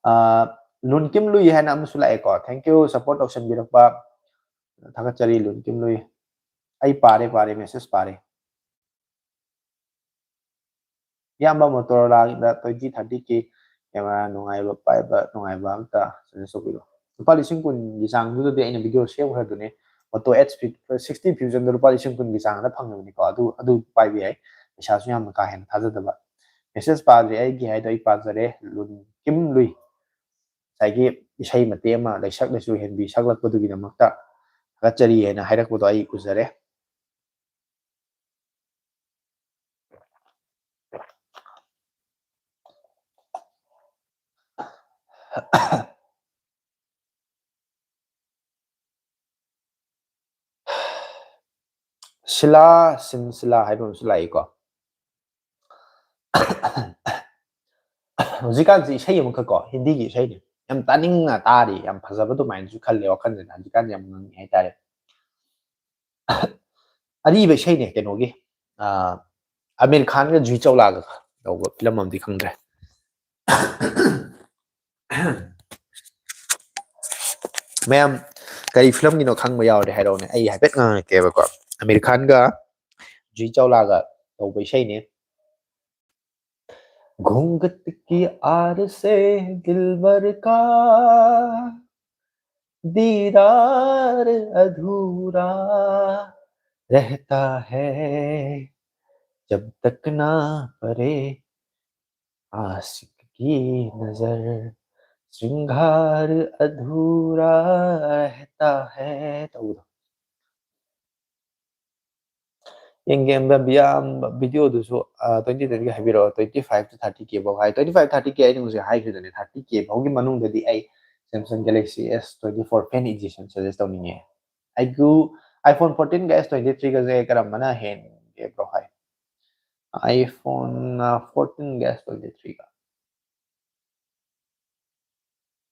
ꯑꯥ, ꯂꯨꯟꯀꯤꯝ ꯂꯨꯏ ꯍꯥꯏꯅ ꯑꯃꯁꯨ ꯂꯥꯛꯑꯦꯀꯣ꯫ Thank you, support ꯇꯧꯁꯟꯕꯤꯔꯛꯄ꯫ ꯊꯥꯒꯠꯆꯔꯤ, ꯂꯨꯟꯀꯤꯝ ꯂꯨꯏ꯫ ꯑꯩ ꯄꯥꯔꯦ, ꯄꯥꯔꯦ, message ꯄꯥꯔꯦ꯫ ꯏꯌꯥꯝꯕ, Motorola ꯗ twenty thirty K camera ꯅꯨꯡꯉꯥꯏꯕ, ꯄꯥꯏꯕ ꯅꯨꯡꯉꯥꯏꯕ ꯑꯝꯇ suggest ꯇꯧꯕꯤꯔꯣ꯫ ꯂꯨꯄꯥ ꯂꯤꯁꯤꯡ ꯀꯨꯟꯒꯤ ꯆꯥꯡꯗꯨꯗꯗꯤ ꯑꯩꯅ video ꯁꯦꯝꯈ꯭ꯔꯗꯨꯅꯦ꯫ Moto H sixty Fusion ꯗꯣ ꯂꯨꯄꯥ ꯂꯤꯁꯤꯡ ꯀꯨꯟꯒꯤ ꯆꯥꯡꯗ ꯐꯪꯉꯕꯅꯤꯀꯣ꯫ ꯑꯗꯨ, ꯑꯗꯨ ꯄꯥꯏꯕ ꯌꯥꯏ꯫ ꯄꯩꯁꯥꯁꯨ ꯌꯥꯝꯅ ꯀꯥ ꯍꯦꯟꯅ ꯊꯥꯖꯗꯕ꯫ Message ꯄꯥꯗ꯭ꯔꯤ, ꯑꯩꯒꯤ ꯍꯥꯏꯗꯣ ꯑꯩ ꯄꯥꯖꯔꯦ꯫ ꯂꯨꯟꯀꯤꯝ ꯂꯨꯏ꯫ ꯉꯁꯥꯏꯒꯤ ꯏꯁꯩ ꯃꯇꯦꯛ ꯑꯃ ꯂꯩꯁꯛ ꯂꯩꯆꯨ ꯍꯦꯟꯕꯤ ꯁꯛꯂꯛꯄꯗꯨꯒꯤꯗꯃꯛꯇ ꯊꯥꯒꯠꯆꯔꯤ ꯍꯥꯏꯅ ꯍꯥꯏꯔꯛꯄꯗꯣ ꯑꯩ ꯎꯖꯔꯦ꯫ ꯁꯤꯂꯥ, ꯁꯤꯟ ꯁꯤꯂꯥ ꯍꯥꯏꯕ ꯑꯃꯁꯨ ꯂꯥꯛꯏꯀꯣ꯫ ꯍꯧꯖꯤꯛꯀꯥꯟꯁꯤ ꯏꯁꯩ ꯑꯃꯈꯛ ꯀꯣ, ꯍꯤꯟꯗꯤꯒꯤ ꯏꯁꯩꯅꯤ, ꯌꯥꯝ ꯇꯥꯅꯤꯡꯅ ꯇꯥꯔꯤ, ꯌꯥꯝ ꯐꯖꯕ ꯑꯗꯨꯃꯥꯏꯅꯁꯨ ꯈꯜꯂꯦ ꯋꯥꯈꯜꯁꯤꯗ꯫ ꯍꯧꯖꯤꯛꯀꯥꯟꯁꯤ ꯌꯥꯝ ꯉꯪꯉꯤ ꯍꯥꯏꯇꯥꯔꯦ꯫ ꯑꯔꯤꯕ ꯏꯁꯩꯅꯦ ꯀꯩꯅꯣꯒꯤ, ꯑ, ꯑꯃꯤꯔ ꯈꯥꯟꯒ ꯖꯨꯍꯤ ꯆꯧꯂꯥꯒ ꯇꯧꯕ ꯐꯤꯂꯝ ꯑꯃꯗꯤ ꯈꯪꯗ꯭ꯔꯦ꯫ ꯃꯌꯥꯝ ꯀꯔꯤ ꯐꯤꯂꯝꯒꯤꯅꯣ ꯈꯪꯕ ꯌꯥꯎꯔꯗꯤ ꯍꯥꯏꯔꯛꯎꯅꯦ, ꯑꯩ ꯍꯥꯏꯐꯦꯠ ꯉꯥꯡꯉꯛꯀꯦꯕꯀꯣ꯫ ꯑꯃꯤꯔ ꯈꯥꯟꯒ ꯖꯨꯍꯤ ꯆꯧꯂꯥꯒ ꯇꯧꯕ ꯏꯁꯩꯅꯦ꯫ घूंघट की आड़ से दिलबर का दीदार अधूरा रहता है, जब तक ना पड़े आशिक की नजर, श्रृंगार अधूरा रहता है ꯇꯧꯕꯗꯣ꯫ ꯌꯦꯡꯒꯦ, ꯌꯦꯡꯕ ꯌꯥꯝ videoꯗꯨꯁꯨ, ꯑ, twenty thirty K ꯍꯥꯏꯕꯤꯔꯛꯑꯣ, twenty five to thirty K ꯐꯥꯎ ꯍꯥꯏ꯫ Twenty five, thirty K ꯑꯩꯅ ꯍꯧꯖꯤꯛ ꯍꯥꯏꯈ꯭ꯔꯤꯗꯨꯅꯦ, thirty K ꯐꯥꯎꯒꯤ ꯃꯅꯨꯡꯗꯗꯤ ꯑꯩ Samsung Galaxy S twenty-four Fan Edition suggest ꯇꯧꯅꯤꯡꯉꯦ꯫ ꯑꯩꯒꯤ iPhone fourteen ꯒ S twenty-three ꯒꯁꯦ ꯀꯔꯝꯕꯅ ꯍꯦꯟꯒꯦ, bro? ꯍꯥꯏ, iPhone fourteen ꯒ S twenty-three ꯒ꯫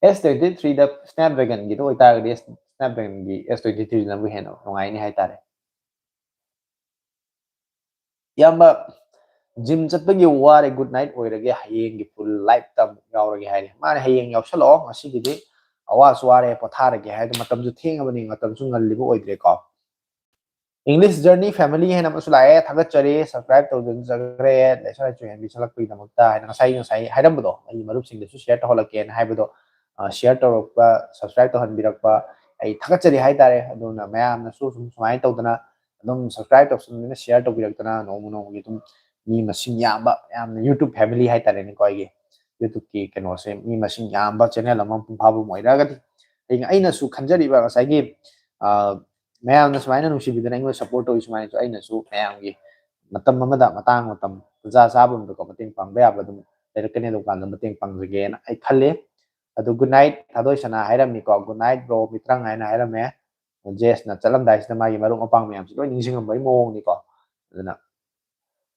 S twenty-three ꯗ Snapdragonꯒꯤꯗ ꯑꯣꯏꯇꯥꯔꯒꯗꯤ, Snapdragonꯒꯤ S twenty-three ꯅꯕꯨ ꯍꯦꯟꯅ ꯅꯨꯡꯉꯥꯏꯅꯤ ꯍꯥꯏꯇꯥꯔꯦ꯫ ꯏꯌꯥꯝꯕ, ꯖꯤꯝ ꯆꯠꯄꯒꯤ ꯋꯥꯔꯦ, ꯒꯨꯗ ꯅꯥꯏꯠ ꯑꯣꯏꯔꯒꯦ, ꯍꯌꯦꯡꯒꯤ ꯐꯨꯜ ꯂꯥꯏꯐꯇ ꯑꯃꯨꯛ ꯌꯥꯎꯔꯒꯦ ꯍꯥꯏꯔꯦ꯫ ꯃꯥꯅ ꯍꯌꯦꯡ ꯌꯥꯎꯁꯜꯂꯛꯑꯣ, ꯉꯁꯤꯒꯤꯗꯤ ꯑꯋꯥꯁꯨ ꯋꯥꯔꯦ, ꯄꯣꯊꯥꯔꯒꯦ ꯍꯥꯏꯗꯣ꯫ ꯃꯇꯝꯁꯨ ꯊꯦꯡꯉꯕꯅꯤ, ꯃꯇꯝꯁꯨ ꯉꯜꯂꯤꯕ ꯑꯣꯏꯗ꯭ꯔꯦꯀꯣ꯫ ꯏꯪꯂꯤꯁ ꯖꯔꯅꯤ ꯐꯦꯃꯤꯂꯤ ꯍꯥꯏꯅ ꯑꯃꯁꯨ ꯂꯥꯛꯑꯦ, ꯊꯥꯒꯠꯆꯔꯤ, ꯁꯕꯁꯀ꯭ꯔꯥꯏꯕ ꯇꯧꯖꯔꯦ, ꯂꯩꯁꯥ ꯂꯩꯁꯨ ꯍꯦꯟꯕꯤꯁꯜꯂꯛꯄꯒꯤꯗꯃꯛꯇ ꯍꯥꯏꯅ ꯉꯁꯥꯏ ꯉꯁꯥꯏ ꯍꯥꯏꯔꯝꯕꯗꯣ, ꯑꯩꯒꯤ ꯃꯔꯨꯞꯁꯤꯡꯗꯁꯨ ꯁꯤꯌꯔ ꯇꯧꯍꯜꯂꯛꯀꯦꯅ ꯍꯥꯏꯕꯗꯣ, ꯁꯤꯌꯔ ꯇꯧꯔꯛꯄ, ꯁꯕꯁꯀ꯭ꯔꯥꯏꯕ ꯇꯧꯍꯟꯕꯤꯔꯛꯄ ꯑꯩ ꯊꯥꯒꯠꯆꯔꯤ ꯍꯥꯏꯇꯥꯔꯦ꯫ ꯑꯗꯨꯅ ꯃꯌꯥꯝꯅꯁꯨ ꯁꯨꯝ ꯁꯨꯃꯥꯏꯅ ꯇꯧꯗꯅ ꯑꯗꯨꯝ ꯁꯕꯁꯀ꯭ꯔꯥꯏꯕ ꯇꯧꯁꯟꯗꯨꯅ, ꯁꯤꯌꯔ ꯇꯧꯕꯤꯔꯛꯇꯅ, ꯅꯣꯡꯃ ꯅꯣꯡꯃꯒꯤ ꯑꯗꯨꯝ ꯃꯤ ꯃꯁꯤꯡ ꯌꯥꯝꯕ, ꯌꯥꯝꯅ ꯌꯨꯇ꯭ꯌꯨꯕ ꯐꯦꯃꯤꯂꯤ ꯍꯥꯏꯇꯥꯔꯦꯅꯦꯀꯣ, ꯑꯩꯒꯤ ꯌꯨꯇ꯭ꯌꯨꯕꯀꯤ ꯀꯩꯅꯣꯁꯦ, ꯃꯤ ꯃꯁꯤꯡ ꯌꯥꯝꯕ ꯆꯦꯅꯦꯜ ꯑꯃ ꯃꯄꯨꯡ ꯐꯥꯕ ꯑꯃ ꯑꯣꯏꯔꯒꯗꯤ, ꯑꯩꯅ, ꯑꯩꯅꯁꯨ ꯈꯟꯖꯔꯤꯕ ꯉꯁꯥꯏꯒꯤ, ꯑ, ꯃꯌꯥꯝꯅ ꯁꯨꯃꯥꯏꯅ ꯅꯨꯡꯁꯤꯕꯤꯗꯅ ꯑꯩꯉꯣꯟꯗ ꯁꯞꯄꯣꯔꯠ ꯇꯧꯔꯤ ꯁꯨꯃꯥꯏꯅꯁꯨ, ꯑꯩꯅꯁꯨ ꯃꯌꯥꯝꯒꯤ ꯃꯇꯝ ꯑꯃꯗ, ꯃꯇꯥꯡ ꯃꯇꯝ ꯇꯟꯖꯥ ꯆꯥꯕ ꯑꯃꯗꯀꯣ ꯃꯇꯦꯡ ꯄꯥꯡꯕ ꯌꯥꯕ ꯑꯗꯨꯝ ꯂꯩꯔꯛꯀꯅꯤ, ꯑꯗꯨꯝ ꯀꯥꯟꯗ ꯃꯇꯦꯡ ꯄꯥꯡꯖꯒꯦꯅ ꯑꯩ ꯈꯜꯂꯤ꯫ ꯑꯗꯨ ꯒꯨꯗ ꯅꯥꯏꯠ ꯊꯥꯗꯣꯏ ꯁꯅꯥ ꯍꯥꯏꯔꯝꯃꯤꯀꯣ, ꯒꯨꯗ ꯅꯥꯏꯠ ꯕ꯭ꯔꯣ ꯃꯤꯇ꯭ꯔꯪ ꯍꯥꯏꯅ ꯍꯥꯏꯔꯝꯃꯦ꯫ ꯖꯦꯁꯅ ꯆꯠꯂꯝꯗꯥꯏꯁꯤꯗ ꯃꯥꯒꯤ ꯃꯔꯨꯞ ꯃꯄꯥꯡ ꯃꯌꯥꯝꯁꯤ ꯂꯣꯏ ꯅꯤꯡꯁꯤꯡꯉꯝꯕꯒꯤ ꯃꯑꯣꯡꯅꯤꯀꯣ꯫ ꯑꯗꯨꯅ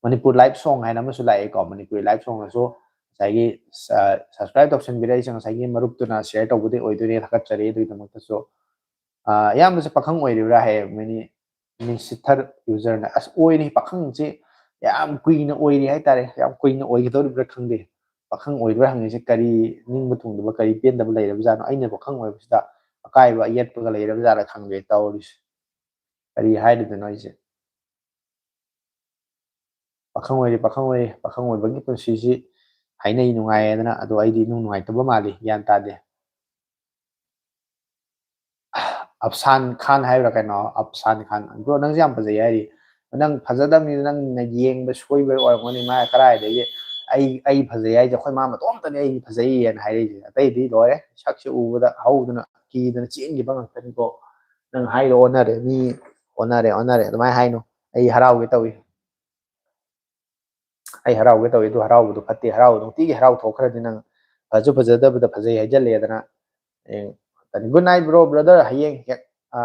ꯃꯅꯤꯄꯨꯔ ꯂꯥꯏꯐ ꯁꯣꯡ ꯍꯥꯏꯅ ꯑꯃꯁꯨ ꯂꯥꯛꯑꯦꯀꯣ, ꯃꯅꯤꯄꯨꯔꯤ ꯂꯥꯏꯐ ꯁꯣꯡꯅꯁꯨ ꯉꯁꯥꯏꯒꯤ, ꯑ, ꯁꯕꯁꯀ꯭ꯔꯥꯏꯕ ꯇꯧꯁꯟꯕꯤꯔꯛꯏꯁꯦ ꯉꯁꯥꯏꯒꯤ ꯃꯔꯨꯞꯇꯨꯅ ꯁꯤꯌꯔ ꯇꯧꯕꯗꯤ ꯑꯣꯏꯗꯣꯏꯅꯦ, ꯊꯥꯒꯠꯆꯔꯤ꯫ ꯑꯗꯨꯒꯤꯗꯃꯛꯇꯁꯨ, ꯑ, ꯑꯌꯥꯝꯕꯁꯦ ꯄꯥꯈꯪ ꯑꯣꯏꯔꯤꯕ꯭ꯔꯥ ꯍꯥꯏꯌꯦ, ꯃꯤꯅꯤ-, ꯃꯤꯁꯤꯊꯔ ꯌꯨꯖꯔꯅ꯫ ꯑꯁ, ꯑꯣꯏꯔꯤ, ꯄꯥꯈꯪꯁꯤ ꯌꯥꯝ ꯀꯨꯏꯅ ꯑꯣꯏꯔꯤ ꯍꯥꯏꯇꯥꯔꯦ, ꯌꯥꯝ ꯀꯨꯏꯅ ꯑꯣꯏꯒꯗꯧꯔꯤꯕ꯭ꯔꯥ ꯈꯪꯗꯦ꯫ ꯄꯥꯈꯪ ꯑꯣꯏꯔꯤꯕ꯭ꯔꯥ ꯍꯪꯉꯤꯁꯦ ꯀꯔꯤ ꯅꯤꯡꯕ ꯊꯨꯡꯗꯕ, ꯀꯔꯤ ꯄꯦꯟꯗꯕ ꯂꯩꯔꯕꯖꯥꯠꯅꯣ? ꯑꯩꯅ ꯄꯥꯈꯪ ꯑꯣꯏꯕꯁꯤꯗ ꯑꯀꯥꯏꯕ ꯌꯦꯠꯄꯒ ꯂꯩꯔꯕꯖꯥꯠꯂꯥ ꯈꯪꯗꯦ ꯇꯧꯔꯤꯁꯦ꯫ ꯀꯔꯤ ꯍꯥꯏꯔꯤꯕꯅꯣ ꯑꯩꯁꯦ? ꯄꯥꯈꯪ ꯑꯣꯏꯔꯤ, ꯄꯥꯈꯪ ꯑꯣꯏꯔꯤ, ꯄꯥꯈꯪ ꯑꯣꯏꯕꯒꯤ ꯄꯨꯟꯁꯤꯁꯤ ꯍꯥꯏꯅꯩ ꯅꯨꯡꯉꯥꯏꯌꯦꯗꯅ, ꯑꯗꯣ ꯑꯩꯗꯤ ꯏꯅꯨꯡ ꯅꯨꯡꯉꯥꯏꯇꯕ ꯃꯥꯜꯂꯤ, ꯒ꯭ꯌꯥꯟ ꯇꯥꯗꯦ꯫ ꯑꯐꯁꯥꯟ ꯈꯥꯟ ꯍꯥꯏꯕ꯭ꯔꯥ ꯀꯩꯅꯣ, ꯑꯐꯁꯥꯟ ꯈꯥꯟ꯫ ꯕ꯭ꯔꯣ, ꯅꯪꯁꯦ ꯌꯥꯝ ꯐꯖꯩ ꯍꯥꯏꯔꯤ꯫ ꯅꯪ ꯐꯖꯗꯕꯅꯤꯅ ꯅꯪꯅ ꯌꯦꯡꯕ ꯁꯣꯏꯕ ꯑꯣꯏꯔꯝꯒꯅꯤ꯫ ꯃꯥ ꯀꯗꯥꯏꯗꯒꯤ ꯑꯩ, ꯑꯩ ꯐꯖꯩ ꯍꯥꯏꯁꯦ ꯑꯩꯈꯣꯏ ꯃꯥ ꯃꯇꯣꯝꯇꯅꯦ ꯑꯩ ꯐꯖꯩ ꯍꯥꯏꯅ ꯍꯥꯏꯔꯛꯏꯁꯦ꯫ ꯑꯇꯩꯗꯤ ꯂꯣꯏꯔꯦ, ꯁꯛꯁꯦ ꯎꯕꯗ ꯍꯧꯗꯅ ꯀꯤꯗꯅ ꯆꯦꯟꯈꯤꯕ ꯉꯥꯛꯇꯅꯤꯀꯣ꯫ ꯅꯪ ꯍꯥꯏꯗꯣ ꯑꯣꯟꯅꯔꯦ, ꯃꯤ ꯑꯣꯟꯅꯔꯦ, ꯑꯣꯟꯅꯔꯦ꯫ ꯑꯗꯨꯃꯥꯏꯅ ꯍꯥꯏꯅꯨ꯫ ꯑꯩ ꯍꯔꯥꯎꯒꯦ ꯇꯧꯏ꯫ ꯑꯩ ꯍꯔꯥꯎꯒꯦ ꯇꯧꯏ, ꯑꯗꯨ ꯍꯔꯥꯎꯕꯗꯨ ꯐꯠꯇꯦ꯫ ꯍꯔꯥꯎ, ꯅꯨꯡꯇꯤꯒꯤ ꯍꯔꯥꯎ ꯊꯣꯛꯈ꯭ꯔꯗꯤ ꯅꯪ ꯐꯁꯨ ꯐꯖꯗꯕꯗ ꯐꯖꯩ ꯍꯥꯏꯖꯜꯂꯦꯗꯅ꯫ Good night bro, brother. ꯍꯌꯦꯡ ꯍꯦꯛ, ꯑ,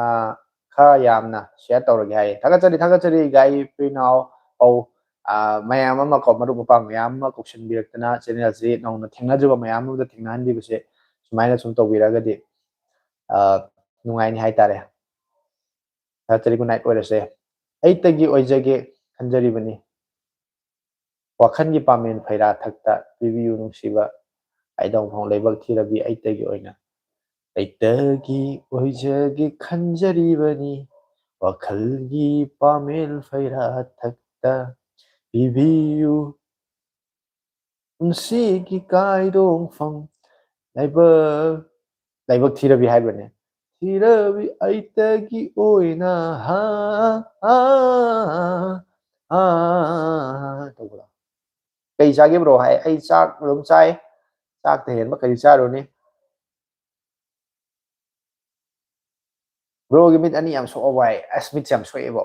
ꯈꯔ ꯌꯥꯝꯅ ꯁꯤꯌꯔ ꯇꯧꯔꯒꯦ ꯍꯥꯏꯌꯦ꯫ ꯊꯥꯒꯠꯆꯔꯤ, ꯊꯥꯒꯠꯆꯔꯤ, ꯒꯥꯏ ꯄ꯭ꯔꯤꯅꯥꯎ꯫ ꯑꯧ, ꯑ, ꯃꯌꯥꯝ ꯑꯃ ꯀꯣ, ꯃꯔꯨꯞ ꯃꯄꯥꯡ ꯃꯌꯥꯝ ꯑꯃ ꯀꯧꯁꯤꯟꯕꯤꯔꯛꯇꯅ, ꯆꯦꯅꯦꯜꯁꯤ ꯅꯧꯅ ꯊꯦꯡꯅꯗ꯭ꯔꯤꯕ ꯃꯌꯥꯝ ꯑꯃꯗ ꯊꯦꯡꯅꯍꯟꯕꯤꯕꯁꯦ ꯁꯨꯃꯥꯏꯅ ꯁꯨꯝ ꯇꯧꯕꯤꯔꯒꯗꯤ, ꯑ, ꯅꯨꯡꯉꯥꯏꯅꯤ ꯍꯥꯏꯇꯥꯔꯦ꯫ ꯊꯥꯒꯠꯆꯔꯤ, ꯒꯨꯗ ꯅꯥꯏꯠ ꯑꯣꯏꯔꯁꯦ꯫ ꯑꯩꯇꯒꯤ ꯑꯣꯏꯖꯒꯦ ꯈꯟꯖꯔꯤꯕꯅꯤ꯫ ꯋꯥꯈꯜꯒꯤ ꯄꯥꯃꯦꯟ ꯐꯩꯔꯥ ꯊꯛꯇ ꯄꯤꯕꯤꯌꯨ ꯅꯨꯡꯁꯤꯕ ꯑꯩꯗꯧꯐꯥꯎ ꯂꯥꯏꯕꯛ ꯊꯤꯔꯕꯤ ꯑꯩꯇꯒꯤ ꯑꯣꯏꯅ꯫ ꯑꯩꯇꯒꯤ ꯑꯣꯏꯖꯒꯦ ꯈꯟꯖꯔꯤꯕꯅꯤ ꯋꯥꯈꯜꯒꯤ ꯄꯥꯃꯦꯟ ꯐꯩꯔꯥ ꯊꯛꯇ ꯄꯤꯕꯤꯌꯨ ꯄꯨꯟꯁꯤꯒꯤ ꯀꯥꯏꯗꯣꯡꯐꯝ ꯂꯥꯏꯕꯛ ꯂꯥꯏꯕꯛ ꯊꯤꯔꯕꯤ ꯍꯥꯏꯕ꯭ꯔꯅꯦ? ꯊꯤꯔꯕꯤ ꯑꯩꯇꯒꯤ ꯑꯣꯏꯅ ꯍꯥ, ꯍꯥ, ꯍꯥ, ꯇꯧꯕꯗꯣ꯫ "ꯀꯩ ꯆꯥꯒꯦ bro?" ꯍꯥꯏ꯫ "ꯑꯩ ꯆꯥꯛ ꯑꯗꯨꯝ ꯆꯥꯏ, ꯆꯥꯛꯇ ꯍꯦꯟꯕ ꯀꯔꯤ ꯆꯥꯔꯨꯅꯤ?" Broꯒꯤ ꯃꯤꯠ ꯑꯅꯤ ꯌꯥꯝ ꯁꯣꯛꯑꯕ ꯍꯥꯏ꯫ ꯑꯁ, ꯃꯤꯠꯁꯦ ꯌꯥꯝ ꯁꯣꯛꯑꯦꯕꯣ꯫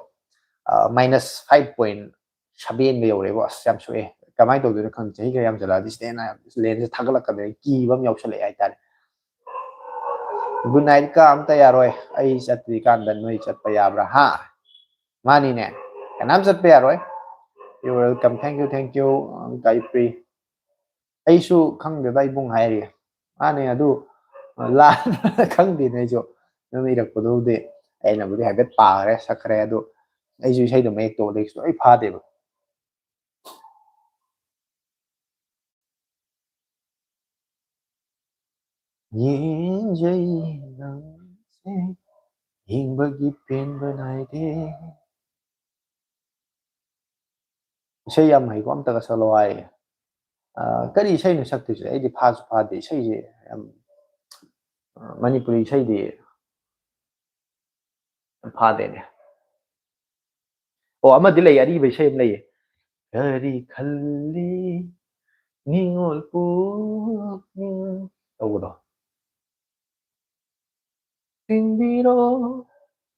ꯑ, minus five point sevenꯒ ꯌꯧꯔꯦꯕꯣ꯫ ꯑꯁ, ꯌꯥꯝ ꯁꯣꯛꯑꯦ꯫ ꯀꯃꯥꯏꯅ ꯇꯧꯗꯣꯏꯅꯣ ꯈꯪꯗꯦ꯫ ꯆꯍꯤ ꯈꯔ ꯌꯥꯝꯁꯤꯜꯂꯛꯑꯗꯤ ꯁꯤꯗꯩ ꯍꯦꯟꯅ lensꯁꯦ ꯊꯥꯒꯠꯂꯛꯀꯗꯣꯏꯅꯤ꯫ ꯀꯤꯕ ꯑꯃ ꯌꯥꯎꯁꯜꯂꯛꯑꯦ ꯍꯥꯏꯇꯥꯔꯦ꯫ Good night ꯀ ꯑꯝꯇ ꯌꯥꯔꯣꯏ꯫ ꯑꯩ ꯆꯠꯇ꯭ꯔꯤꯀꯥꯟꯗ ꯅꯣꯏ ꯆꯠꯄ ꯌꯥꯕ꯭ꯔꯥ? ꯍꯥ? ꯃꯥꯅꯤꯅꯦ꯫ ꯀꯅꯥꯝ ꯆꯠꯄ ꯌꯥꯔꯣꯏ꯫ You're welcome. Thank you, thank you, ꯒꯥꯏꯄ꯭ꯔꯤ꯫ ꯑꯩꯁꯨ ꯈꯪꯗꯦꯗ, ꯏꯕꯨꯡ ꯍꯥꯏꯔꯤ꯫ ꯃꯥꯅꯦ, ꯑꯗꯨ ꯂꯥꯟ-, ꯈꯪꯗꯦꯅꯦ ꯑꯩꯁꯨ꯫ ꯅꯪꯅ ꯏꯔꯛꯄꯗꯨꯕꯨꯗꯤ ꯑꯩꯅꯕꯨꯗꯤ ꯍꯥꯏꯐꯦꯠ ꯄꯥꯈ꯭ꯔꯦ, ꯁꯛꯈ꯭ꯔꯦ, ꯑꯗꯨ ꯑꯩꯁꯨ ꯏꯁꯩꯗꯣ ꯃꯌꯦꯛꯇꯣ ꯂꯥꯏꯔꯤꯛꯁꯨ ꯂꯣꯏ ꯐꯥꯗꯦꯕ꯫ ꯌꯦꯡꯖꯩ ꯅꯪꯁꯦ, ꯌꯦꯡꯕꯒꯤ ꯄꯦꯟꯕ ꯅꯥꯏꯗꯦ꯫ ꯏꯁꯩ ꯌꯥꯝ ꯍꯩꯀꯣ, ꯑꯝꯇꯒ ꯁꯛꯂꯛꯑꯣ ꯍꯥꯏꯌꯦ꯫ ꯑ, ꯀꯔꯤ ꯏꯁꯩꯅꯣ ꯁꯛꯇꯣꯏꯁꯦ? ꯑꯩꯗꯤ ꯐꯥꯁꯨ ꯐꯥꯗꯦ ꯏꯁꯩꯁꯦ ꯌꯥꯝ, ꯑ, ꯃꯅꯤꯄꯨꯔꯤ ꯏꯁꯩꯗꯤ ꯐꯥꯗꯦꯅꯦ꯫ ꯑꯣ, ꯑꯃꯗꯤ ꯂꯩ, ꯑꯔꯤꯕ ꯏꯁꯩ ꯑꯃ ꯂꯩꯌꯦ꯫ "ꯀꯔꯤ ꯈꯜꯂꯤ ꯅꯤꯡꯉꯣꯜ ꯄꯨꯛꯅꯤꯡ" ꯇꯧꯕꯗꯣ꯫ "ꯆꯤꯡꯕꯤꯔꯣ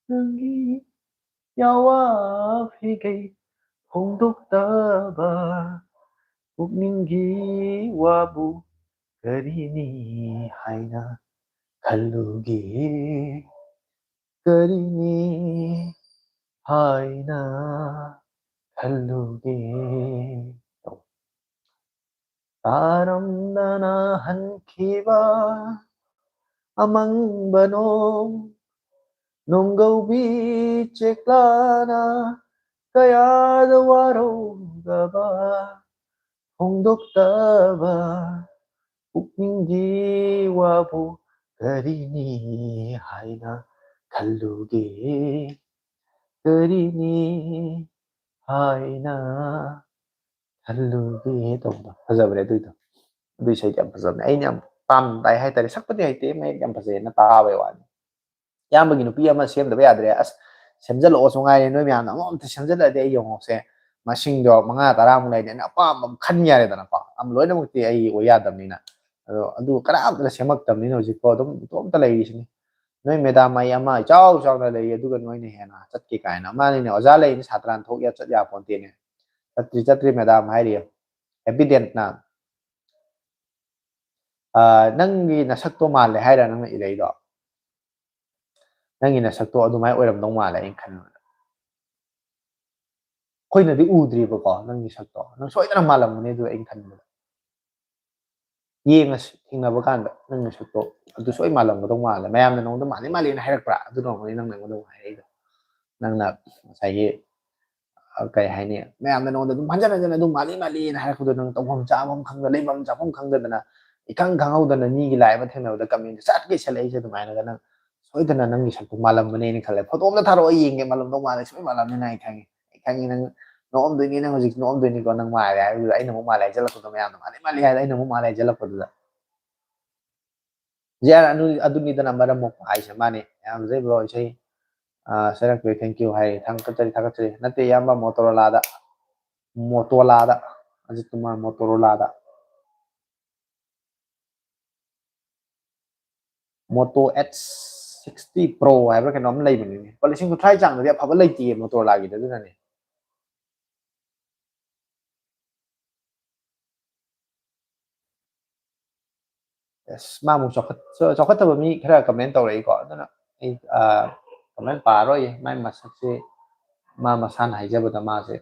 ꯅꯪꯒꯤ ꯌꯥꯋꯥ ꯐꯤꯒꯩ ꯐꯣꯡꯗꯣꯛꯇꯕ ꯄꯨꯛꯅꯤꯡꯒꯤ ꯋꯥꯕꯨ ꯀꯔꯤꯅꯤ ꯍꯥꯏꯅ ꯈꯜꯂꯨꯒꯦ, ꯀꯔꯤꯅꯤ ꯍꯥꯏꯅ ꯈꯜꯂꯨꯒꯦ?" ꯇꯥꯔꯝꯗꯅ ꯍꯟꯈꯤꯕ ꯑꯃꯪꯕ ꯅꯣꯡ, ꯅꯣꯡꯒꯧꯕꯤ ꯆꯦꯛꯂꯥꯅ ꯀꯌꯥꯗ ꯋꯥꯔꯧꯗꯕ ꯐꯣꯡꯗꯣꯛꯇꯕ ꯄꯨꯛꯅꯤꯡꯒꯤ ꯋꯥꯕꯨ ꯀꯔꯤꯅꯤ ꯍꯥꯏꯅ ꯈꯜꯂꯨꯒꯦ, ꯀꯔꯤꯅꯤ ꯍꯥꯏꯅ ꯈꯜꯂꯨꯒꯦ ꯇꯧꯕꯗꯣ ꯐꯖꯕꯅꯦ ꯑꯗꯨꯏꯗꯣ꯫ ꯑꯗꯨ ꯏꯁꯩꯗꯤ ꯌꯥꯝ ꯐꯖꯕꯅꯦ, ꯑꯩꯅ ꯌꯥꯝ ꯄꯥꯝꯅ ꯇꯥꯏ ꯍꯥꯏꯇꯥꯔꯦ꯫ ꯁꯛꯄꯗꯤ ꯍꯩꯇꯦ, ꯃꯌꯦꯛ ꯌꯥꯝ ꯐꯖꯩꯅ ꯇꯥꯕꯩ ꯋꯥꯅꯤ꯫ ꯏꯌꯥꯝꯕꯒꯤ ꯅꯨꯄꯤ ꯑꯃ ꯁꯦꯝꯗꯕ ꯌꯥꯗ꯭ꯔꯦ꯫ ꯑꯁ, ꯁꯦꯝꯖꯜꯂꯛꯑꯣꯁꯨ ꯉꯥꯏꯔꯦ, ꯅꯣꯏ ꯃꯌꯥꯝꯅ ꯑꯃ ꯑꯝꯇ ꯁꯦꯝꯖꯜꯂꯛꯑꯗꯤ ꯑꯩ ꯌꯦꯡꯉꯣꯁꯦ, ꯃꯁꯤꯡꯗꯣ ꯃꯉꯥ ꯇꯔꯥꯃꯨꯛ ꯂꯩꯔꯗꯤ ꯑꯩꯅ ꯑꯄꯥꯝꯕ ꯑꯃ ꯈꯟ ꯌꯥꯔꯦꯗꯅꯀꯣ꯫ ꯑꯃ ꯂꯣꯏꯅꯃꯛꯇꯤ ꯑꯩ ꯑꯣꯏ ꯌꯥꯗꯕꯅꯤꯅ꯫ ꯑꯗꯣ ꯑꯗꯨ ꯀꯅꯥꯝꯇꯅ ꯁꯦꯝꯃꯛꯇꯕꯅꯤꯅ ꯍꯧꯖꯤꯛꯐꯥꯎ ꯑꯗꯨꯝ ꯏꯇꯣꯝꯇ ꯂꯩꯔꯤꯁꯤꯅꯤ꯫ ꯅꯣꯏ ꯃꯦꯗꯥꯝ ꯑꯩ ꯑꯃ ꯏꯆꯥꯎ ꯆꯥꯎꯅ ꯂꯩꯔꯤ, ꯑꯗꯨꯒ ꯅꯣꯏꯅ ꯍꯦꯟꯅ ꯆꯠꯀꯦ ꯀꯥꯏꯅ꯫ ꯃꯥꯅꯤꯅꯦ, ꯑꯣꯖꯥ ꯂꯩꯔꯤꯅꯤ, ꯁꯥꯇ꯭ꯔꯥꯅ ꯊꯣꯛ ꯌꯥ-, ꯆꯠ ꯌꯥꯄꯣꯟꯇꯦꯅꯦ꯫ ꯆꯠꯇ꯭ꯔꯤ, ꯆꯠꯇ꯭ꯔꯤ ꯃꯦꯗꯥꯝ ꯍꯥꯏꯔꯤ꯫ ꯑꯦꯚꯤꯗꯦꯟꯠꯅ, ꯑ, ꯅꯪꯒꯤ ꯅꯁꯛꯇꯣ ꯃꯥꯜꯂꯦ ꯍꯥꯏꯔ ꯅꯪꯅ ꯏꯔꯛꯏꯗꯣ? ꯅꯪꯒꯤ ꯅꯁꯛꯇꯣ ꯑꯗꯨꯃꯥꯏꯅ ꯑꯣꯏꯔꯝꯗꯧ ꯃꯥꯜꯂꯦ ꯑꯩꯅ ꯈꯟꯕꯗ꯫ ꯑꯩꯈꯣꯏꯅꯗꯤ ꯎꯗ꯭ꯔꯤꯕꯀꯣ ꯅꯪꯒꯤ ꯁꯛꯇꯣ꯫ ꯅꯪ ꯁꯣꯏꯗꯅ ꯃꯥꯜꯂꯝꯒꯅꯤ ꯑꯗꯨ ꯑꯩꯅ ꯈꯟꯕꯗ꯫ ꯌꯦꯡꯉꯁꯤ, ꯊꯦꯡꯅꯕ ꯀꯥꯟꯗ ꯅꯪ ꯅꯁꯛꯇꯣ ꯑꯗꯨ ꯁꯣꯏ ꯃꯥꯜꯂꯝꯒꯗꯧ ꯃꯥꯜꯂꯦ꯫ ꯃꯌꯥꯝꯅ ꯅꯉꯣꯟꯗ ꯃꯥꯜꯂꯤ ꯃꯥꯜꯂꯤꯅ ꯍꯥꯏꯔꯛꯄ꯭ꯔꯥ? ꯑꯗꯨꯅ ꯑꯣꯏꯔꯝꯒꯅꯤ ꯅꯪꯅ ꯑꯩꯉꯣꯟꯗ ꯑꯃꯨꯛ ꯍꯥꯏꯔꯛꯏꯗꯣ꯫ ꯅꯪꯅ ꯉꯁꯥꯏꯒꯤ, ꯑ, ꯀꯩ ꯍꯥꯏꯅꯤ, ꯃꯌꯥꯝꯅ ꯅꯉꯣꯟꯗ ꯑꯗꯨꯝ ꯍꯟꯖꯟ ꯍꯟꯖꯟ ꯑꯗꯨꯝ ꯃꯥꯜꯂꯤ ꯃꯥꯜꯂꯤꯅ ꯍꯥꯏꯔꯛꯄꯗꯣ, ꯅꯪ ꯇꯧꯐꯝ ꯆꯥꯐꯝ ꯈꯪꯗ, ꯂꯩꯐꯝ ꯆꯥꯐꯝ ꯈꯪꯗꯗꯅ, ꯏꯈꯪ ꯈꯪꯍꯧꯗꯅ ꯃꯤꯒꯤ live ꯑꯃ ꯊꯦꯡꯅꯕꯗ comment ꯆꯠ ꯀꯩꯁꯜꯂꯛꯏꯁꯦ ꯑꯗꯨꯃꯥꯏꯅꯒ, ꯅꯪ ꯁꯣꯏꯗꯅ ꯅꯪꯒꯤ ꯁꯛꯇꯣ ꯃꯥꯜꯂꯝꯕꯅꯦꯅ ꯈꯜꯂꯦ꯫ Photo ꯑꯝꯇ ꯊꯥꯔꯛꯑꯣ, ꯑꯩ ꯌꯦꯡꯒꯦ, ꯃꯥꯜꯂꯝꯗꯧ ꯃꯥꯜꯂꯦ, ꯁꯣꯏ ꯃꯥꯜꯂꯝꯅꯤꯅ ꯑꯩ ꯈꯪꯉꯤ꯫ ꯑꯩ ꯈꯪꯉꯤ, ꯅꯪ ꯅꯣꯛꯑꯝꯗꯣꯏꯅꯤ, ꯅꯪ ꯍꯧꯖꯤꯛ ꯅꯣꯛꯑꯝꯗꯣꯏꯅꯤꯀꯣ, ꯅꯪ ꯃꯥꯜꯂꯦ ꯍꯥꯏꯕꯗꯨꯗ ꯑꯩꯅ ꯑꯃꯨꯛ ꯃꯥꯜꯂꯦ ꯍꯥꯏꯖꯜꯂꯛꯄꯗꯣ, ꯃꯌꯥꯝꯅ ꯃꯥꯜꯂꯤ ꯃꯥꯜꯂꯤ ꯍꯥꯏꯗ ꯑꯩꯅ ꯑꯃꯨꯛ ꯃꯥꯜꯂꯦ ꯍꯥꯏꯖꯜꯂꯛꯄꯗꯨꯗ꯫ ꯖꯤ ꯑꯥꯔ ꯑꯗꯨ-, ꯑꯗꯨꯅꯤꯗꯅ ꯃꯔꯝ ꯃꯣꯛꯄ ꯍꯥꯏꯁꯦ, ꯃꯥꯅꯤ꯫ ꯌꯥꯝ ꯐꯖꯩ bro, ꯏꯁꯩ, ꯑ, ꯁꯔꯛꯄꯩ thank you ꯍꯥꯏ, ꯊꯥꯒꯠꯆꯔꯤ, ꯊꯥꯒꯠꯆꯔꯤ꯫ ꯅꯠꯇꯦ, ꯏꯌꯥꯝꯕ, Motorolaꯗ, Motorolaꯗ, Ajit Kumar Motorolaꯗ꯫ Moto H sixty Pro ꯍꯥꯏꯕ꯭ꯔꯥ ꯀꯩꯅꯣꯝ ꯂꯩꯕꯅꯤꯅꯦ꯫ ꯂꯨꯄꯥ ꯂꯤꯁꯤꯡ ꯀꯨꯟꯊ꯭ꯔꯥꯒꯤ ꯆꯥꯡꯗꯗꯤ ꯑꯐꯕ ꯂꯩꯇꯦꯌꯦ Motorolaꯒꯤꯗꯤ, ꯑꯗꯨꯅꯅꯦ꯫ ꯑꯁ, ꯃꯥꯃꯨꯛ ꯆꯥꯎꯈꯠ-, ꯆꯥꯎꯈꯠꯇꯕ ꯃꯤ ꯈꯔ comment ꯇꯧꯔꯛꯏꯀꯣ, ꯑꯗꯨꯅ ꯑꯩ, ꯑ, comment ꯄꯥꯔꯣꯏꯌꯦ꯫ ꯃꯥꯏ ꯃꯁꯛꯁꯦ ꯃꯥ ꯃꯁꯥꯅ ꯍꯥꯏꯖꯕꯗ ꯃꯥꯁꯦ,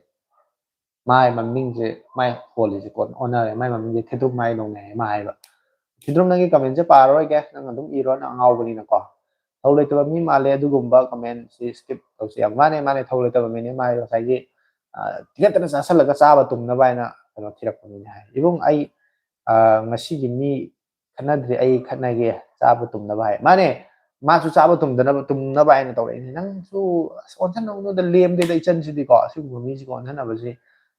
ꯃꯥꯏ ꯃꯃꯤꯡꯁꯦ, ꯃꯥꯏ ꯍꯣꯜꯂꯤꯁꯦ ꯀꯣꯟꯅ ꯑꯣꯟꯅꯔꯦ꯫ ꯃꯥꯏ ꯃꯃꯤꯡꯁꯦ ꯊꯤꯗ꯭ꯔꯨꯝ ꯍꯥꯏ ꯅꯣꯡꯅꯦ ꯍꯥꯏ ꯃꯥ ꯍꯥꯏꯕ꯫ ꯊꯤꯗ꯭ꯔꯨꯝ, ꯅꯪꯒꯤ commentꯁꯦ ꯄꯥꯔꯔꯣꯏꯒꯦ, ꯅꯪ ꯑꯗꯨꯝ ꯏꯔꯣ, ꯅꯪ ꯑꯉꯥꯎꯕꯅꯤꯅꯀꯣ꯫ ꯊꯧ ꯂꯩꯇꯕ ꯃꯤ ꯃꯥꯜꯂꯦ ꯑꯗꯨꯒꯨꯝꯕ commentꯁꯤ skip ꯇꯧꯁꯤ꯫ ꯌꯥꯝ ꯃꯥꯅꯦ, ꯃꯥꯅꯦ, ꯊꯧ ꯂꯩꯇꯕ ꯃꯤꯅꯦ꯫ ꯃꯥ ꯉꯁꯥꯏꯒꯤ, ꯑ, ꯊꯤꯒꯠꯇꯅ ꯆꯥꯁꯜꯂꯒ ꯆꯥꯕ ꯇꯨꯝꯅꯕ ꯍꯥꯏꯅ ꯀꯩꯅꯣ ꯊꯤꯔꯛꯄ ꯃꯤꯅꯦ ꯍꯥꯏ꯫ ꯏꯕꯨꯡ, ꯑꯩ, ꯑ, ꯉꯁꯤꯒꯤ ꯃꯤ ꯈꯠꯅꯗ꯭ꯔꯤ, ꯑꯩ ꯈꯠꯅꯒꯦ, ꯆꯥꯕ ꯇꯨꯝꯅꯕ ꯍꯥꯏ꯫ ꯃꯥꯅꯦ, ꯃꯥꯁꯨ ꯆꯥꯕ ꯇꯨꯝꯗꯅꯕ, ꯇꯨꯝꯅꯕ ꯍꯥꯏꯅ ꯇꯧꯔꯛꯏꯅꯦ꯫ ꯅꯪꯁꯨ ꯑꯁ ꯑꯣꯟꯁꯟꯅꯧꯅꯨꯗ, ꯂꯦꯝꯗꯦꯗ ꯏꯆꯟꯁꯤꯗꯤꯀꯣ꯫ ꯑꯁꯤꯒꯨꯝꯕ ꯃꯤꯁꯤꯒ ꯑꯣꯟꯁꯟꯅꯕꯁꯤ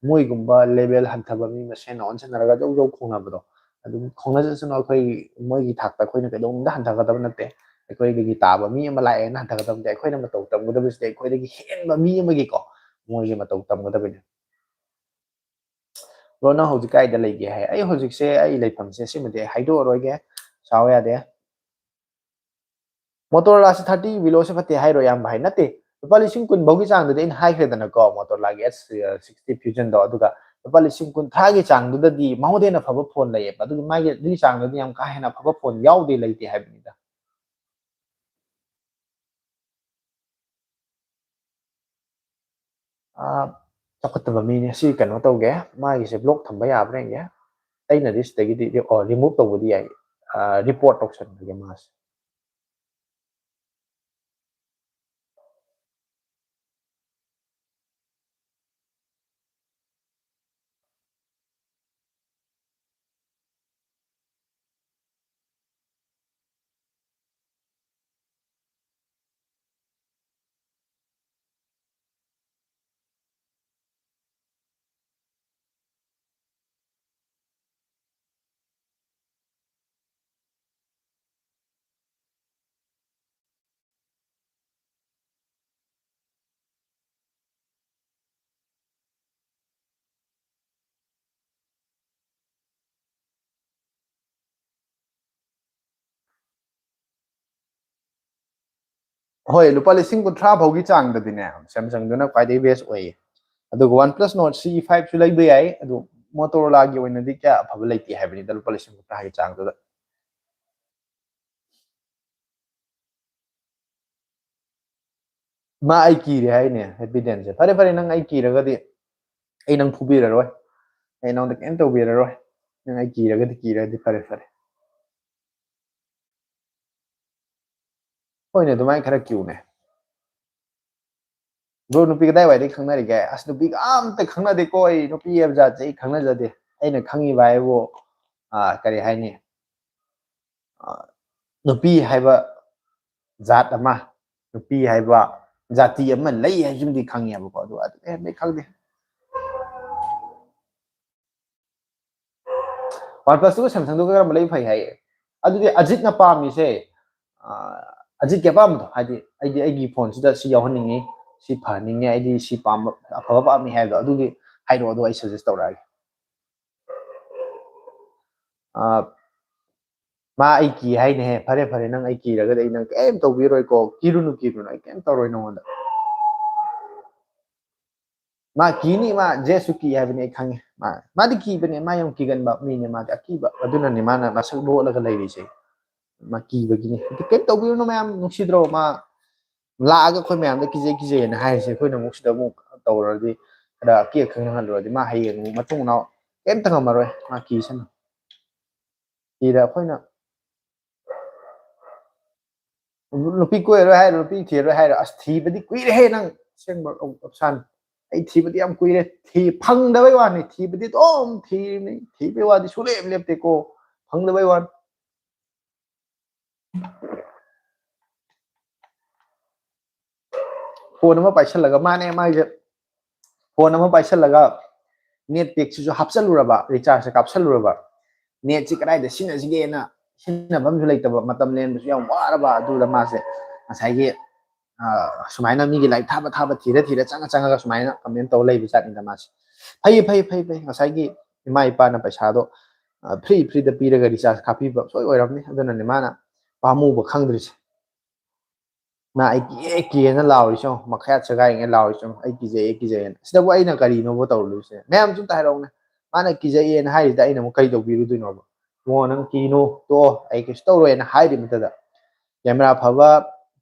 ꯃꯣꯏꯒꯨꯝꯕ level ꯍꯟꯊꯕ ꯃꯤ ꯃꯁꯦꯟꯅ ꯑꯣꯟꯁꯟꯅꯔꯒ ꯖꯧ ꯖꯧ ꯈꯣꯡꯅꯕꯗꯣ ꯑꯗꯨꯝ ꯈꯣꯡꯅꯖꯁꯅꯨ꯫ ꯑꯩꯈꯣꯏ ꯃꯣꯏꯒꯤ ꯊꯥꯛꯇ ꯑꯩꯈꯣꯏꯅ ꯀꯩꯗꯧꯅꯨꯡꯗ ꯍꯟꯊꯒꯗꯕ ꯅꯠꯇꯦ꯫ ꯑꯩꯈꯣꯏꯗꯒꯤ ꯇꯥꯕ ꯃꯤ ꯑꯃ ꯂꯥꯛꯑꯦꯅ ꯍꯟꯊꯒꯗꯕ ꯅꯠꯇꯦ꯫ ꯑꯩꯈꯣꯏꯅ ꯃꯇꯧ ꯇꯝꯒꯗꯕꯁꯤꯗꯤ ꯑꯩꯈꯣꯏꯗꯒꯤ ꯍꯦꯟꯕ ꯃꯤ ꯑꯃꯒꯤꯀꯣ, ꯃꯣꯏꯒꯤ ꯃꯇꯧ ꯇꯝꯒꯗꯕꯅꯤ꯫ ꯕ꯭ꯔꯣ, ꯅꯪ ꯍꯧꯖꯤꯛ ꯀꯥꯏꯗ ꯂꯩꯒꯦ ꯍꯥꯏ? ꯑꯩ ꯍꯧꯖꯤꯛꯁꯦ ꯑꯩ ꯂꯩꯐꯝꯁꯦ ꯁꯤꯃꯗꯤ ꯑꯩ ꯍꯥꯏꯗꯣꯛꯑꯔꯣꯏꯒꯦ, ꯁꯥꯎ ꯌꯥꯗꯦ꯫ Motorolaꯁꯦ thirty below ꯁꯦ ꯐꯠꯇꯦ ꯍꯥꯏꯔꯣ, ꯏꯌꯥꯝꯕ ꯍꯥꯏ ꯅꯠꯇꯦ꯫ ꯂꯨꯄꯥ ꯂꯤꯁꯤꯡ ꯀꯨꯟ ꯐꯥꯎꯒꯤ ꯆꯥꯡꯗꯨꯗꯤ ꯑꯩꯅ ꯍꯥꯏꯈ꯭ꯔꯦꯗꯅꯀꯣ, Motorolaꯒꯤ S sixty Fusionꯗꯣ꯫ ꯑꯗꯨꯒ ꯂꯨꯄꯥ ꯂꯤꯁꯤꯡ ꯀꯨꯟꯊ꯭ꯔꯥꯒꯤ ꯆꯥꯡꯗꯨꯗꯗꯤ ꯃꯉꯣꯟꯗ ꯍꯦꯟꯅ ꯐꯕ ꯐꯣꯟ ꯂꯩꯌꯦꯕ꯫ ꯑꯗꯨꯒꯤ ꯃꯥꯒꯤ, ꯑꯗꯨꯒꯤ ꯆꯥꯡꯗꯨꯗꯤ ꯌꯥꯝ ꯀꯥ ꯍꯦꯟꯅ ꯐꯕ ꯐꯣꯟ ꯌꯥꯎꯗꯦ, ꯂꯩꯇꯦ ꯍꯥꯏꯕꯅꯤꯗ꯫ ꯑꯥ, ꯆꯥꯎꯈꯠꯇꯕ ꯃꯤꯅꯦ꯫ ꯁꯤ ꯀꯩꯅꯣ ꯇꯧꯒꯦ, ꯃꯥꯒꯤꯁꯦ block ꯊꯝꯕ ꯌꯥꯕ꯭ꯔꯥ ꯌꯦꯡꯒꯦ꯫ ꯑꯩꯅꯗꯤ ꯁꯤꯗꯒꯤꯗꯤ, ꯑꯣ, remove ꯇꯧꯕꯗꯤ ꯌꯥꯏ꯫ ꯑꯥ, report ꯇꯧꯁꯟꯒꯦ ꯃꯥꯁꯦ꯫ ꯍꯣꯏ, ꯂꯨꯄꯥ ꯂꯤꯁꯤꯡ ꯀꯨꯟꯊ꯭ꯔꯥ ꯐꯥꯎꯒꯤ ꯆꯥꯡꯗꯗꯤꯅꯦ, Samsungꯗꯨꯅ ꯈ꯭ꯋꯥꯏꯗꯒꯤ best ꯑꯣꯏꯌꯦ꯫ ꯑꯗꯨꯒ OnePlus Nord C fiveꯁꯨ ꯂꯩꯕ ꯌꯥꯏ, ꯑꯗꯨ Motorolaꯒꯤ ꯑꯣꯏꯅꯗꯤ ꯀꯌꯥ ꯑꯐꯕ ꯂꯩꯇꯦ ꯍꯥꯏꯕꯅꯤꯗ, ꯂꯨꯄꯥ ꯂꯤꯁꯤꯡ ꯀꯨꯟꯊ꯭ꯔꯥꯒꯤ ꯆꯥꯡꯗꯨꯗ꯫ ꯃꯥ ꯑꯩ ꯀꯤꯔꯦ ꯍꯥꯏꯅꯦ, Happy Danꯁꯦ꯫ ꯐꯔꯦ, ꯐꯔꯦ, ꯅꯪ ꯑꯩ ꯀꯤꯔꯒꯗꯤ ꯑꯩ ꯅꯪ ꯐꯨꯕꯤꯔꯔꯣꯏ, ꯑꯩ ꯅꯉꯣꯟꯗ ꯀꯩꯝ ꯇꯧꯕꯤꯔꯔꯣꯏ꯫ ꯅꯪ ꯑꯩ ꯀꯤꯔꯒꯗꯤ, ꯀꯤꯔꯗꯤ ꯐꯔꯦ, ꯐꯔꯦ꯫ ꯍꯣꯏꯅꯦ, ꯑꯗꯨꯃꯥꯏꯅ ꯈꯔ ꯀꯤꯌꯨꯅꯦ꯫ "Bro, ꯅꯨꯄꯤ ꯀꯗꯥꯏꯋꯥꯏꯗꯒꯤ ꯈꯪꯅꯔꯤꯒꯦ?" "ꯑꯁ, ꯅꯨꯄꯤꯒ ꯑꯝꯇ ꯈꯪꯅꯗꯦꯀꯣ ꯑꯩ, ꯅꯨꯄꯤ ꯍꯥꯏꯕ ꯖꯥꯠꯁꯦ ꯑꯩ ꯈꯪꯅꯖꯗꯦ꯫ ꯑꯩꯅ ꯈꯪꯉꯤꯕ ꯍꯥꯏꯕꯨ, ꯑ, ꯀꯔꯤ ꯍꯥꯏꯅꯤ, ꯑ, ꯅꯨꯄꯤ ꯍꯥꯏꯕ ꯖꯥꯠ ꯑꯃ, ꯅꯨꯄꯤ ꯍꯥꯏꯕ ꯖꯥꯇꯤ ꯑꯃ ꯂꯩ ꯍꯥꯏꯁꯤꯃꯗꯤ ꯈꯪꯉꯦꯕꯀꯣ, ꯑꯗꯨ ꯑꯇꯩ ꯑꯝꯇ ꯈꯪꯗꯦ꯫ OnePlus ꯇꯨꯒ Samsung ꯗꯨꯒ ꯀꯔꯝꯕ ꯂꯩꯕ ꯐꯩ ꯍꯥꯏꯌꯦ? ꯑꯗꯨꯗꯤ ꯑꯖꯤꯠꯅ ꯄꯥꯝꯃꯤꯁꯦ, ꯑ, ꯑꯖꯤꯠꯀꯤ ꯑꯄꯥꯝꯕꯗꯣ, ꯍꯥꯏꯗꯤ ꯑꯩꯗꯤ ꯑꯩꯒꯤ phone ꯁꯤꯗ ꯁꯤ ꯌꯥꯎꯍꯟꯅꯤꯡꯉꯤ, ꯁꯤ ꯐꯍꯟꯅꯤꯡꯉꯤ, ꯑꯩꯗꯤ ꯁꯤ ꯄꯥꯝꯕ, ꯑꯐꯕ ꯄꯥꯝꯃꯤ ꯍꯥꯏꯕꯗꯣ, ꯑꯗꯨꯒꯤ ꯍꯥꯏꯔꯛꯑꯣ, ꯑꯗꯨꯒ ꯑꯩ suggest ꯇꯧꯔꯛꯑꯒꯦ꯫ ꯑ, ꯃꯥ ꯑꯩ ꯀꯤ ꯍꯥꯏꯅꯦꯍꯦ꯫ ꯐꯔꯦ, ꯐꯔꯦ, ꯅꯪ ꯑꯩ ꯀꯤꯔꯒꯗꯤ ꯑꯩ ꯅꯪ ꯀꯩꯝ ꯇꯧꯕꯤꯔꯣꯏꯀꯣ꯫ ꯀꯤꯔꯨꯅꯨ, ꯀꯤꯔꯨꯅꯨ, ꯑꯩ ꯀꯩꯝ ꯇꯧꯔꯣꯏ ꯅꯉꯣꯟꯗ꯫ ꯃꯥ ꯀꯤꯅꯤ, ꯃꯥ ꯖꯦꯁꯁꯨ ꯀꯤ ꯍꯥꯏꯕꯅꯤ, ꯑꯩ ꯈꯪꯉꯦ꯫ ꯃꯥ, ꯃꯥꯗꯤ ꯀꯤꯕꯅꯦ, ꯃꯥ ꯌꯥꯝ ꯀꯤꯒꯟꯕ ꯃꯤꯅꯦ, ꯃꯥꯗꯤ ꯑꯀꯤꯕ꯫ ꯑꯗꯨꯅꯅꯦ ꯃꯥꯅ ꯃꯁꯛ ꯂꯣꯠꯂꯒ ꯂꯩꯔꯤꯁꯦ꯫ ꯃꯥ ꯀꯤꯕꯒꯤꯅꯤ꯫ ꯑꯗꯨ ꯀꯩꯝ ꯇꯧꯕꯤꯔꯨꯅꯨ ꯃꯌꯥꯝ, ꯅꯨꯡꯁꯤꯗ꯭ꯔꯣ? ꯃꯥ ꯂꯥꯛꯑꯒ ꯑꯩꯈꯣꯏ ꯃꯌꯥꯝꯗ ꯀꯤꯖꯩ, ꯀꯤꯖꯩꯅ ꯍꯥꯏꯔꯤꯁꯦ, ꯑꯩꯈꯣꯏꯅ ꯑꯃꯨꯛ ꯁꯤꯗ ꯑꯃꯨꯛ ꯇꯧꯔꯨꯔꯗꯤ, ꯈꯔ ꯑꯀꯤ ꯑꯈꯪ ꯅꯪꯍꯜꯂꯨꯔꯗꯤ, ꯃꯥ ꯍꯌꯦꯡ ꯑꯃꯨꯛ ꯃꯇꯨꯡ ꯃꯅꯥꯎ ꯀꯩꯝꯇ ꯉꯝꯃꯔꯣꯏ, ꯃꯥ ꯀꯤꯁꯅꯨ꯫ ꯁꯤꯗ ꯑꯩꯈꯣꯏꯅ ꯅꯨꯄꯤ ꯀꯣꯏꯔꯣꯏ ꯍꯥꯏꯔꯣ, ꯅꯨꯄꯤ ꯊꯤꯔꯣꯏ ꯍꯥꯏꯔꯣ? ꯑꯁ, ꯊꯤꯕꯗꯤ ꯀꯨꯏꯔꯦꯍꯦ ꯅꯪ, ꯑꯁꯦꯡꯕ ꯑꯞꯁꯥꯟ꯫ ꯑꯩ ꯊꯤꯕꯗꯤ ꯌꯥꯝ ꯀꯨꯏꯔꯦ, ꯊꯤ-, ꯐꯪꯗꯕꯩ ꯋꯥꯅꯤ, ꯊꯤꯕꯗꯤ ꯑꯗꯨꯝ ꯊꯤꯔꯤꯕꯅꯤ, ꯊꯤꯕꯩ ꯋꯥꯗꯤ ꯁꯨꯡꯂꯦꯞ ꯂꯦꯞꯇꯦꯀꯣ, ꯐꯪꯗꯕꯩ ꯋꯥꯅꯤ꯫ Phone ꯑꯃ ꯄꯥꯏꯁꯜꯂꯒ, ꯃꯥꯅꯦ ꯃꯥꯏꯁꯦ, phone ꯑꯃ ꯄꯥꯏꯁꯜꯂꯒ net pack ꯁꯤꯁꯨ ꯍꯥꯞꯆꯜꯂꯨꯔꯕ, recharge ꯁꯦ ꯀꯥꯞꯁꯜꯂꯨꯔꯕ, net ꯁꯤ ꯀꯗꯥꯏꯗ ꯁꯤꯖꯤꯟꯅꯁꯤꯒꯦꯅ ꯁꯤꯖꯤꯟꯅꯐꯝꯁꯨ ꯂꯩꯇꯕ, ꯃꯇꯝ ꯂꯦꯟꯕꯁꯨ ꯌꯥꯝ ꯋꯥꯔꯕ, ꯑꯗꯨꯗ ꯃꯥꯁꯦ ꯉꯁꯥꯏꯒꯤ, ꯑ, ꯁꯨꯃꯥꯏꯅ ꯃꯤꯒꯤ ꯂꯥꯏꯔꯤꯛ ꯊꯥꯕ ꯊꯥꯕ ꯊꯤꯔ ꯊꯤꯔ ꯆꯪꯉ ꯆꯪꯉꯒ ꯁꯨꯃꯥꯏꯅ comment ꯇꯧꯔ ꯂꯩꯕ ꯖꯥꯠꯅꯤꯗ ꯃꯥꯁꯦ꯫ ꯐꯩ, ꯐꯩ, ꯐꯩ, ꯐꯩ꯫ ꯉꯁꯥꯏꯒꯤ ꯏꯃꯥ ꯏꯄꯥꯅ ꯄꯩꯁꯥꯗꯣ, ꯑ, free free ꯗ ꯄꯤꯔꯒ recharge ꯀꯥꯞꯄꯤꯕ ꯁꯣꯏ ꯑꯣꯏꯔꯝꯅꯤ꯫ ꯑꯗꯨꯅꯅꯦ ꯃꯥꯅ ꯄꯥꯝꯃꯨꯕ ꯈꯪꯗ꯭ꯔꯤꯁꯦ꯫ ꯃꯥ ꯑꯩ ꯀꯤꯌꯦ ꯀꯤꯌꯦꯅ ꯂꯥꯎꯔꯤꯁꯦ ꯌꯦꯡꯉꯣ, ꯃꯈꯌꯥꯠ ꯁꯦꯒꯥꯏꯔꯤꯉꯩ ꯂꯥꯎꯔꯤꯁꯦ ꯌꯦꯡꯉꯣ, "ꯑꯩ ꯀꯤꯖꯩꯌꯦ, ꯀꯤꯖꯩꯌꯦꯅ"꯫ ꯁꯤꯗꯕꯨ ꯑꯩꯅ ꯀꯔꯤꯅꯣꯕ ꯇꯧꯔꯨꯗꯣꯏꯁꯦ? ꯃꯌꯥꯝꯁꯨ ꯑꯝꯇ ꯍꯥꯏꯔꯛꯎꯅꯦ꯫ ꯃꯥꯅ ꯀꯤꯖꯩꯌꯦꯅ ꯍꯥꯏꯔꯤꯁꯤꯗ ꯑꯩꯅ ꯑꯃꯨꯛ ꯀꯔꯤ ꯇꯧꯕꯤꯔꯨꯗꯣꯏꯅꯣꯕ? "ꯏꯕꯨꯡꯉꯣ, ꯅꯪ ꯀꯤꯅꯨ, ꯇꯣꯛꯑꯣ, ꯑꯩ ꯀꯩꯁꯨ ꯇꯧꯔꯣꯏꯅ" ꯍꯥꯏꯔꯤ ꯃꯇꯗ꯫ Camera ꯐꯕ,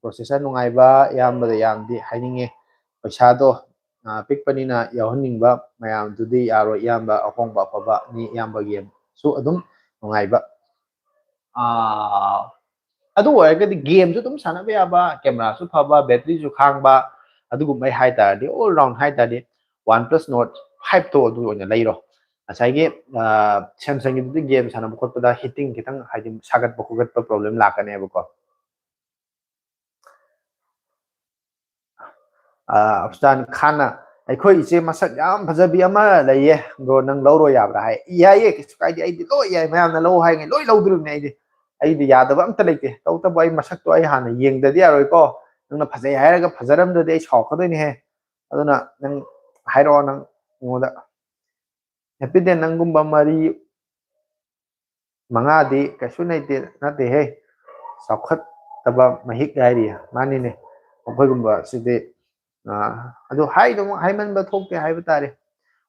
processor ꯅꯨꯡꯉꯥꯏꯕ, ꯏꯌꯥꯝꯕꯗ ꯌꯥꯝꯗꯤ ꯍꯥꯏꯅꯤꯡꯉꯦ꯫ ꯄꯩꯁꯥꯗꯣ, ꯑ, ꯄꯤꯛꯄꯅꯤꯅ ꯌꯥꯎꯍꯟꯅꯤꯡꯕ ꯃꯌꯥꯝꯗꯨꯗꯤ ꯌꯥꯔꯣꯏ, ꯏꯌꯥꯝꯕ, ꯑꯍꯣꯡꯕ ꯑꯐꯕꯅꯤ, ꯏꯌꯥꯝꯕ game ꯁꯨ ꯑꯗꯨꯝ ꯅꯨꯡꯉꯥꯏꯕ꯫ ꯑꯥ, ꯑꯗꯨ ꯑꯣꯏꯔꯒꯗꯤ game ꯁꯨ ꯑꯗꯨꯝ ꯁꯥꯟꯅꯕ ꯌꯥꯕ, camera ꯁꯨ ꯐꯕ, battery ꯁꯨ ꯈꯥꯡꯕ, ꯑꯗꯨꯒꯨꯝꯕꯩ ꯍꯥꯏ ꯇꯥꯔꯗꯤ, all round ꯍꯥꯏ ꯇꯥꯔꯗꯤ, OnePlus Nord five ꯇꯣ ꯑꯗꯨ ꯑꯣꯏꯅ ꯂꯩꯔꯣ꯫ ꯉꯁꯥꯏꯒꯤ ꯁꯦꯝꯁꯪꯒꯤꯗꯨꯗꯤ ꯒꯦꯝ ꯁꯥꯟꯅꯕ ꯈꯣꯠꯄꯗ ꯍꯤꯇꯤꯡ ꯈꯤꯇꯪ, ꯍꯥꯏꯗꯤ ꯁꯥꯒꯠꯄ ꯈꯣꯠꯀꯠꯄ ꯄ꯭ꯔꯣꯕ꯭ꯂꯦꯝ ꯂꯥꯛꯀꯅꯦꯕꯀꯣ꯫ ꯑꯐꯁꯥꯟ ꯈꯥꯟꯅ, "ꯑꯩꯈꯣꯏ ꯏꯆꯦ ꯃꯁꯛ ꯌꯥꯝ ꯐꯖꯕꯤ ꯑꯃ ꯂꯩꯌꯦ, ꯕ꯭ꯔꯣ, ꯅꯪ ꯂꯧꯔꯣ ꯌꯥꯕ꯭ꯔꯥ?" ꯍꯥꯏ꯫ "ꯌꯥꯏꯌꯦ, ꯀꯩꯁꯨ ꯀꯥꯏꯗꯦ, ꯑꯩꯗꯤ ꯂꯣꯏ ꯌꯥꯏ, ꯃꯌꯥꯝꯅ ꯂꯧ ꯍꯥꯏꯉꯩ ꯂꯣꯏ ꯂꯧꯗꯣꯔꯤꯕꯅꯦ ꯑꯩꯗꯤ꯫ ꯑꯩꯗꯤ ꯌꯥꯗꯕ ꯑꯝꯇ ꯂꯩꯇꯦ, ꯇꯧꯕꯇꯕꯨ ꯑꯩ ꯃꯁꯛꯇꯣ ꯑꯩ ꯍꯥꯟꯅ ꯌꯦꯡꯗꯗꯤ ꯌꯥꯔꯣꯏꯀꯣ, ꯅꯪꯅ ꯐꯖꯩ ꯍꯥꯏꯔꯒ ꯐꯖꯔꯝꯗ꯭ꯔꯗꯤ ꯑꯩ ꯁꯥꯎꯔꯛꯀꯗꯣꯏꯅꯦꯍꯦ꯫ ꯑꯗꯨꯅ ꯅꯪ ꯍꯥꯏꯔꯛꯑꯣ, ꯅꯪ ꯑꯩꯉꯣꯟꯗ꯫ ꯍꯦꯄꯤ ꯗꯦ, ꯅꯪꯒꯨꯝꯕ ꯃꯔꯤ ꯃꯉꯥꯗꯤ ꯀꯩꯁꯨ ꯂꯩꯇꯦ, ꯅꯠꯇꯦꯍꯦ, ꯆꯥꯎꯈꯠꯇꯕ ꯃꯍꯤꯛ ꯍꯥꯏꯔꯤ꯫ ꯃꯥꯅꯤꯅꯦ, ꯑꯩꯈꯣꯏꯒꯨꯝꯕ ꯁꯤꯗꯤ, ꯑꯗꯨ ꯍꯥꯏꯗꯧ ꯍꯥꯏꯃꯟꯕ ꯊꯣꯛꯇꯦ ꯍꯥꯏꯕ ꯇꯥꯔꯦ꯫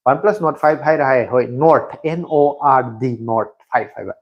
OnePlus Nord five ꯍꯥꯏꯔ ꯍꯥꯏ, ꯍꯣꯏ, Nord, N O R D, Nord five ꯍꯥꯏꯕ꯫